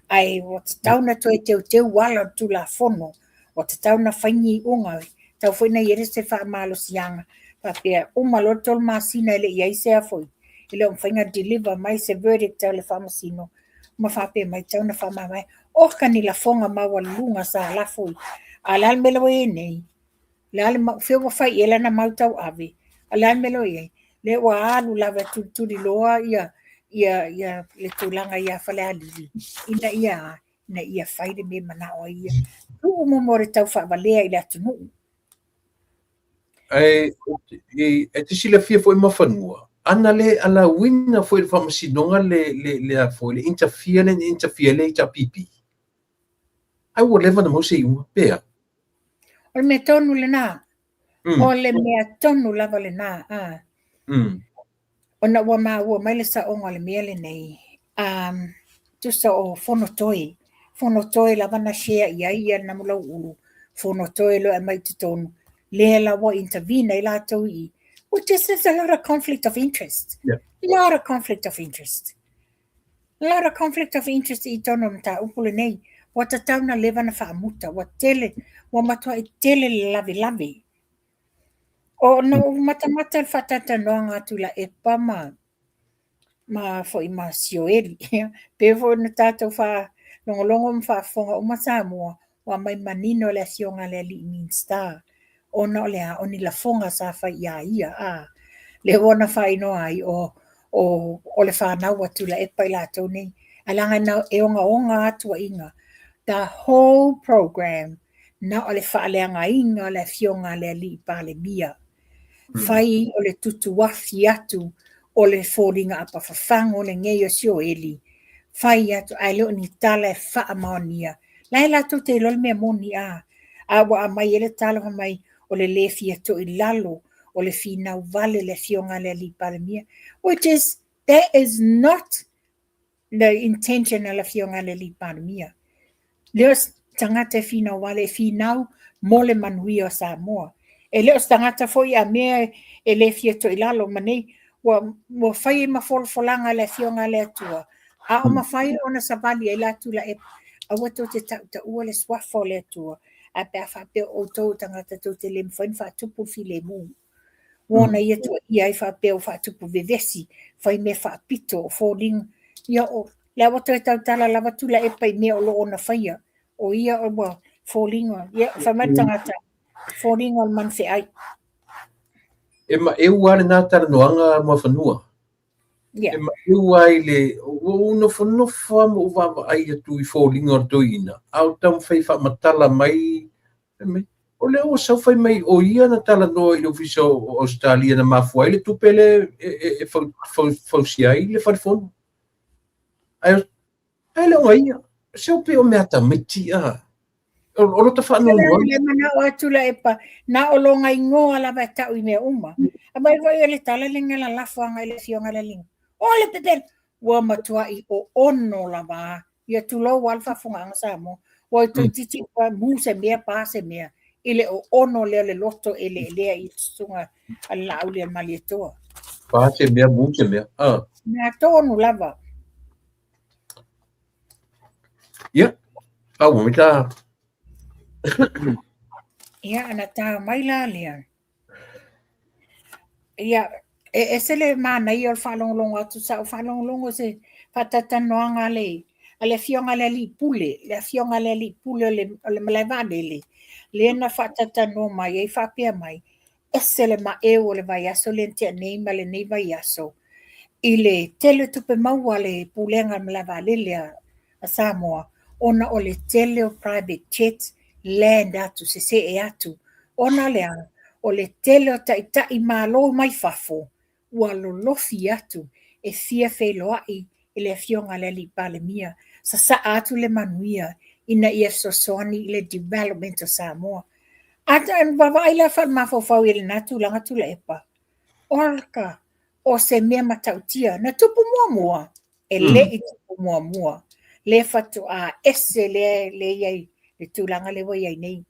ae ua tatau ona toe teuteu ala o le Tulafono, ua tatau ona fai ni iuga, tatau foi ona i ai se faamalosiaga, faapea uma loa le 3 masina e le i i ai se a foi, e le o mafai ona deliver mai se verdict a le Faamasino, ma faapea mai, e tatau ona faamavae. Oka ni lafoga maualuluga sa lafo i, a o le a le mea la ua i ai nei? Le a le mau, fea ua fai i ai lana mau tauave? A o le a le mea la ua i ai? Lea ua alu lava e tulituliloa ia, ia, ia le tulaga ia Falealili, ina ia a? Ina ia fai le mea e manao ai ia. Tuu mo le taufaavalea i le atunuu.
Ae e te silafia foi Mafanua, ana le alauina foi e le Faamasinoga le, le, le a foi, le interfere le interfere le HRPP. Ai ua leva ona maua se iuga, pe a?
O le mea tonu lena. O le mea tonu lava lena. A. Ona ua maua mai le saoga o le mea lenei, tusa o Fonotoe. Fonotoe lava na share i ai ia Namulau'ulu, Fonotoe loa e aumai i totonu, lea la ua intervene ai latou i i, which is there's a lot of conflict of interest.
Yeah.
Lot of conflict of interest. Lot of conflict of interest i totonu o le mataupu lenei. Ua tatau na leva na faamuta, ua tele, ua matuai tele le lavelave. O na ou matamata i le faatalatalanoaga a Tuilaepa ma ma foi ma Sioeli. Pei foi ona tatou faalogologo ma faafofoga uma Samoa, ua aumai manino le afioga a le alii Minisita ona o le a? O ni lafoga sa fai ia ia, a lea ua na faailoa ai o, o, o le fanau a Tuilaepa i latou nei. Ae leaga e ogaoga lava tuuaiga. The whole program na o le faaleagaina o le afioga a le alii Palemia. Fai o le tutuafi atu o le foliga apafafago lenei o Sioeli, fai atu ae le o ni tala e faamaonia. La e latou te iloa le mea moni a, a ua aumai ai le tala fai mai o le le fia toilalo o le finau vale le afioga a le alii Palemia, which is, that is not the intention a le afioga a le alii Palemia. Le o se tagata e finau vale, e finau mo le manuia o Samoa. E le o se tagata foi a mea e le fia toilalo ma nei, ua, ua fai ai ma folafolaga a le afioga a le Atua, a o mafai ona savali ai la Tuilaepa, aua tou te tautaua le suafa o le Atua, ae pe a faapea o outou o tagata tou te le mafai ona faatupu le filemu. Ua ona ia tuuaia ai faapea ua faatupu vevesi, fai mea faapito, o foliga. Ia o lea ua toe tautala lava Tuilaepa i mea o lo o ona faia. O ia ua foliga. Ia, fai mai le tagata, foliga o le manufeai.
E maeu lava lena talanoaga Muafanua.
Yeah.
E maeu lava i le... Ua ou nofonofo lava ma ou vaavaai atu i foliga o le toeaina, a o taumafai e faamatala mai, fai mai, o lea ua sau fai mai o ia na talanoa i le Ofisa o Ausetalia na mafua ai le tupe lea e fausia ai le fale fono. Ae ae le o ia. Se o pei o mea tamaiti a. O lota faanoanoaga.
Le manao atu Tuilaepa, na o lona igoa lava e tau i mea uma. A mai foi o le tala lenei na lalafo agai i le afioga i le alii. O le pepelo! Ua matuai oono lava. Ia tulou lava le faafofogaaga Samoa. Ua toeitiiti ua mu se mea, pa se mea i le oono lea o le loto eleelea i le susuga a le Laaulialemalietoa.
Pa se mea, mu se mea. Ah.
Mea tonu lava.
Ia, au mai ta.
Ia, ana tā mai la lea. Ia, e ese le manaia o le faalogologo atu, sa ou faalogologo i se faatalatalanoaga a le a le afioga i le alii pule, le afioga i le alii pule o le o le malae vaalele, lea na faatalatalanoa mai ai faapea mai, ese le maeu o le vaiaso lea na tea nei ma lenei vaiaso i le tele o tupe maua a le pulega o le malae vaalele a a Samoa ona o le tele o private jets land atu, sesee atu, ona o le a? O le tele o taitai malo mai fafo ua lolofi atu e fia feiloai i le afioga i le alii Palemia, sasaa atu le manuia ina ia fesoasoani i le development o Samoa. A vaavaai la faale-mafaufau i lena tulaga Tuilaepa, oka, o se mea matautia na tupu muamua e le i tupu muamua, lea faatoa ese lea le i ai le tulaga lea ua i ai nei.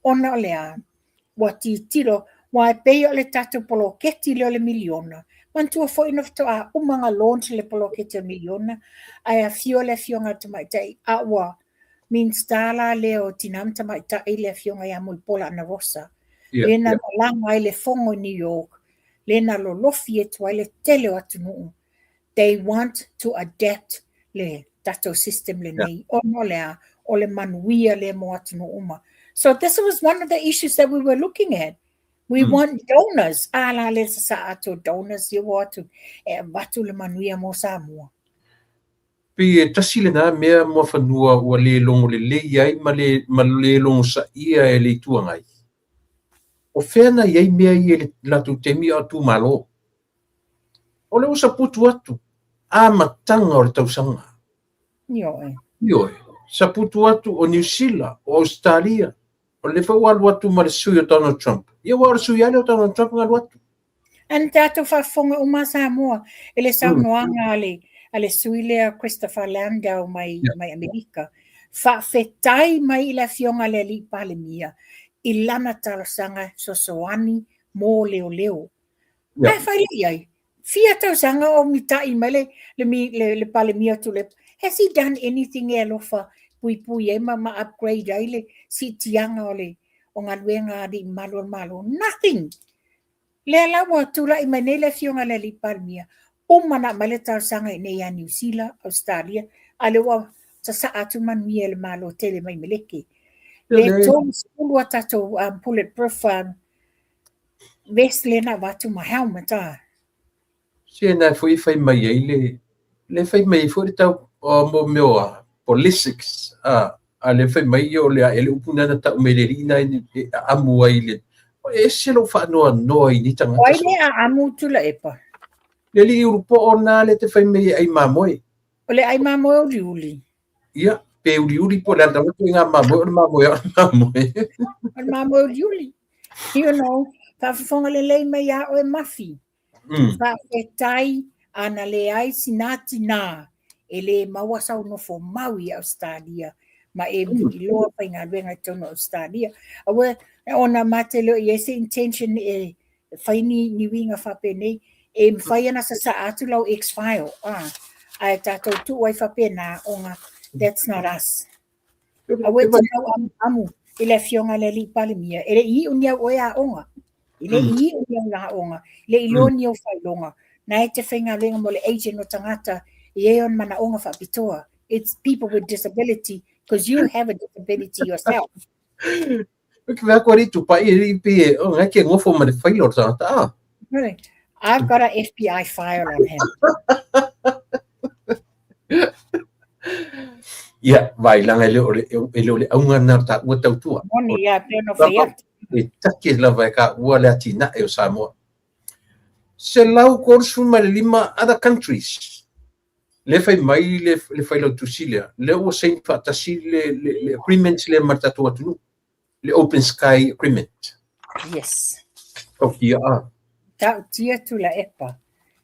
Ona o le a? Ua tilotilo, aua e pei o le tatou poloketi lea o le miliona, manatua foi na faatoa uma ona launch le poloketi o le miliona, ae afio le afioga i le Tamaitai, a ua Minisita la lea o Tina ma Tamaitai le afioga ia Mulipola Anarosa, lea na malaga ai le fono i New York, lea na lolofi atu ai le tele o atunuu They want to adapt le tatou system lenei. Ona o le a? O le manuia lea mo atunuu uma. So this was one of the issues that we were looking at. We want donors. A la le sasaa atu o donors ia ua o atu e avatu le manuia mo Samoa.
Pei e tasi lena mea Muafanua ua le logo lelei ai ma le, ma le logosaia e le Itu Agai. O fea na i ai mea ia i le latou taimi a o tu Malo? O lea ua saputu atu amataga o le tausaga.
Ioe.
Ioe. Saputu atu o Niu Sila, o Ausetalia, o lea foi ua alu atu ma le sui o Donald Trump. Ia aua o le sui lava lea o Donald Trump na alu atu.
Ae na tatou faafofoga uma Samoa i le saunoaga a le, a le sui lea Christopher Landau mai, mai Amerika. Faafetai mai i le Afioga i le Alii Palemia i lana talosaga fesoasoani mo leoleo. Ae fai le i ai, fia tausaga o mitai mai le Palemia o Tuilaepa. Has he done anything e alofa puipui ai ma upgrade ai le siitiaga o le o galuega a alii mamalu o le Malo? Nothing! Lea la ua tulai mai nei le Afioga i le Alii Palemia, uma ona aumai le talosaga i inei ia Niu Sila, Ausetalia, a o lea ua sasaa atu manuia e le Malo tele mai Meleke. Le 30 a tatou bulletproof vest lea na avatu ma helmet a.
Se na foi e fai mai ai le le fai mai ai foi le tau mo mea o a politics a a le fai mai o le a e le upu na na tau mai le alii na e amu ai le e ese lou faanoanoa i ni tagata.
O ai le aamu Tuilaepa?
Le alii ulupoo na le te fai mai e ai mamoe.
O le ai mamoe uliuli.
Ia, pe uliuli po o le a lava ituaiga mamoe, o le mamoe lava o le mamoe.
O le mamoe uliuli. You know, faafofoga lelei mai ia oe Mafi. Faafetai ana leai sina tinā e le maua sau nofo mau i Ausetalia ma e iloa faigaluega i totonu o Ausetalia. Aua ona ma te le o i ai se intention e fai ni, ni uiga faapenei, e mafai ona sasaa atu lau ex-file, ae tatou tuu ai faapena ona that's not us. Aua e te tau amuamu i le Afioga i le Alii Palemia, e le i iu ni au oe aoga, e le i iu ni au aoga, e le i iloa ni ou faailoga, na e te faigaluega mo le agent o tagata e i ai ona manaoga faapitoa. It's people with disability because you have a disability yourself.
Ke mea koe ri tupai e ri pi e, o ngai ke ngofo ma le whaila o tangata, ah.
Really? I've got a FBI file on him.
Ia, vai langa e le o le, e le o le aunga na ta ua tautua.
Moni, ia, pe no whai atu.
E take lava e ka ua le atinae o Samoa. 135 other countries. Le fai mai le, le failautusi lea, lea ua saini faatasi le, le, le agreement lea ma le tatou atunuu, le Open Sky Agreement.
Yes.
Tautia a.
Tautia Tuilaepa.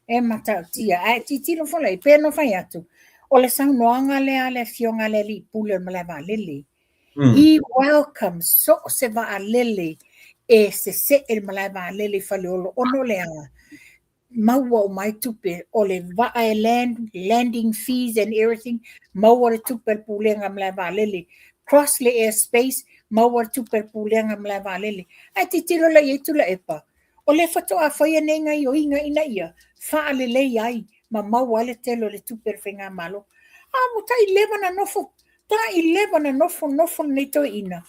E matautia. Ae titilo foi lai, pei ona fai atu, o le saunoaga lea a le Afioga i le Alii Pule o le Malae Vaalele. He welcomes so o se vaalele e sese'e le malae vaalele i Faleolo ona o le a? Maua uma ai tupe o le vaa e land, landing fees and everything, maua le tupe a le Pulega Malae Vaalele. Cross le air space, maua le tupe a le Pulega Malae Vaalele. Ae tilotilo la i ai Tuilaepa, o lea faatoa faia nei gaioiga ina ia faalelei ai ma maua ai le tele o le tupe a le Faigamalo. A ua tai leva na nofo Tai leva na nofo nofo lenei toeaina.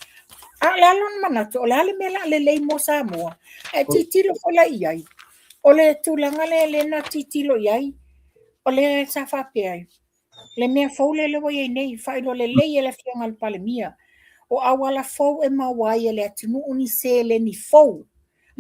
A o le a lona manatu, o le a le mea o le a lelei mo Samoa? Ae tilotilo foi la i ai, o le tulaga lea lea na tilotilo i ai, o lea sa faapea ai, le mea fou lea lea ua i ai nei, faailoa lelei e le Afioga i le Palemia, o auala fou e maua ai e le atunuu ni seleni fou,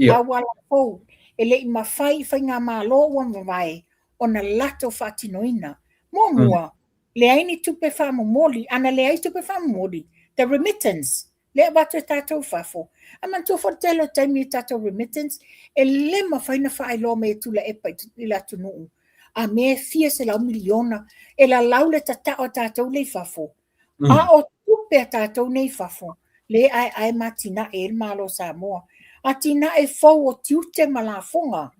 auala fou e le i mafai i faigamalo ua mavae ona latou faatinoina. Muamua, leai ni tupe faamomoli, ana leai tupe faamomoli, the remittance, lea e avatu e tatou i fafo. Ae manatua foi le tele o taimi i tatou remittance, e le mafai ona faailoa mai e Tuilaepa i le atunuu, a mea e fia selau miliona, e lalau le tatao a tatou lea i fafo. A o tupe a tatou nei i fafo, lea e aeae ma atinae ai le Malo o Samoa. Atinae fou o tiute ma lafoga.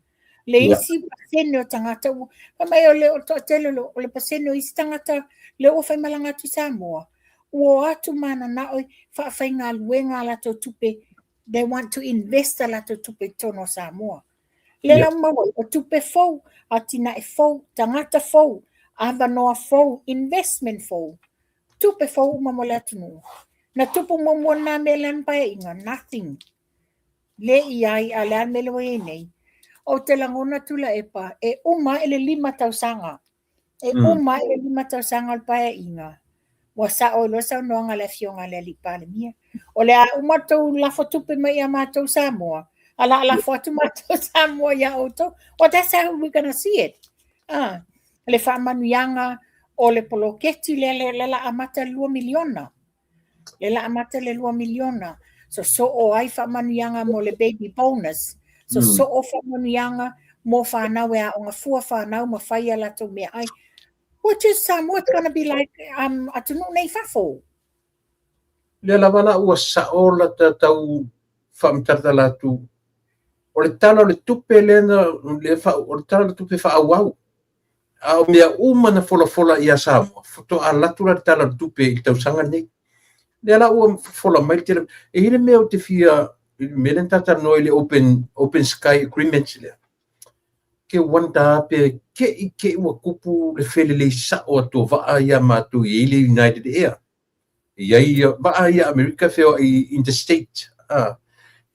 Le isi pasene o tagata ua, fai mai o le o le toatele o le pasene o isi tagata lea ua faimalaga atu i Samoa, ua o atu mananao e faafaigaluega a latou tupe, they want to invest a latou tupe i totonu o Samoa. Lea la maua ai, o tupe fou, atinae fou, tagata fou, avanoa fou, investment fou, tupe fou uma mo le atunuu. Na tupu muamua lena mea i lana paeaiga? Nothing. Le i ai, a o le a le mea lea ua i ai nei? Ou te lagona Tuilaepa, e uma ae le 5 tausaga. E uma ae le 5 tausaga o le paeaiga, ua sao ai loa le saunoaga a le Afioga i le Alii Palemia. O le a uma le tou lafo tupe mai ia matou Samoa, a o le a lafo atu matou Samoa ia outou. Well, that's how we're gonna see it. Ah, le faamanuiaga o le poloketi lea lea o le a amata i le 2 miliona. Lea la amata le 2 miliona. Sosoo ai faamanuiaga mo le baby bonus. Sosoo faamanuiaga mo fanau e aoga fua fanau ma fai a latou meaai. Which is Samoa, it's gonna be like atunuu nei i fafo.
Lea lava la ua sa'o la ta tau faamatalatala atu, o le Tala o le Tupe lea na lea fa, o le Tala o le Tupe faaauau. A o mea uma na folafola ia Samoa, faatoa alu atu la le Tala o le Tupe i le tausaga lenei. Lea la ua fofola mai le tele. E i ai le mea ou te fia, i le mea lea na ta talanoa i le Open Sky Agreement lea. Ke wonder pe te i te ua tupu le felelei sa'o atu o vaa ia matou i ai le United Air. E i ai ia vaa ia Amerika feoai interstate.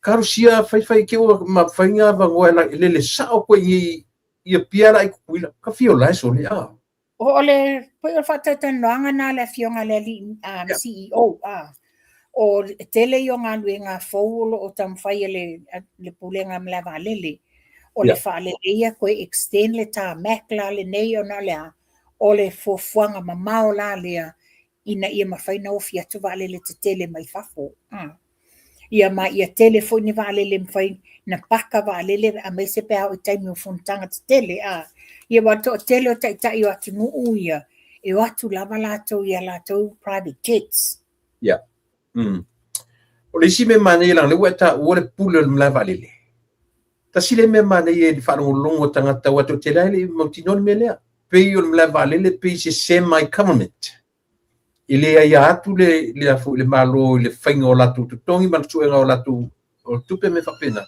Talosia faifai te ua mafai na avanoa e la- e lele sa'o koe i ia pia la i Tutuila. Ka fio la e sole a.
O le pei o le faatalatalanoaga na a le afioga i le alii CEO, o le tele ia o galuega fou o lo o taumafai e le Pulega a Malaevaalele, o le faaleleia toe extend le tarmac la lenei ona o le a? O le fuafuaga mamao la lea ina ia mafai ona ofi atu vaalele tetele mai fafo. Ia ma ia tele foi ni vaalele e mafai na paka vaalele aemaise pe a oo i taimi o fonotaga tetele. Ia aua o le toatele o taitai o atunuu ia, e o atu lava latou i a latou private jets.
Ia. O le isi mea manaia leaga o lea ua e taua le pule o le malae vaalele. Tasi lea mea manaia i le faalogologo a tagata aua toatele lava e le i mautinoa le mea lea. Pei o le malae vaalele pei se semi-government. E le aia atu le, le, a foi, le Malo i le faiga o latou totogi ma le suega o latou o tupe ma mea faapena.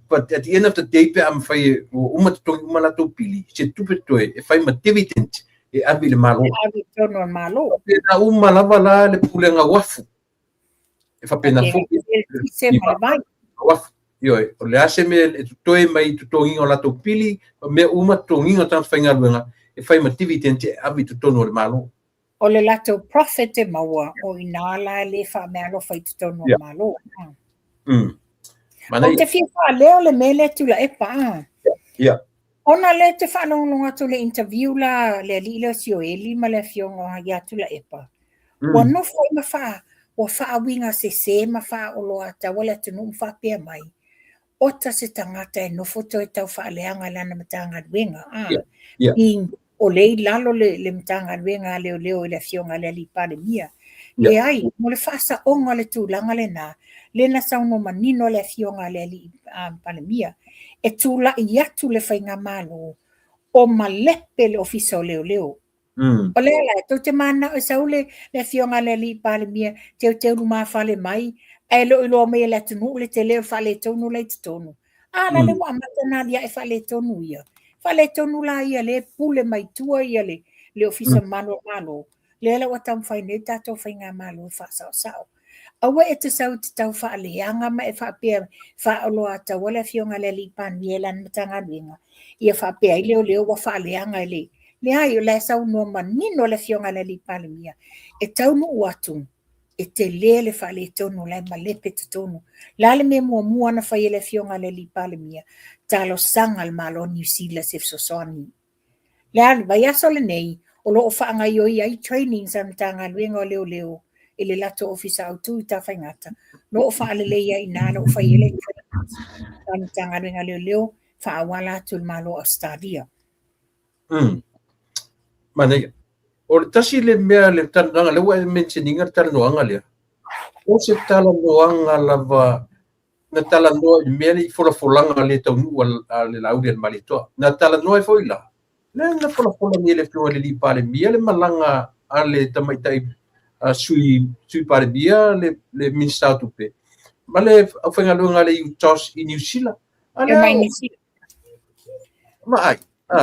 But at the end of the day pe a mafai e ua uma totogi uma latou pili, se tupe totoe e fai ma dividend e ave i le Malo.
E ave i totonu o le Malo.
Faapena uma lava la le pulega uafu. E faapena foi
se ma le vai.
Uafu. Ioe, o le a se mea e totoe mai i totogiga o latou pili, ma mea uma totogiga o tagata faigaluega e fai ma dividend e ave i totonu o le Malo.
O le latou profit e maua, o i ina la e le faameaalofa i totonu o le Malo. Ou te fia faaleo le mea lea Tuilaepa. Ona lea te faalogologo atu i le interview la le alii lea o Sioeli ma le afioga ia Tuilaepa. Ua nofo ai ma faa, ua faauiga sese ma faaoloataua le atunuu ma faapea mai, ota se tagata e nofo toe tau faaleaga i lana Matagaluega, a, being o lea i lalo le Matagaluega a Leoleo i le afioga i le alii Palemia. Leai, mo le faasaoga o le tulaga lena, lea na saunoa manino le afioga i le alii Palemia, e tulai atu le faigamalo o malepe le Ofisa o Leoleo. O lea la, tou te mananao e sau le afioga i le alii Palemia teuteu lumafale mai, ae le o iloa mai e le atunuu le tele o le faaletonu la i totonu. A la le ua amata ona aliae faaletonu ia. Faaletonu la ia lea e pule mai tua ia le Ofisa Mamalu o le Malo, lea la ua taumafai nei le tatou faigamalo e faasaosao. Aua e te sau i te tau faaleaga ma e faapea faaoloataua le afioga i le alii Palemia i lana Matagaluega, ia faapea ai leoleo ua faaleaga e le. Leai, o la e saunoa manino le afioga i le alii Palemia, e taunuu atu, e tele le faaletonu o la e malepe totonu. O le a le mea muamua na fai e le afioga i le alii Palemia? Talosaga i le Malo o Niu Sila se fesoasoani. Le a le vaiaso lenei, o lo o faagaoioi ai trainings a le Matagaluega o Leoleo i le latou Ofisa Autu i Tafaigata, o lo o faalelei ai i ina, o lo o fai ai le trainings a le Matagaluega o Leoleo faaauala atu i le Malo o Ausetalia.
Manaia. O le tasi le mea le talanoaga, lea ua e mention ina le talanoaga lea, o se talanoaga lava na talanoa i le mea lea i folafolaga le taunuu a le Laauli a le Malietoa. Na talanoa ai foi la, lea na folafola nei e le Afioga i le alii Palemia le malaga a le tamaitai Sui Palemia, le Minisita o Tupe, ma le aufaigaluega a le UTOS i Niu Sila. A lea,
mai Niu Sila.
Vaai.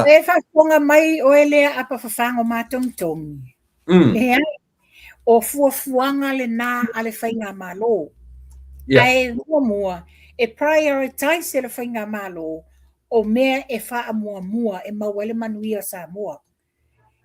E faafofoga mai oe lea apa fafago mātogitogi. Leai, o fuafuaga lena a le faigamalo. Ae muamua, e prioritize e le faigamalo o mea e faamuamua e maua ai le manuia o Samoa.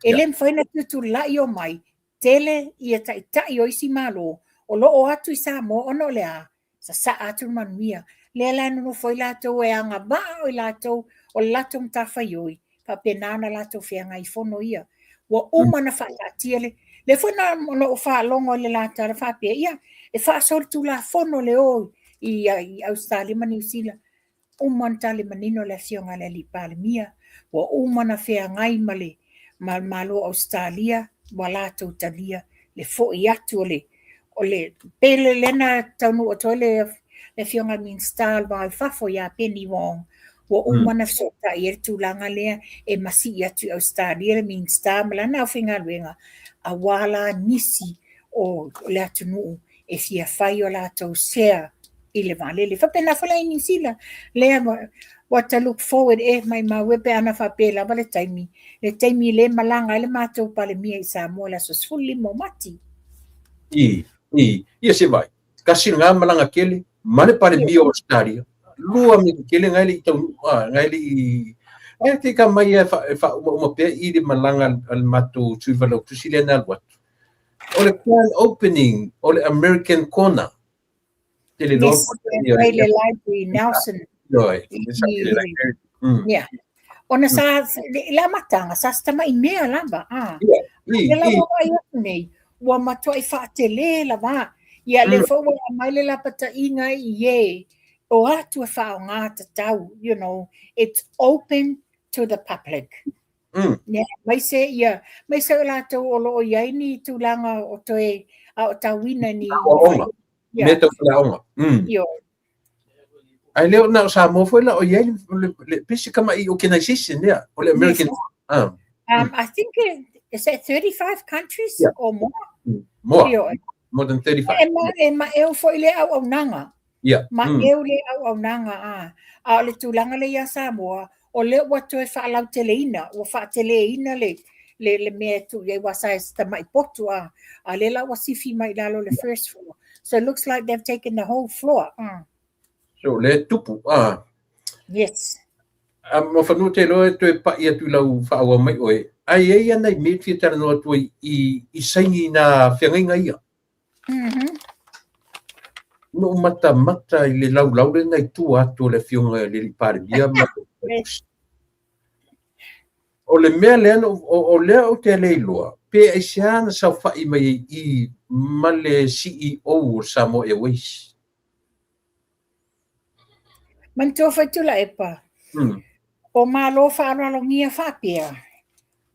E le mafai ona tutulai omai tele ia taitai o isi Malo o lo o atu i Samoa ona o le a? Sasaa atu le manuia. Lea la e nonofo ai latou e agavaa o i latou o le latou matafaioi, faapena ona latou feagai i fono ia. Ua uma ona faataatia le... Lea foi na ou faalogo i le la tala faapea, ia, e faasolitulafono le o i Ausetalia ma Niu Sila. Uma ona tali manino le afioga i le alii Palemia, ua uma ona feagai ma le Malo o Ausetalia, ua latou talia le foi atu o le o le pei le lea na taunuu atu ai le le Afioga i le Minisita o le Va i Fafo ia Penny Wong, ua uma ona fesootai ai le tulaga lea e masii atu i Ausetalia le Minisita ma lana aufaigaluega aua la nisi o le atunuu e fia fai o latou sea i le vaalele. E faapena foi la i Niu Sila, lea what to look forward e maimau e pe ana faapea e lava le taimi, le taimi lea e malaga ai le matou Palemia i Samoa i le aso 15 o Mati.
I, i, ia se vai. Kasi lena malaga tele ma le Palemia o Australia. Lua mea tetele ngai le i taunuu, ngai le i Ae te ka mai e faaumauma pea i le malaga a le matou sui failautusi lea na alu atu. O le grand opening o le American Corner. Tele loa.
Yes, i le library Nelson.
Ioe.
Yeah. Ona sa, le amataga, sa se tamai mea lava. Ah.
Yeah.
Le la ua vaai atu nei, ua matuai faatele lava. Ia lea foi ua aumai le lapataiga i e o atu e faaaoga tatau, you know, it's open to the public. Yeah, aemaise ia, aemaise o latou o lo o i ai ni tulaga o toe aotauina ni
Aoaoga.
Yeah.
Mea tau faleaoga.
Ioe.
Ae le o na o Samoa foi la o i ai le pei se tama'i organization lea o le American.
Yes. I think it, is that 35 countries or more?
More.
Ioe.
More than 35.
E ma, e maeu foi le auaunaga.
Mm.
Maeu le auaunaga, a. A o le tulaga lea ia Samoa, o lea ua toe faalauteleina, ua faateleina le, le, le mea e tuu i ai, aua sa e tamai potu, a. A lea la ua sifi mai i lalo o le first floor. So it looks like they've taken the whole floor.
So lea e tupu, a.
Yes.
A Muafanua te iloa e toe pa'i atu i lau faaauau mai oe, ae i ai ana i mea e fia talanoa atu ai i, i saini nā feagaiga ia. Na ou matamata i le laulau lena i tua atu o le Afioga i le Alii Palemia ma le O le mea lea, na o, o lea ou te le iloa, pe aisea na saofa'i mai ai i ma le CEO o le Samoa Airways.
Manatua foi Tuilaepa, o Malo faaaloalogia faapea,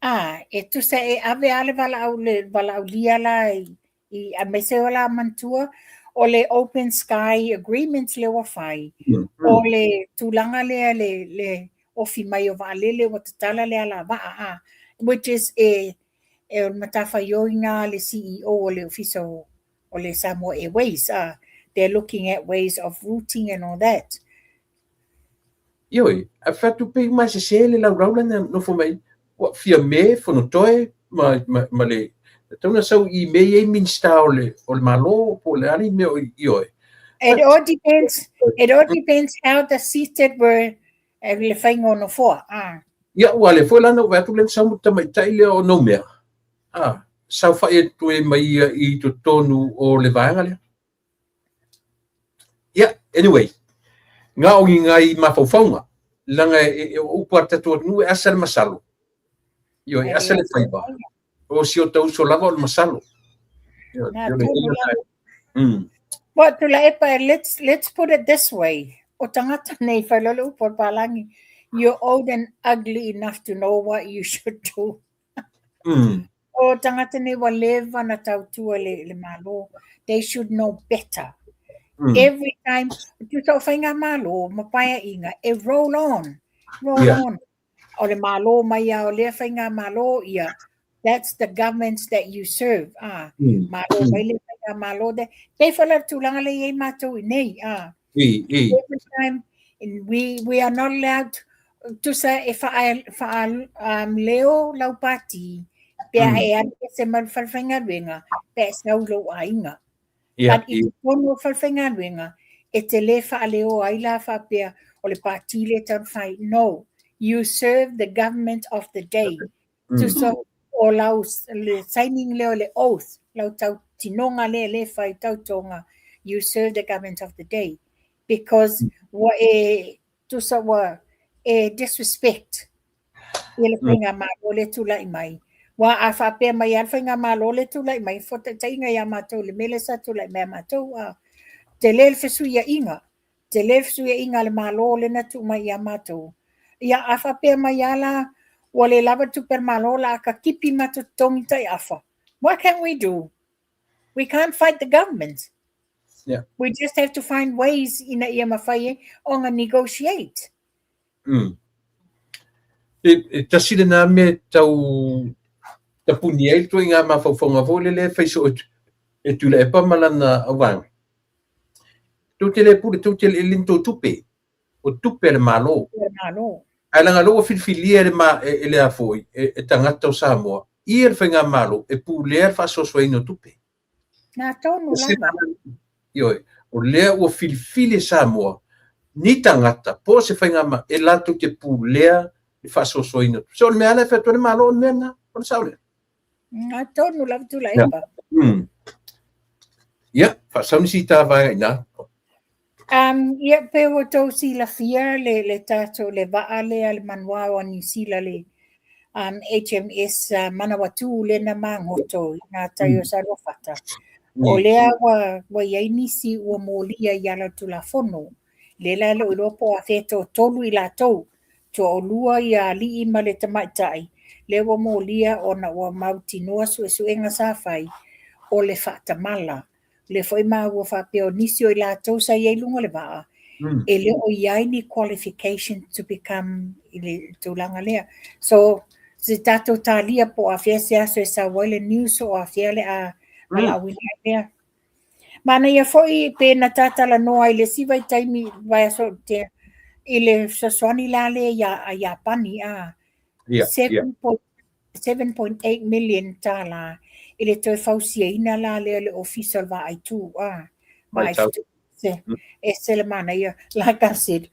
a, e tusa e ave lava le valaau, le valaaulia la i, i aemaise o la manatua, o le Open Sky Agreement lea ua fai, o le tulaga lea le, le ofi mai o vaalele ua tatala le alavaa, a, which is e, e o le matafaioi lena a le CEO o le Ofisa o o le Samoa Airways, a, they're looking at ways of routing and all that.
Ioe, ae fai atu pei uma e sese le laulau lea na nofo mai, ua Fiame, Fonotoe ma, ma, ma le, tatau ona sau i mea e i ai Minisita o le, o le Malo po o le a le mea o ioe.
It all depends, it all depends how the seated were e le faiga o nofoa. Ah.
Ia, ua lea foi la na ou vaai atu lea na sau ma le tamaitai lea o Noumea, ah, saofai atu ai ma ia i totonu o le vaega lea. Ia, anyway, na o ni nai mafaufauga, leaga e, e, o upu a le tatou atunuu e asa le masalo. Ioe, e asa le faiva. O si o ta uso lava o le masalo. Ioe,
Na,
o le
tonu lava. Well, Tuilaepa, let's put it this way. O tagata nei, whai loa le upu a le Palangi, you're old and ugly enough to know what you should do. O tagata nei ua leva na tautua le, le Malo. They should know better. Every time, tusa o faigamalo ma paeaiga, e roll on, roll on. O le Malo mai a o lea faigamalo, ia, that's the governments that you serve. Ah, Malo mai le faigamalo de. Pei foi la le tulaga lea e i ai matou i nei. Ah.
I, i.
Every time we are not allowed tusa e wha, wha leo lau pāti pea e alu ese mai le falefaigaluega pe a sau i lou aiga. But i totonu o falefaigaluega e te le faaleo ai la faapea o le pāti lea e tatau ona fai. No, you serve the government of the day. Tusa o lau le signing lea o le oath, lau tautinoga lea e le fai tautoga, you serve the government of the day. Because ua e, tusa ua e disrespect ia le faigamalo lea e tulai mai. Aua a faapea mai lava le faigamalo lea e tulai mai, fuataitaiga ia matou i le mea lea sa tulai mai ia matou, a tele le fesuiaiga, tele le fesuiaiga a le Malo lea na tuu mai ia matou. Ia a faapea mai lava la ua le lava le tupe a le Malo o le a katipi matou totogi taiafa, what can we do? We can't fight the government. We just have to find ways ina ia mafai ai ona negotiate.
E tasi lena mea e tau tapuni ai le ituaiga mafaufauga foi lele e fai soo e Tuilaepa ma lana auvaega. Tou te le pule, tou te le ni tou tupe, o tupe a le Malo. Ae leaga o lea ua filifilia e le, e, e le a foi, e tagata o Samoa, ia le faigamalo e pulea le faasoasoaina o tupe.
Na tonu lava.
Ioe, o lea ua filifili e Samoa ni tagata po o se faigamalo e latou te pulea le faasoasoaina. So o le mea lava lea e fai atu ai le Malo o le mea lena, o le sao lea.
Na tonu lava Tuilaepa.
Ia, faasauni si ta vaega i ina.
Ia, pe ua tou silafia le tatou le vaa lea le manuao a Niu Sila le HMS Manawatu lea na magoto i ngā tai o Saluafata. O lea ua i ai nisi ua molia i ala o le Tulafono. Lea la e le o iloa po o afea e toatolu i latou, toalua ia alii ma le tamaitai, lea ua molia ona ua mautinoa suesuega sa fai o le faatamala. Lea foi maua faapea o nisi o i latou sa i ai i luga o le vaa, e le o i ai ni qualification to become i le tulaga lea. So, se tatou talia po o afea se aso e sau ai le news o afea le a valaauina ai lea. Manaia foi pe na ta talanoa i le isi vaitaimi vaiaso ua tea i le fesoasoani la lea ia a Iapani a 7.8 million tala i le toe fausiaina la lea o le Ofisa o le Vaaitu a Vaaitu ese le manaia. Like I said,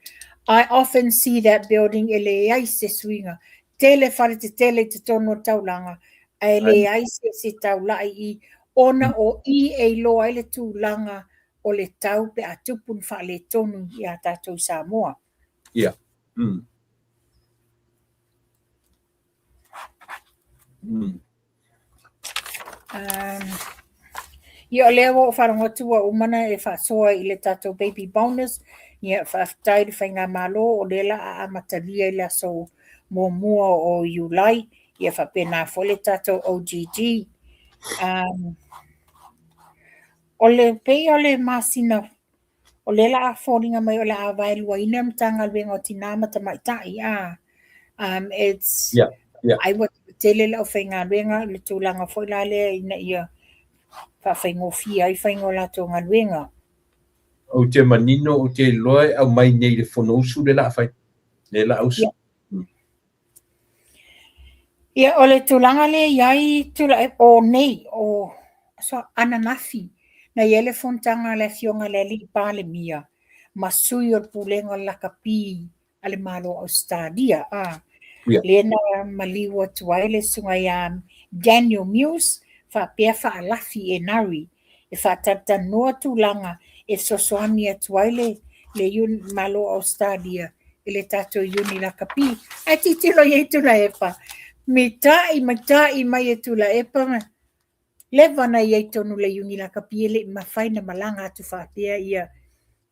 I often see that building e leai se suiga. Tele fale tetele i totonu o le taulaga ae leai se isi e taulai i ona o i e iloa ai le tulaga o le tau pe a tupu ni faaletonu iā tatou i Samoa.
Ia.
Ia o lea ua ou faalogo atu ua uma ona e faasoa i le tatou baby bonus. Ia faafetai i le faigamalo o lea la a amatalia i le aso muamua o Iulai. Ia faapena foi le tatou OGG. O le pei o le masina o lea la a foliga mai o le a vaeluaina le Matagaluega o Tina ma Tamaitai a it's ai ua tele le aufaigaluega i le tulaga foi la lea ina ia faafaigofie ai faiga o latou galuega.
Ou te manino, ou te iloa e aumai nei i le Fonousu le la a fai, le la a usu.
Ia, o le tulaga lea e i ai o nei, o ananafi, na i ai le fonotaga a le Afioga i le Alii Palemia ma sui o le Pulega o le Lakapi a le Malo o Ausetalia, a, lea na maliu atu ai le susuga ia Daniel Muse faapea Faalafi Enari e faatalatalanoa tulaga e fesoasoani atu ai le Malo o Ausetalia i le tatou Iuni Lakapi. Ae tilotilo i ai Tuilaepa, mitai mitai mai e Tuilaepa, leva ona i ai i totonu o le Iuni Lakapi e le i mafai ona malaga atu faapea ia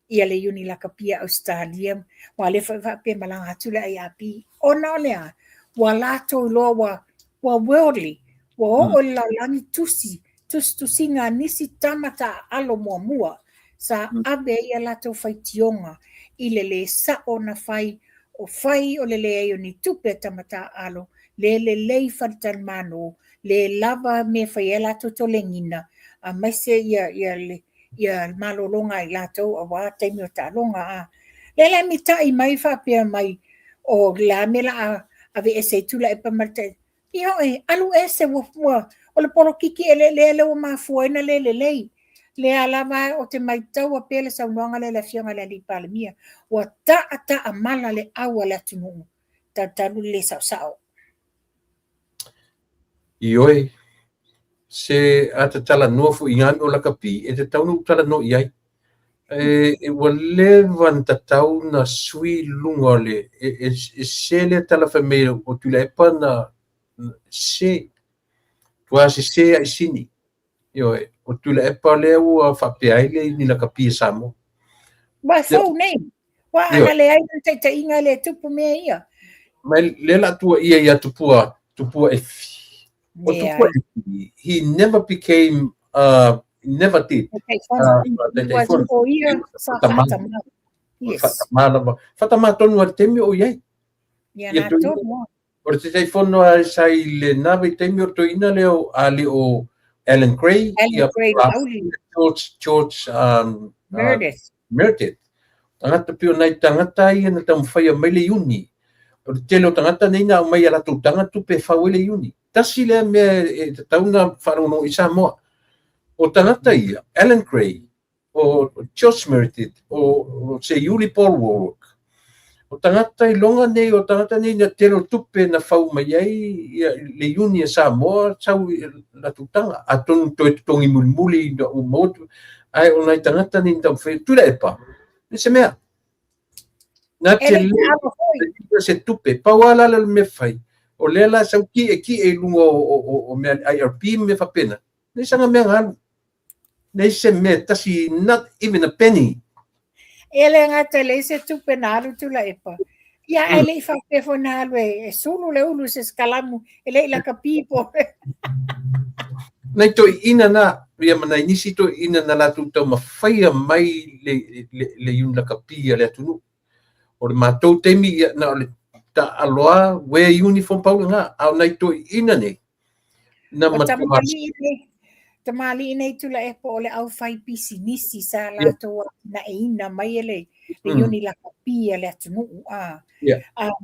ia le Iuni Lakapi a Ausetalia, aua o lea foi e faapea e malaga atu le IRP. Ona o le a? Ua latou iloa ua, ua worldly, ua oo i le lalolagi tusi, tusitusiga a nisi tama taaalo muamua sa ave ai a latou faitioga i le lē sa'o ona fai o fai o le leai o ni tupe a tama taaalo, le lelei faletalimalo, le lava mea e fai ai a latou tolegiga, aemaise ia, ia le ia malologa a i latou aua taimi o taaloga. A lea la e mitai mai faapea mai, o le a mea la a aveese ai Tuilaepa ma le Ioe, alu ese ua, ua, o le polokiki eleele lea ua mafua ai ona le lelei. Lea lava ou te maitaua pea le saunoaga lea a le Afioga i le Alii Palemia, ua taataamala le au a le atunuu, talutalu le le saosao.
Ioe, se a ta talanoa foi i ngā mea o lakapi, e tatau ona ou talanoa i ai. E, ua leva ona tatau na sui luga o le, e, e se lea tala fai mai o Tuilaepa na se, tua sese a i sini. Ioe, o Tuilaepa lea ua faapea ai le ni lakapi a Samoa.
Ua fou nei. Ua ana leai le taitaiga le tupu mea ia.
Ma lea la tua ia ia Tupua, Tupua Efi. O Tupua Efi, he never became a Never did.
Taitaifono. O ia sa faatamā.
Yes. Faatamā lava. Faatamā tonu a le taimi o i ai.
Ia, na tonu.
O le Taitaifono a sa i lena vaitaimi o le toeaina lea o a le o Alan Gray,
Alan
ia
Gray Laauli.
George, George
Meredith.
Meredith. Tagata pei o nai tagata ia na taumafaia mai le iuni. O le tele o tagata nei na aumai a latou taga tupe e fau ai le iuni. Tasi lea mea e tatau ona faalogologo i Samoa. O tagata ia, Alan Gray, o George Meredith, o Seiuli Paul Warwick, o tagata iloga nei, o tagata nei na tele o tupe na fau mai ai ia, le iuni a Samoa sau i latou taga. Atonu toe totogi mulimuli ina ua maua tupe, ae o nai tagata nei na taumafai, Tuilaepa, le se mea. Na
E
te
le taalo foi.
se tupe, pau lava la le mea fai, o lea la sau ki'eki'e i luga o mea IRP ma mea faapena, leai sana mea na alu. Leai se mea tasi, not even a penny.
E le gata e leai se tupe na alu Tuilaepa. Ia, ae le i faapea foi na alu e sulu le ulu i se sikalamu, e le i lakapi po.
Nai toeaiina na, ia ma nai nisi toeaiina na latou taumafaia mai le iuni lakapi a le atunuu. O le matou taimi, ia, na o le taaalo lava, wear uniform pau lena, a o nai toeaiina nei, na
O
matua
tamalii nei, tamalii nei Tuilaepa o le aufaipisinisi sa latou atinaeina mai e le le iuni lakapi a le atunuu a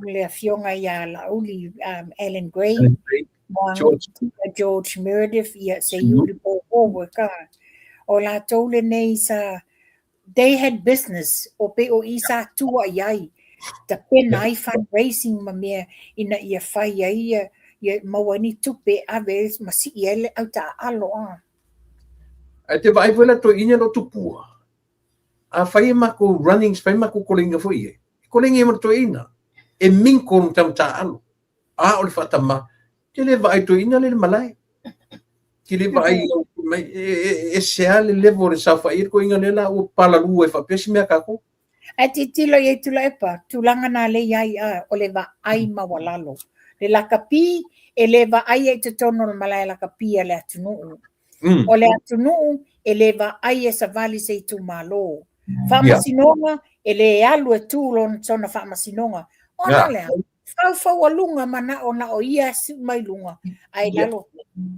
le afioga ia Laauli Alan Gray,
Alan Gray, George,
George Meredith, ia Seiuli Paul Warwick a. O latou lenei sa they had business o pei o i sa tua i ai tapena ai fundraising ma mea ina ia fai ai ia ia maua ai ni tupe e ave ma sii ai le au taaalo a.
Ae te vaai foi la toeaiina lo tupua. A fai e makou runnings, fai makou koleniga foi e. E koleni ai ma le toeaina. E mingle ma tama taaalo. A o le faatama, te le vaai toeaina le le malae. Te le vaai au mai, e ese lava le level o le saofai ai le toeaina lea la ua palalu ai faapea si mea a tatou.
Ae tilotilo i ai Tuilaepa, tulaga na lea i ai a, o le vaai maualalo. Le lakapi e le vaaia i totonu o le malae lakapi a le atunuu. O le atunuu e le vaaia e savali se itumalo. Faamasinoga e le alu e tu lona sona faamasinoga. Ona o le a? Faufaualuga manao na o ia sii mai luga ae lalo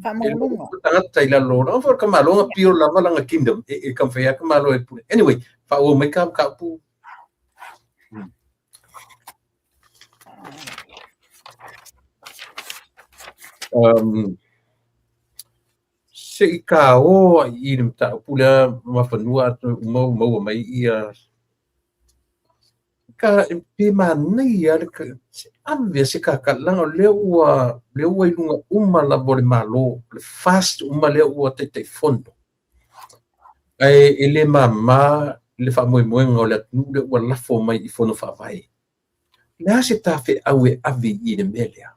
faamaualuga.
Tagata i lalo o foi ka malo nga pio lava langa kingdom e ka mawhai ka malo e pule. Anyway, whaua mai ka ka upu. Se i ka o i le mataupu lea Muafanua atu uma ua maua mai ia ka pe manaia le se ave se kakalaga o lea ua lea ua i luga uma lava o le Malo, le FAST uma lea ua Taitaifono. Ae e le mama le faamoemoega o le atunuu lea ua lafo mai i fono faavae. O le a se tafeau e ave i le mea lea?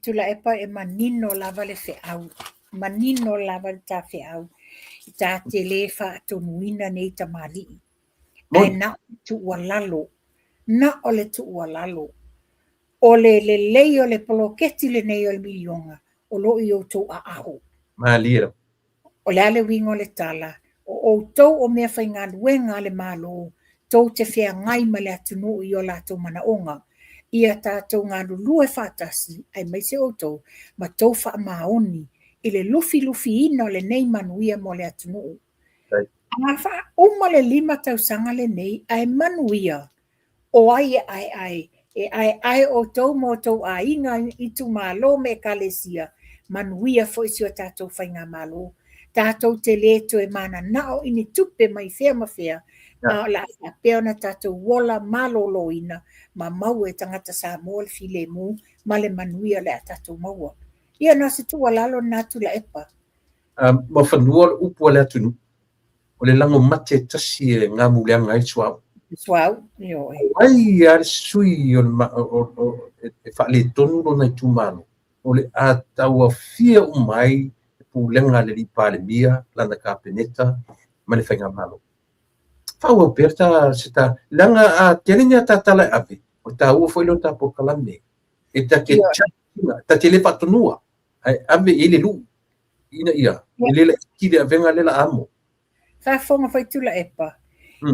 Tuilaepa e manino lava le feau, manino lava le tafeau i ta te le faatonuina nei tamalii. Ae na o le tuualalo, na o le tuualalo. O le lelei o le poloketi lenei o le miliona, o lo o i outou aaho.
Malie lava.
O le a le uiga o le tala, o outou o meafaigaluega a le Malo, tou te feagai ma le atunuu i o latou manaoga. Ia tatou galulue faatasi, aemaise outou, ma tou faamaoni i le lufilufiina o lenei manuia mo le atunuu. A faauma le 5 tausaga lenei ae manuia, o ai e aeae? E aeae outou ma outou aiga, itumalo ma ekalesia, manuia foi si o tatou faigamalo. Tatou te le toe mananao i ni tupe mai fea ma fea, a o le a faapea ona tatou ola maloloina ma maua e tagata Samoa le filemu ma le manuia o le a tatou maua. Ia, na o se tuualalo lena Tuilaepa.
Muafanua o le upu a le atunuu, o le lago mate e tasi e gamuleaga ai le suauu.
Suauu, ioe.
O ai lava le sui o le, o, e faaletonu lona itumalo, o le a tauaofia uma ai le pulega a le alii Palemia, lana Kapeneta ma le Faigamalo. Faaauau pea ta, se ta, leaga a tele ni a ta tala e ave, o le taua foi lea o ta polokalame. E ta te, ta te le faatonua, ae ave i ai le lui. ina ia, e le laitiiti le avega lea la amo.
Faafofoga foi Tuilaepa,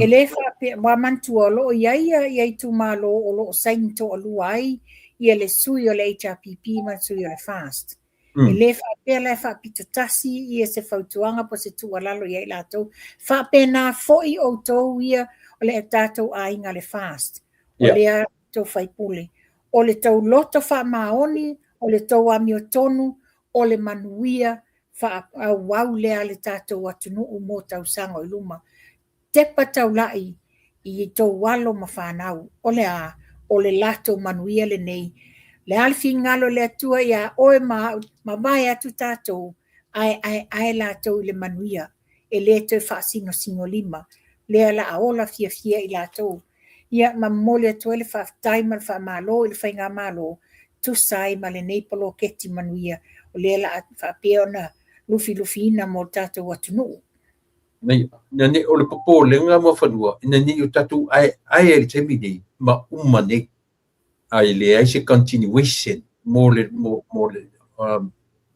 e le faapea, ua manatua o lo o i ai ia itumalo o lo o saini toalua ai ia le sui o le HRPP ma le sui o le FAST. E le faapea la e faapito tasi ia se fautuaga po o se tuualalo ia i latou. Faapena foi outou ia o le tatou aiga le FAST, o lea tou faipule. O le tou loto faamaoni, o le tou amiotonu, o le manuia faaauau lea a le tatou atunuu mo tausaga o i luma. Tepa taulai i tou alo ma fanau, o le a? O le latou manuia lenei. Le a le finagalo o le Atua ia oe ma au, mavae atu tatou, ae aeae latou i le manuia, e le toe faasinosinolima. Lea la a ola fiafia i latou. Ia, ma momoli atu ai le faafetai ma le faamalo i le Faigamalo, tusa ai ma lenei poloketi manuia, o lea la a faapea ona lufilufiina mo le tatou atunuu.
Ina ne o le popolega Muafanua, ina ne i o tatou aeae i le taimi nei ma uma nei, ae leai se continuation mo le, mo, mo le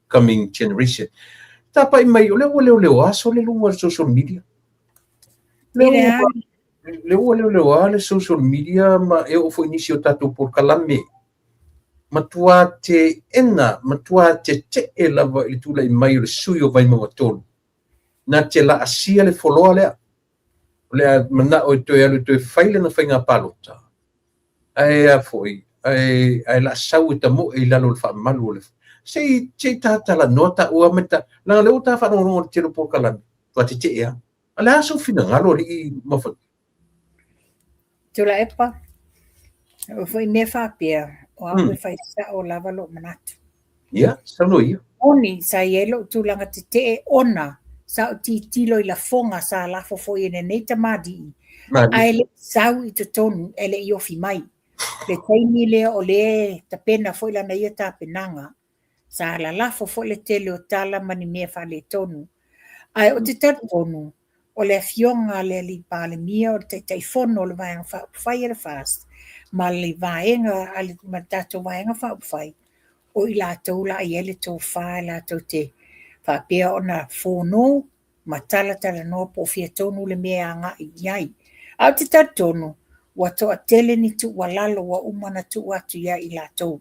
coming generation. Tapai mai, o lea ua leoleoa sole luga o le social media. Lea ua leoleoa le social media ma e oo foi nisi o tatou polokalame. Matua teena, matua tetee lava i le tulai mai o le sui o Vaimauga 3. Na te laasia le foloa lea. O le a manao e toe alu e toe fai lana faiga palota. Ae a foi, ae, ae laa sau e tamoe i lalo o le faamalu o le... Se i, se i ta talanoa taua ma ta... Leaga lea ua ta faalogologo i le tele o polokalame, ua tetee lava. A o le a sou finagalo alii Muafanua?
Tuilaepa, o foi mea faapea, o au e fai sao lava lou manatu.
Ia, saunoa ia.
Moni, sa i ai lou tulaga tetee ona sa ou tilotilo i lafoga sa lafo foi e lenei tamalii, ae le i sau i totonu, e le i ofi mai. Le taimi lea o lea e tapena foi lana ia tapenaga, sa lalafo foi le tele o tala ma ni mea faaletonu. Ae ou te talitonu, o le afioga a le alii Palemia o le Taitaifono o le Vaega Faaupufai a le FAST ma le vaega a le, ma le tatou Vaega Faaupufai, o i latou la i ai le tofa e latou te faapea ona fono ma talatalanoa po o fea tonu le mea e agai i ai. Ae ou te talitonu, ua toatele ni tuualalo ua uma ona tuu atu ia i latou.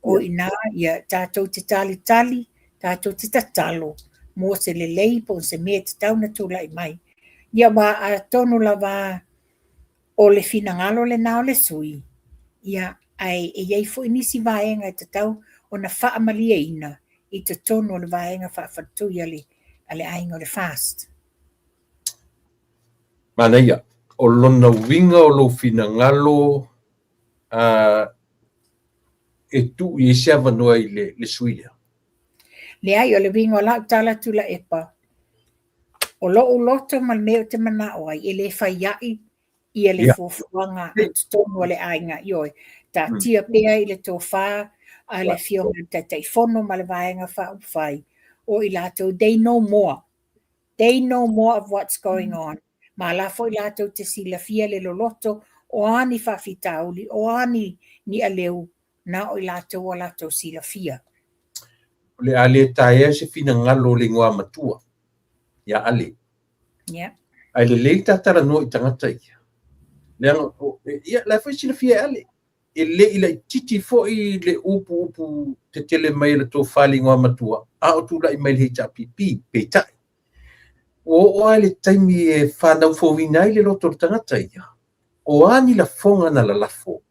O i ina, ia, tatou te talitali, tatou te tatalo mo se lelei po o se mea e tatau ona tulai mai. Ia aua atonu lava o le finagalo lena o le sui, ia, ae e i ai foi nisi vaega e tatau ona faamalieina i totonu o le vaega faafaletui a le, a le aiga o le FAST.
Manaia, o lona uiga o lou finagalo e tuu i ai se avanoa i le, le sui lea?
Leai, o le uiga o lau tala Tuilaepa, o lou loto ma le mea ou te manao ai, e le fai ai ia le fuafuaga i totonu o le aiga. Ioe, taatia pea i le tofa a le Afioga i le Taitaifono ma le Vaega Faaupufai, o i latou, they know more. They know more of what's going on. Ma la foi latou te silafia le loloto o a ni faafitauli, o a ni ni aleu, na o i latou o latou silafia.
O le a le taea se finagalo o le igoamatua ia Ale.
Yeah.
Ae lelei ta talanoa i tagata ia. Leaga, ia, la foi silafia e Ale. E le i laitiiti foi le upu upu tetele mai e le tofa i le igoamatua, a o tulai mai le HRPP, peitai. Ua oo lava i le taimi e fanau fouina ai le loto o le tagata ia, o a ni lafoga na lalafo,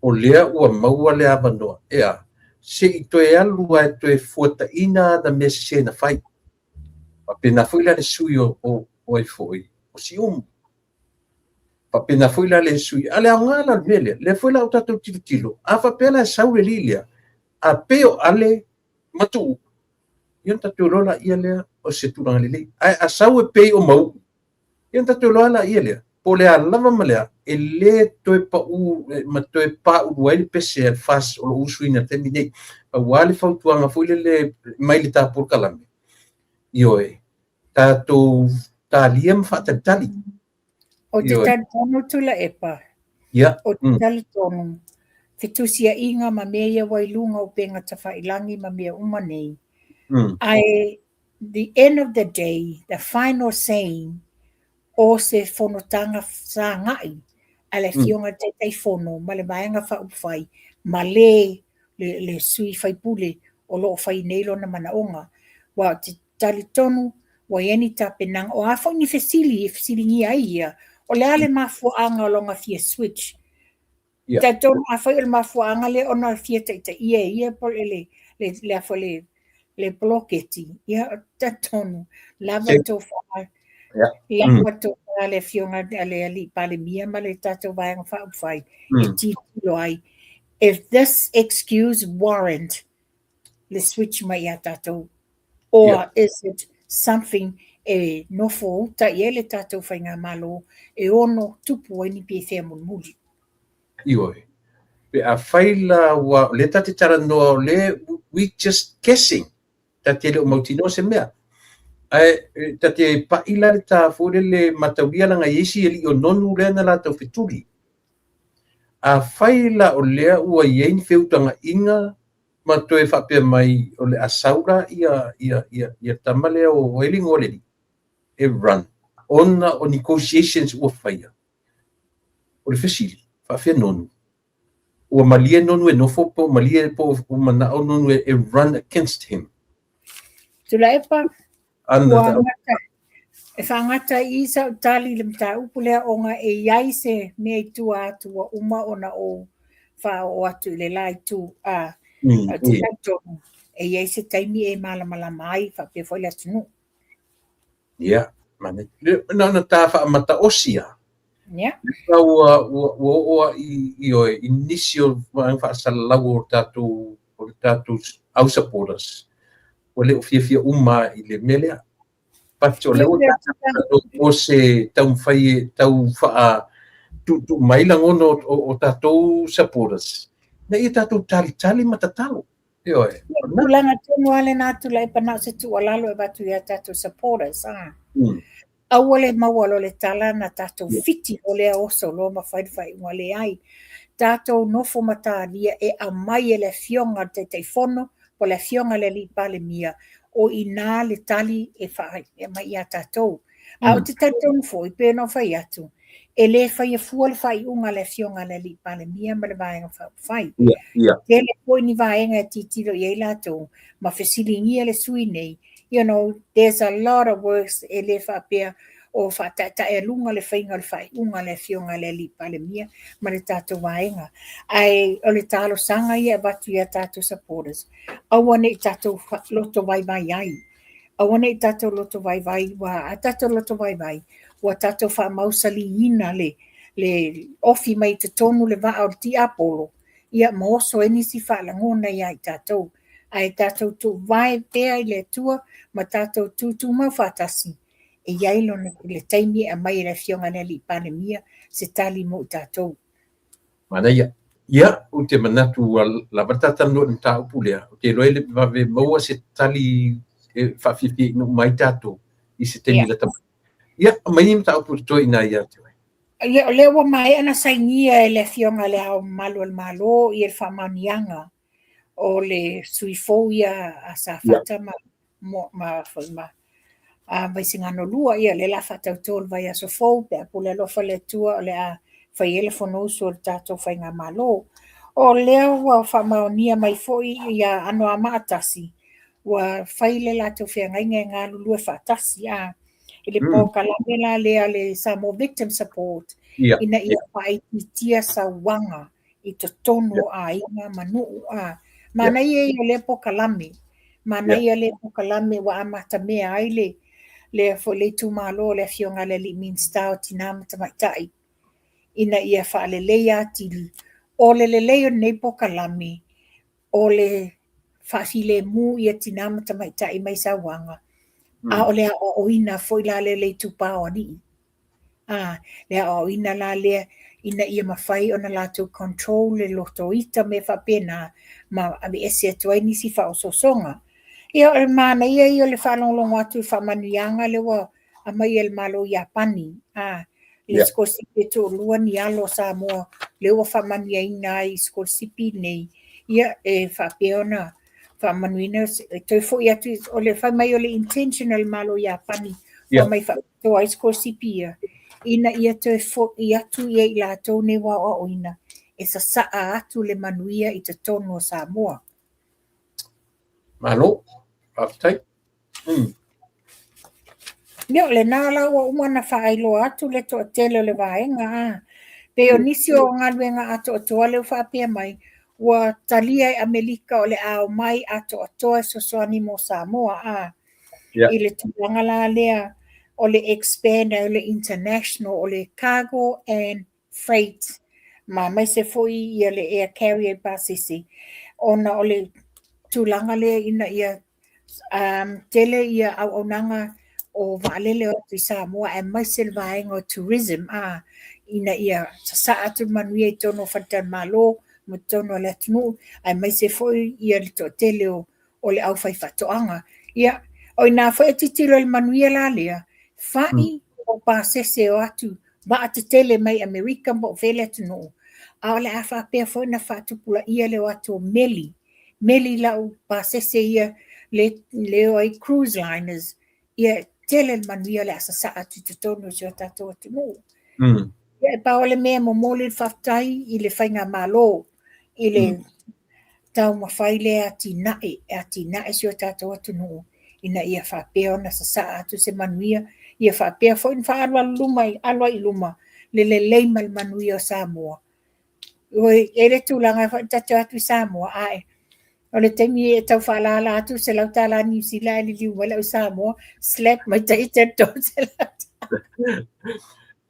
o lea ua maua le avanoa, ea, se i toe alu lava e toe fuataina ana mea sese na fai. Faapena foi la le sui o, o, o ai foi, o Siumu. Faapena foi la le sui, a le aoga la o le mea lea, lea foi la ua tatou tilotilo, a faapea la e sau le alii lea, a pei o Ale ma Tuuu, ia ona tatou iloa laia lea o se tulaga lelei. Ae a sau e pei o Mauu, ia ona tatou iloa laia lea, po o le a lava ma le a, e le toe pau ma toe paulu ai le pese a le FAST o lo o usuina i le taimi nei. Aua le fautuaga foi lele mai le ta polokalame, ioe, tatou talia ma faatalitali.
Ou te talitonu Tuilaepa, ou te talitonu, fetusiaiga ma mea ia ua i luga o upega tafailangi ma mea uma nei. Ae the end of the day, the final saying o se fonotaga sagai a le Afioga i le Taitaifono ma le Vaega Faaupufai ma le le sui faipule o lo o fai nei lona manaoga. Aua ou te talitonu ua i ai ni tapenaga, o a foi ni fesili e fesiligia ai ia, o le a le mafuaaga o lona fia switch. Talitonu afai o le mafuaaga lea ona fia taitaia e ia le le le a foi le le poloketi, ia talitonu lava le tofa, lava le tofa a le Afioga a le Alii Palemia ma le tatou Vaega Faaupufai e tilotilo ai. If this excuse warrant le switch mai ia tatou or is it something e nofo uta i ai le tatou faigamalo e ono tupu ai ni pefea mulimuli.
Ioe. Pe afai la ua, o lea ta te talanoa o lea we just guessing, ta te le o mautinoa se mea. Ae ta te pa'i la le ta foi lele mataulia leaga e i ai isi alii o nonu lea na latou fetuli. Afai la o lea ua i ai ni feutagaiga ma toe faapea mai o le a sau la ia ia ia ia tama lea o ai le igoa o le alii e run ona o negotiations ua faia. O le fesili, faafefea nonu? Ua malie nonu e nofo po o malie po o manao nonu e run against him?
Tuilaepa, ua gata, e faagata i i sau tali i le mataupu lea ona e i ai se mea i tua atu ua uma ona ou faaoo atu i le la itu, a, ou te talitonu e i ai se taimi e malamalama ai faapea foi le atunuu.
Ia, manaia. Na ona ta faamataosi lava. Lea ua ua ua oo lava i ioe i nisi o vaega faasalalau o tatou o le tatou au supporters ua le o fiafia uma i le mea lea. But o lea ua tatou o se taumafai e tau faa tuutuu mai lagona o tatou supporters ina ia tatou talitali ma tatalo. Ioe.
Tulaga tonu lava lena Tuilaepa na o se tuualalo e avatu i a tatou supporters. Ah. Aua le maua loa le tala na tatou fiti loa lea oso loa ma fai le faaiuga leai. Tatou nofo matalia e aumai e le Afioga i le Taitaifono po o le Afioga i le Alii Palemia, o i ina le tali e aumai ia tatou. A ou te talitonu foi, pei ona ou fai atu, e le faia fua le faaiuga a le Afioga i le Alii Palemia ma le Vaega Faaupufai. Tele foi ni vaega e tilotilo i ai latou ma fesiligia le sui nei, you know, there's a lot of works e le faapea o faataetaealuga le faiga o le faaiuga a le Afioga i le Alii Palemia ma le tatou vaega. Ae o le talosaga ia e avatu i a tatou supporters, aua ne i tatou loto vaivai ai. Aua ne i tatou loto vaivai, aua a tatou loto vaivai, ua tatou faamausaliina le, le ofi mai i totonu le vaa o le tiapolo, ia ma oso ai nisi faalagona ia i tatou. Ae tatou tuuvae pea i le Atua ma tatou tutumau faatasi, e i ai lona, le taimi e aumai e le Afioga i le Alii Palemia se tali mo i tatou.
Manaia. Ia, ou te manatu ua lava le ta talanoa i le mataupu lea. Ou te iloa e le vave maua se tali e faafiafia uma ai tatou i se taimi lata mai. Ia, aumai ni mataupu totoe i ina ia te oe.
Ia, o lea ua maea ona sainia e le Afioga i Le Ao Mamalu o le Malo ia le faamaoniaga o le sui fou ia a Safata ma ma foi ma a Vaisigano 2, ia lea o le a faatauto le vaiaso fou pe a pule alofa le Atua o le a fai ai le Fonousu o le tatou faigamalo. O lea ua faamaonia mai foi ia Anoamaa 1 ua fai le latou feagaiga e galulue faatasi a i le polokalame la lea a le Samoa Victim Support ina ia faaitiitia sauaga i totonu o aiga ma nuu a. Manaia ia o lea polokalame, manaia lea polokalame ua amatamea ai le lea foi le itumalo o le Afioga i le Alii Minisita o Tina ma Tamaitai ina ia faaleleia atili. O le lelei o lenei polokalame, o le faafilemu ia tina ma tamaitai mai sauaga, a o le aoaoina foi la lea o le itupa o alii. A, le aoaoina la lea ina ia mafai ona latou control le loto ita mea faapena ma aveese atu ai nisi faaosoosoga. Ia, o le manaia ia o le faalogologo atu i faamanuiaga lea ua aumai e le Malo o Iapani, a, le sikolasipi e toalua ni alo o Samoa lea ua faamanuiaina ai i sikolasipi nei, ia, e faapea ona Faamanuina e toe foi atu o le fai mai o le intention a le Malo o Iapani ua aumai faapitoa ai sikolasipi ia, ina ia toe foi atu ia i latou nei ua aoaoina e sasaa atu le manuia i totonu o Samoa.
Malo, faafetai.
Ia, o lena la ua uma ona faailoa atu le toatele o le vaega a. Pei o nisi o galuega atoatoa lea ua faapea mai, ua talia e Amerika o le a omai atoatoa e fesoasoani mo Samoa a. I le tulaga la lea o le expand ai o le international o le cargo and freight ma aemaise foi ia le air carrier pasese ona o le tulaga lea ina ia tele ia auaunaga o vaalele o atu i Samoa aemaise le vaega o tourism a ina ia sasaa atu le manuia i totonu o faletalimalo ma totonu o le atunuu aemaise foi ia le toatele o le aufaifaatoaga. Ia, o ina foi e tilotilo i le manuia la lea, fai o pasese o atu vaa tetele mai Amerika po o fea le atunuu, a o le a faapea foi ona faatupulaia le o atu o meli, meli lau pasese ia le o ai cruise liners, ia tele le manuia o le a sasaa atu i totonu o si o tatou atunuu. Ia, e pau o le mea e momoli le faafetai i le faigamalo i le taumafai lea e atinae, e atinae si o tatou atunuu ina ia faapea ona sasaa atu se manuia, ia faapea foi ona faaalualu luma, alu ai i luma le lelei ma le manuia o Samoa. Oi, e le tulaga foi ta te o atu i Samoa, ae o le taimi e tau faalala atu $100 Niu Sila ae liliu mai lau Samoa, slap mai ta ita le $300.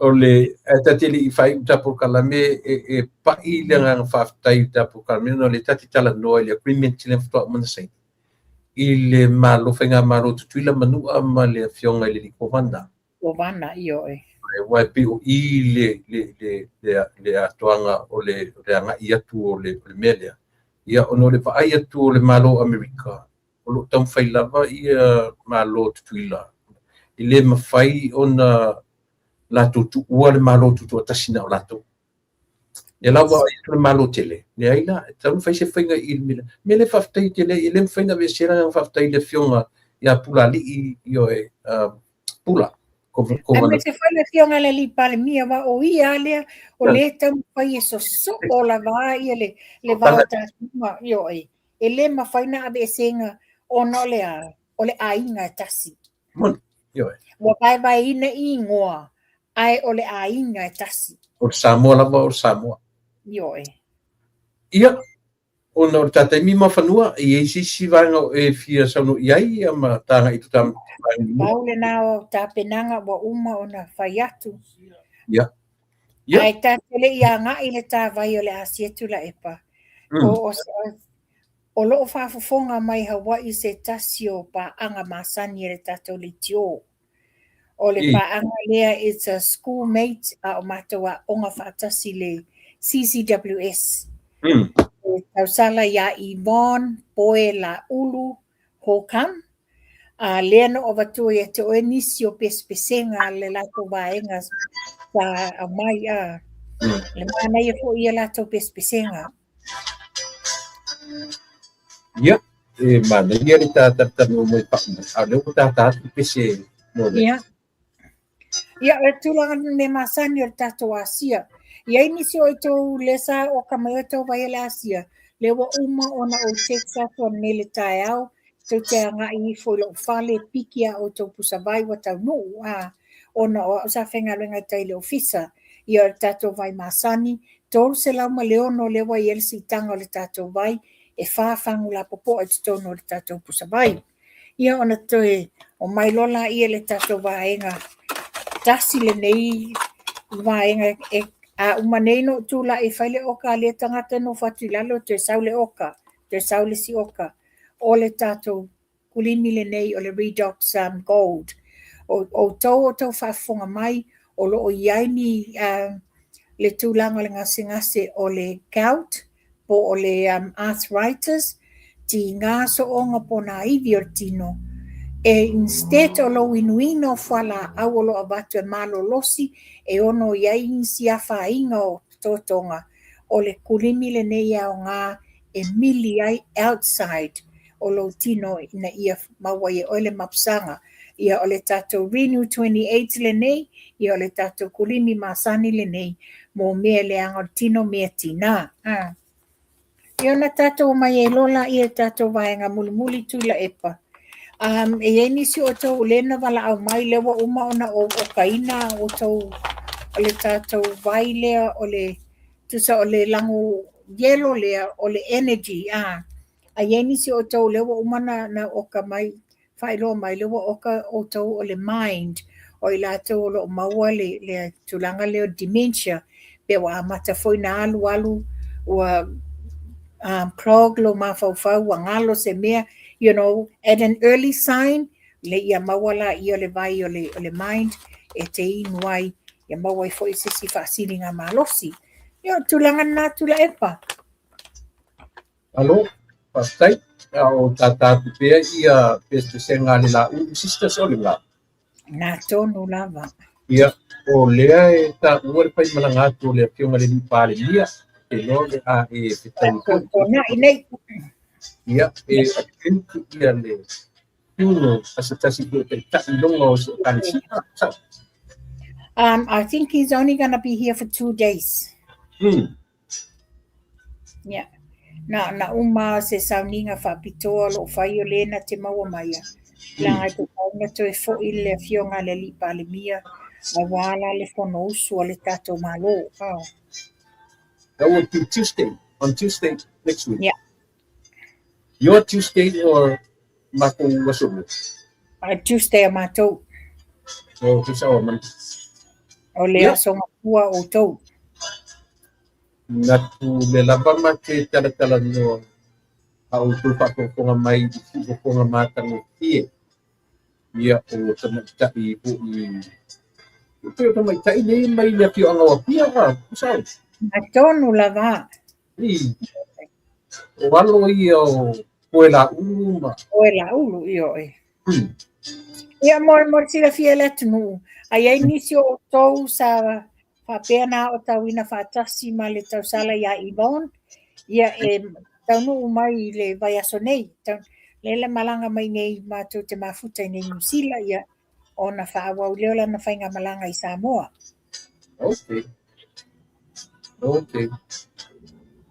O le ae ta te le i faaiu ta polokalame e pai le agaga faafetai i ta polokalame ona o lea ta te talanoa i le agreement lea faatoa uma ona saini i le Malo, Faigamalo Tutuila Manua ma le Afioga i le Alii Kovana.
Kovana, ioe.
Aua e pei o i le atoaga o le agai atu o le mea lea. Ia, ona o le vaai atu o le Malo o Amerika, o lo o taumafai lava ia Malo Tutuila, e le mafai ona latou tuua le Malo Tutoatasi na o latou. Ia la ua atu le Malo tele, leai la, e tatau ona fai se faiga i le mea lea. Mea lea faafetai tele ai, e le mafai ona aveesea le agaga faafetai i le Afioga ia Pulaalii, ioe, Pula.
Aemaise foi le Afioga i le Alii Palemia, aua o ia lava lea o lea e taumafai e sosoo lava ia le va o tatou, ioe. E le mafai ona aveeseina ona o le a? O le aiga e tasi.
Ioe.
Ua vaevaeina i igoa, ae o le aiga e tasi.
O le Samoa lava o le Samoa.
Ioe.
Ia, ona o le ta taimi ma fanua, e i ai se isi vaega o e fia saunoa i ai ia ma ta agai i ta
Pau lena o tapenaga ua uma ona fai atu.
Ia.
Ia. Ae ta te le i agai i le tavai o le Asia Tuilaepa. O lo o faafofoga mai Hawaii se tasi o paaga masani a le tatou leitio. O le paaga lea it's a schoolmate a o matou aoga faatasi i le CCWS. E tausala ia Yvonne Poe Laulu Hokam, a lea na ou avatua ia te oe nisi o pesepesega a le latou vaega sa aumai a. Le manaia foi ia latou pesepesega.
Ia, e manaia le ta talanoa mai paʻu mai, a o lea ua tātā atu pese mo le.
Ia. Ia, o le tulaga mea masani o le tatou Asia. I ai nisi o outou lea sa oka mai outou vai o le Asia, lea ua uma ona ou text atu ananei i le taeao, tou te agai ifo i lou fale, piki a outou pusavai ua taunuu, a, ona o au sa faigaluega i tai i le ofisa, ia o le tatou vai masani, 306 lea ua i ai le siitaga o le tatou vai, e 4 fagu lapopoa i totonu o le tatou pusavai. Ia ona toe omai loa laia i le tatou vaega, tasi lenei vaega e a uma nei ona ou tulai e fai le oka a lea tagata e nofo atu i lalo, toe sau le oka, toe sau le isi oka. O le tatou kulimi lenei o le Redox Gold. O outou o tou faafofoga mai, o lo o i ai ni le tulaga o le gasegase o le gout po o le arthritis, tiga sooga po o nā ivi o le tino, e instead o lou inuina o fualaau o lo o avatu e malolosi e ono i ai nisi afaina o totoga, o le kulimi lenei e aoga e mili ai outside. o lou tino ina ia maua ai e oe le mapusaga. Ia o le tatou Renew 28 lenei, ia o le tatou kulimi masani lenei mo mea leaga o le tino mea tiga. Ia ona tatou omai ai loa laia i tatou vaega mulimuli Tuilaepa. E i ai nisi o outou lea na valaau mai lea ua uma ona ou okaina outou o le tatou vai lea o le tusa o le lago yellow lea o le energy. A i ai nisi o outou lea ua uma ona oka mai faailoa mai lea ua oka outou o le mind, o i latou o lo o maua le tulaga lea o dementia, pe ua amata foi ona alu alu ua clog lou mafaufau ua galo se mea, you know, at an early sign, le ia maua laia o le vai o le mind e te inu ai, ia maua ai foi se isi faasiligamalosi. Ia, o le tulaga lena Tuilaepa.
Malo, faafetai. A o tātā atu pea ia pesepesega a le Laulu Sisters o le la.
Na tonu lava.
Ia, o lea e taua le faimalaga atu o le Afioga i le Alii Palemia, e loa le a e fetaui foi.
Tonai nei.
Ia, e attempt ia le funeral a se tasi foi o taitai i luga o se ekalesia. Sao?
I think he's only going to be here for 2 days. Ia. Na uma se sauniga faapitoa o lo o fai o le na te maua mai a. Leaga e tatau ona toe foi le Afioga a le Alii Palemia aua la le Fonousu a le tatou Malo. Oh.
That will be Tuesday, on Tuesday next week.
Yeah.
Your Tuesday or matou aso lua?
Tuesday a matou.
Oh, tusa o man.
O le aso mapua outou.
Natu le lava ma te talatalanoa a outou faafogafoga mai i siufofoga matagofie. Ia o tamaitai foi e pei o tamaitai nei mai le afioaga o Apia, a, sao?
Atonu lava.
I, o alo ia o Poelaulu ma...
Poelaulu, ioe. Ia, mo le silafia e le atunuu, a i ai nisi o outou sa faapea na aotauina faatasi ma le tausala ia Yvonne, ia e taunuu mai i le vaiaso nei. Lea le malaga mai nei matou te mafuta i nei Niu Sila, ia ona faaauau lea o lana faigamalaga i Samoa.
Okay. Okay.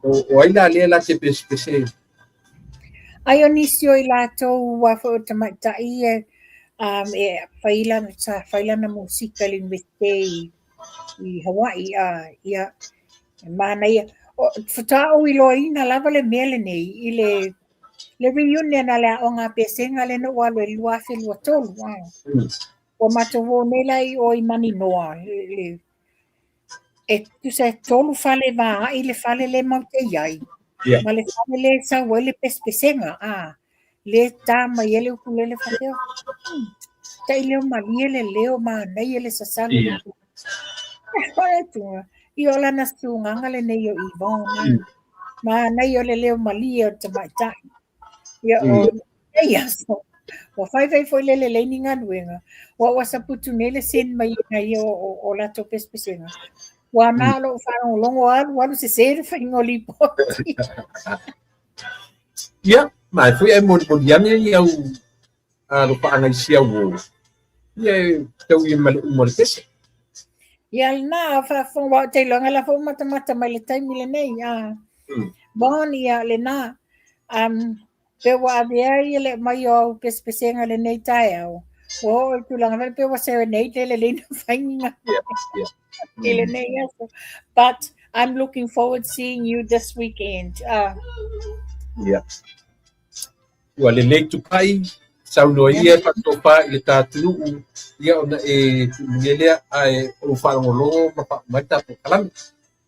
O ai la lea la te pesepese?
Ai o nisi o i latou ua foi o tamaitai e, e fai lana, sa fai lana musika i le Universite i Hawaii, ia, e manaia. Faatoa ou iloaina lava le mea lenei i le reunion a le aoga a Pesega lea na ou alu ai i le 2023. Ua matou o nei la i o i Maninoa, e tusa e tolu fale vaai le fale le matou te i ai, ma le fale le sau ai le pesepesega, le tā mai ai le ukulele faapea, tai leo malie le leo manaia le sasali. Ia o lana sugaga lenei o Yvonne. Manaia o le leo malie o le tamaitai. Ia o nei aso, ua faifai foi le lelei ni galuega, ua ua saputu nei le send mai ai ia o latou pesepesega. Ua na o lou faalogologo alu alu sesē le faiga o lipoti.
Ia, ma e foi ai molimoli ane i au alofaaga i si au uō. Ia e tau ia ma le uma o le pese.
Ia lena, faafofoga ua ou te iloaga la foi matamata mai le taimi lenei. Bon, ia lena. Pe ua avea ia le aumai o au pesepesega i lenei taeao. Ua oo i tulaga foi pe ua serenade le lelei na faiga i lenei aso. But I'm looking forward seeing you this weekend.
Ia. Ua lelei tupai, saunoa ia e faatofa i le tatunuu, ia ona e tuuina lea, ae ou faalogologo ma faauma ai le tatou kalame.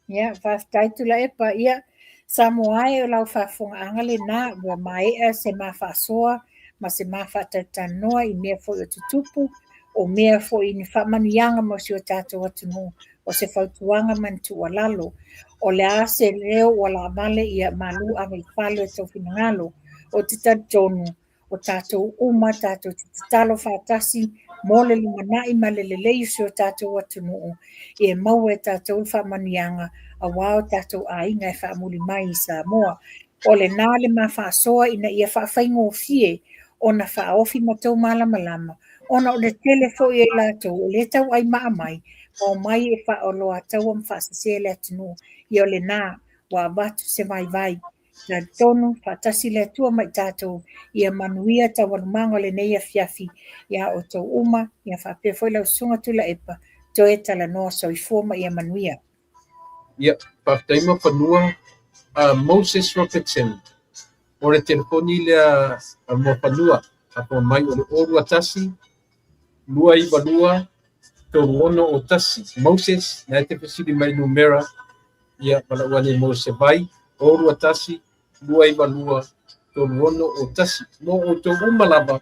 Ia, faafetai Tuilaepa. Ia, Samoa e o lau faafofogaaga lena, ua maea se ma faasoa ma se ma faatalatalanoa i mea foi o tutupu, o mea foi ni faamanuiaga mo si o tatou atunuu, o se fautuaga ma ni tuualalo. O le a se leo ua laavale ia malu ave i falo e tou finagalo. Ou te talitonu, o tatou uma tatou te tatalo faatasi mo le lumanai ma le lelei o si o tatou atunuu, ia maua e tatou le faamanuiaga aua o tatou aiga e faamuli mai i Samoa. O lena le ma faasoa ina ia faafaigofie ona faaofi ma tou malamalama, ona o le tele foi o i latou o lea e tauai maa mai, ma omai e faaoloataua ma faasese le atunuu. Ia o lena ua avatu se vaivai. Talitonu faatasi le Atua ma i tatou, ia manuia taualumaga o lenei afiafi iā outou uma, ia faapea foi lau Susuga Tuilaepa, toe talanoa soifua ma ia manuia.
Ia, faafetai Muafanua. Moses Robertson, o le telefoni lea a Muafanua, faafofoga mai o le 021 292 3601. Moses, na e te fesili mai numera, ia, valaau ane mo se vai, 021 292 3601. Mo outou uma lava,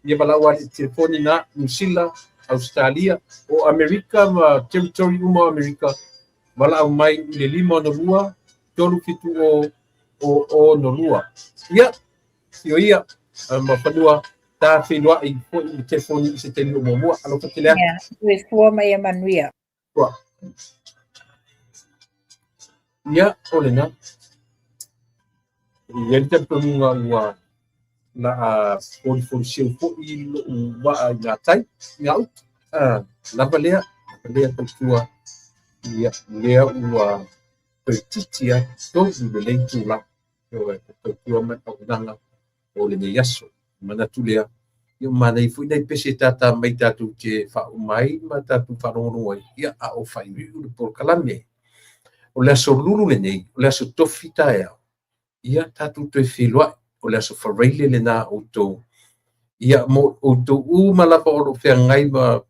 ia valaau ane i telefoni na, Niu Sila, Ausetalia, o Amerika ma territory uma o Amerika, valaau mai i le 562 370 002. Ia, sio ia, Muafanua, ta feiloai foi i le telefoni i se taimi o muamua. Alofa tele atu.
Ia, soifua ma ia manuia.
Ua. Ia, o lena. E i ai le talitonuga ua la a folifoliseu foi lo'u vaa i gatai, i gauta. Lava lea, lava lea tautua, ia, lea ua toeitiiti lava totogi lenei itula e tautua ma le auaunaga o lenei aso. Manatu lea, ia ua manaia foi nai pese e tātā mai tatou te faauma ai ma tatou faalogologo ai, ia, a o faaiuiu le polokalame. O le aso Lulu lenei, o le aso Tofi taeao, ia tatou toe feiloai, o le aso Faraile lena a outou. Ia, mo outou uma lava o lo o feagai ma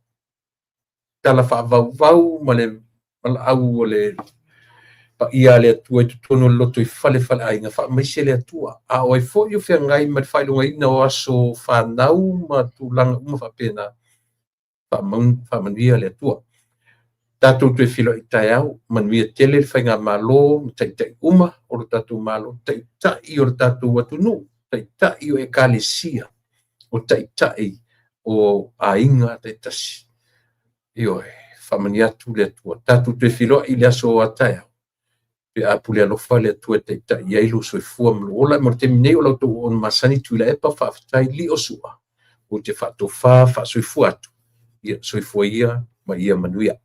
tala faavauvau ma le valaau o le paia a le Atua i totonu o le lotoifale faleaiga, faamaise le Atua. A o ai foi o feagai ma le faailogaina o aso fanau ma tulaga uma faapena, faamanuia le Atua. Tatou toe feiloai taeao, manuia tele le faigamalo ma taitai uma o lo tatou Malo, taitai o le tatou atunuu, taitai o ekalesia, o taitai o aiga taitasi. Ioe, faamanuia atu le Atua. Tatou toe feiloai i le aso a taeao, pe a pule alofa le Atua e taitai ai lou soifua ma lou ola. Mo le taimi nei o la outou auauna masani Tuilaepa, faafetai Liosua, ou te faatofa faasoifua atu, ia soifua ia ma ia manuia.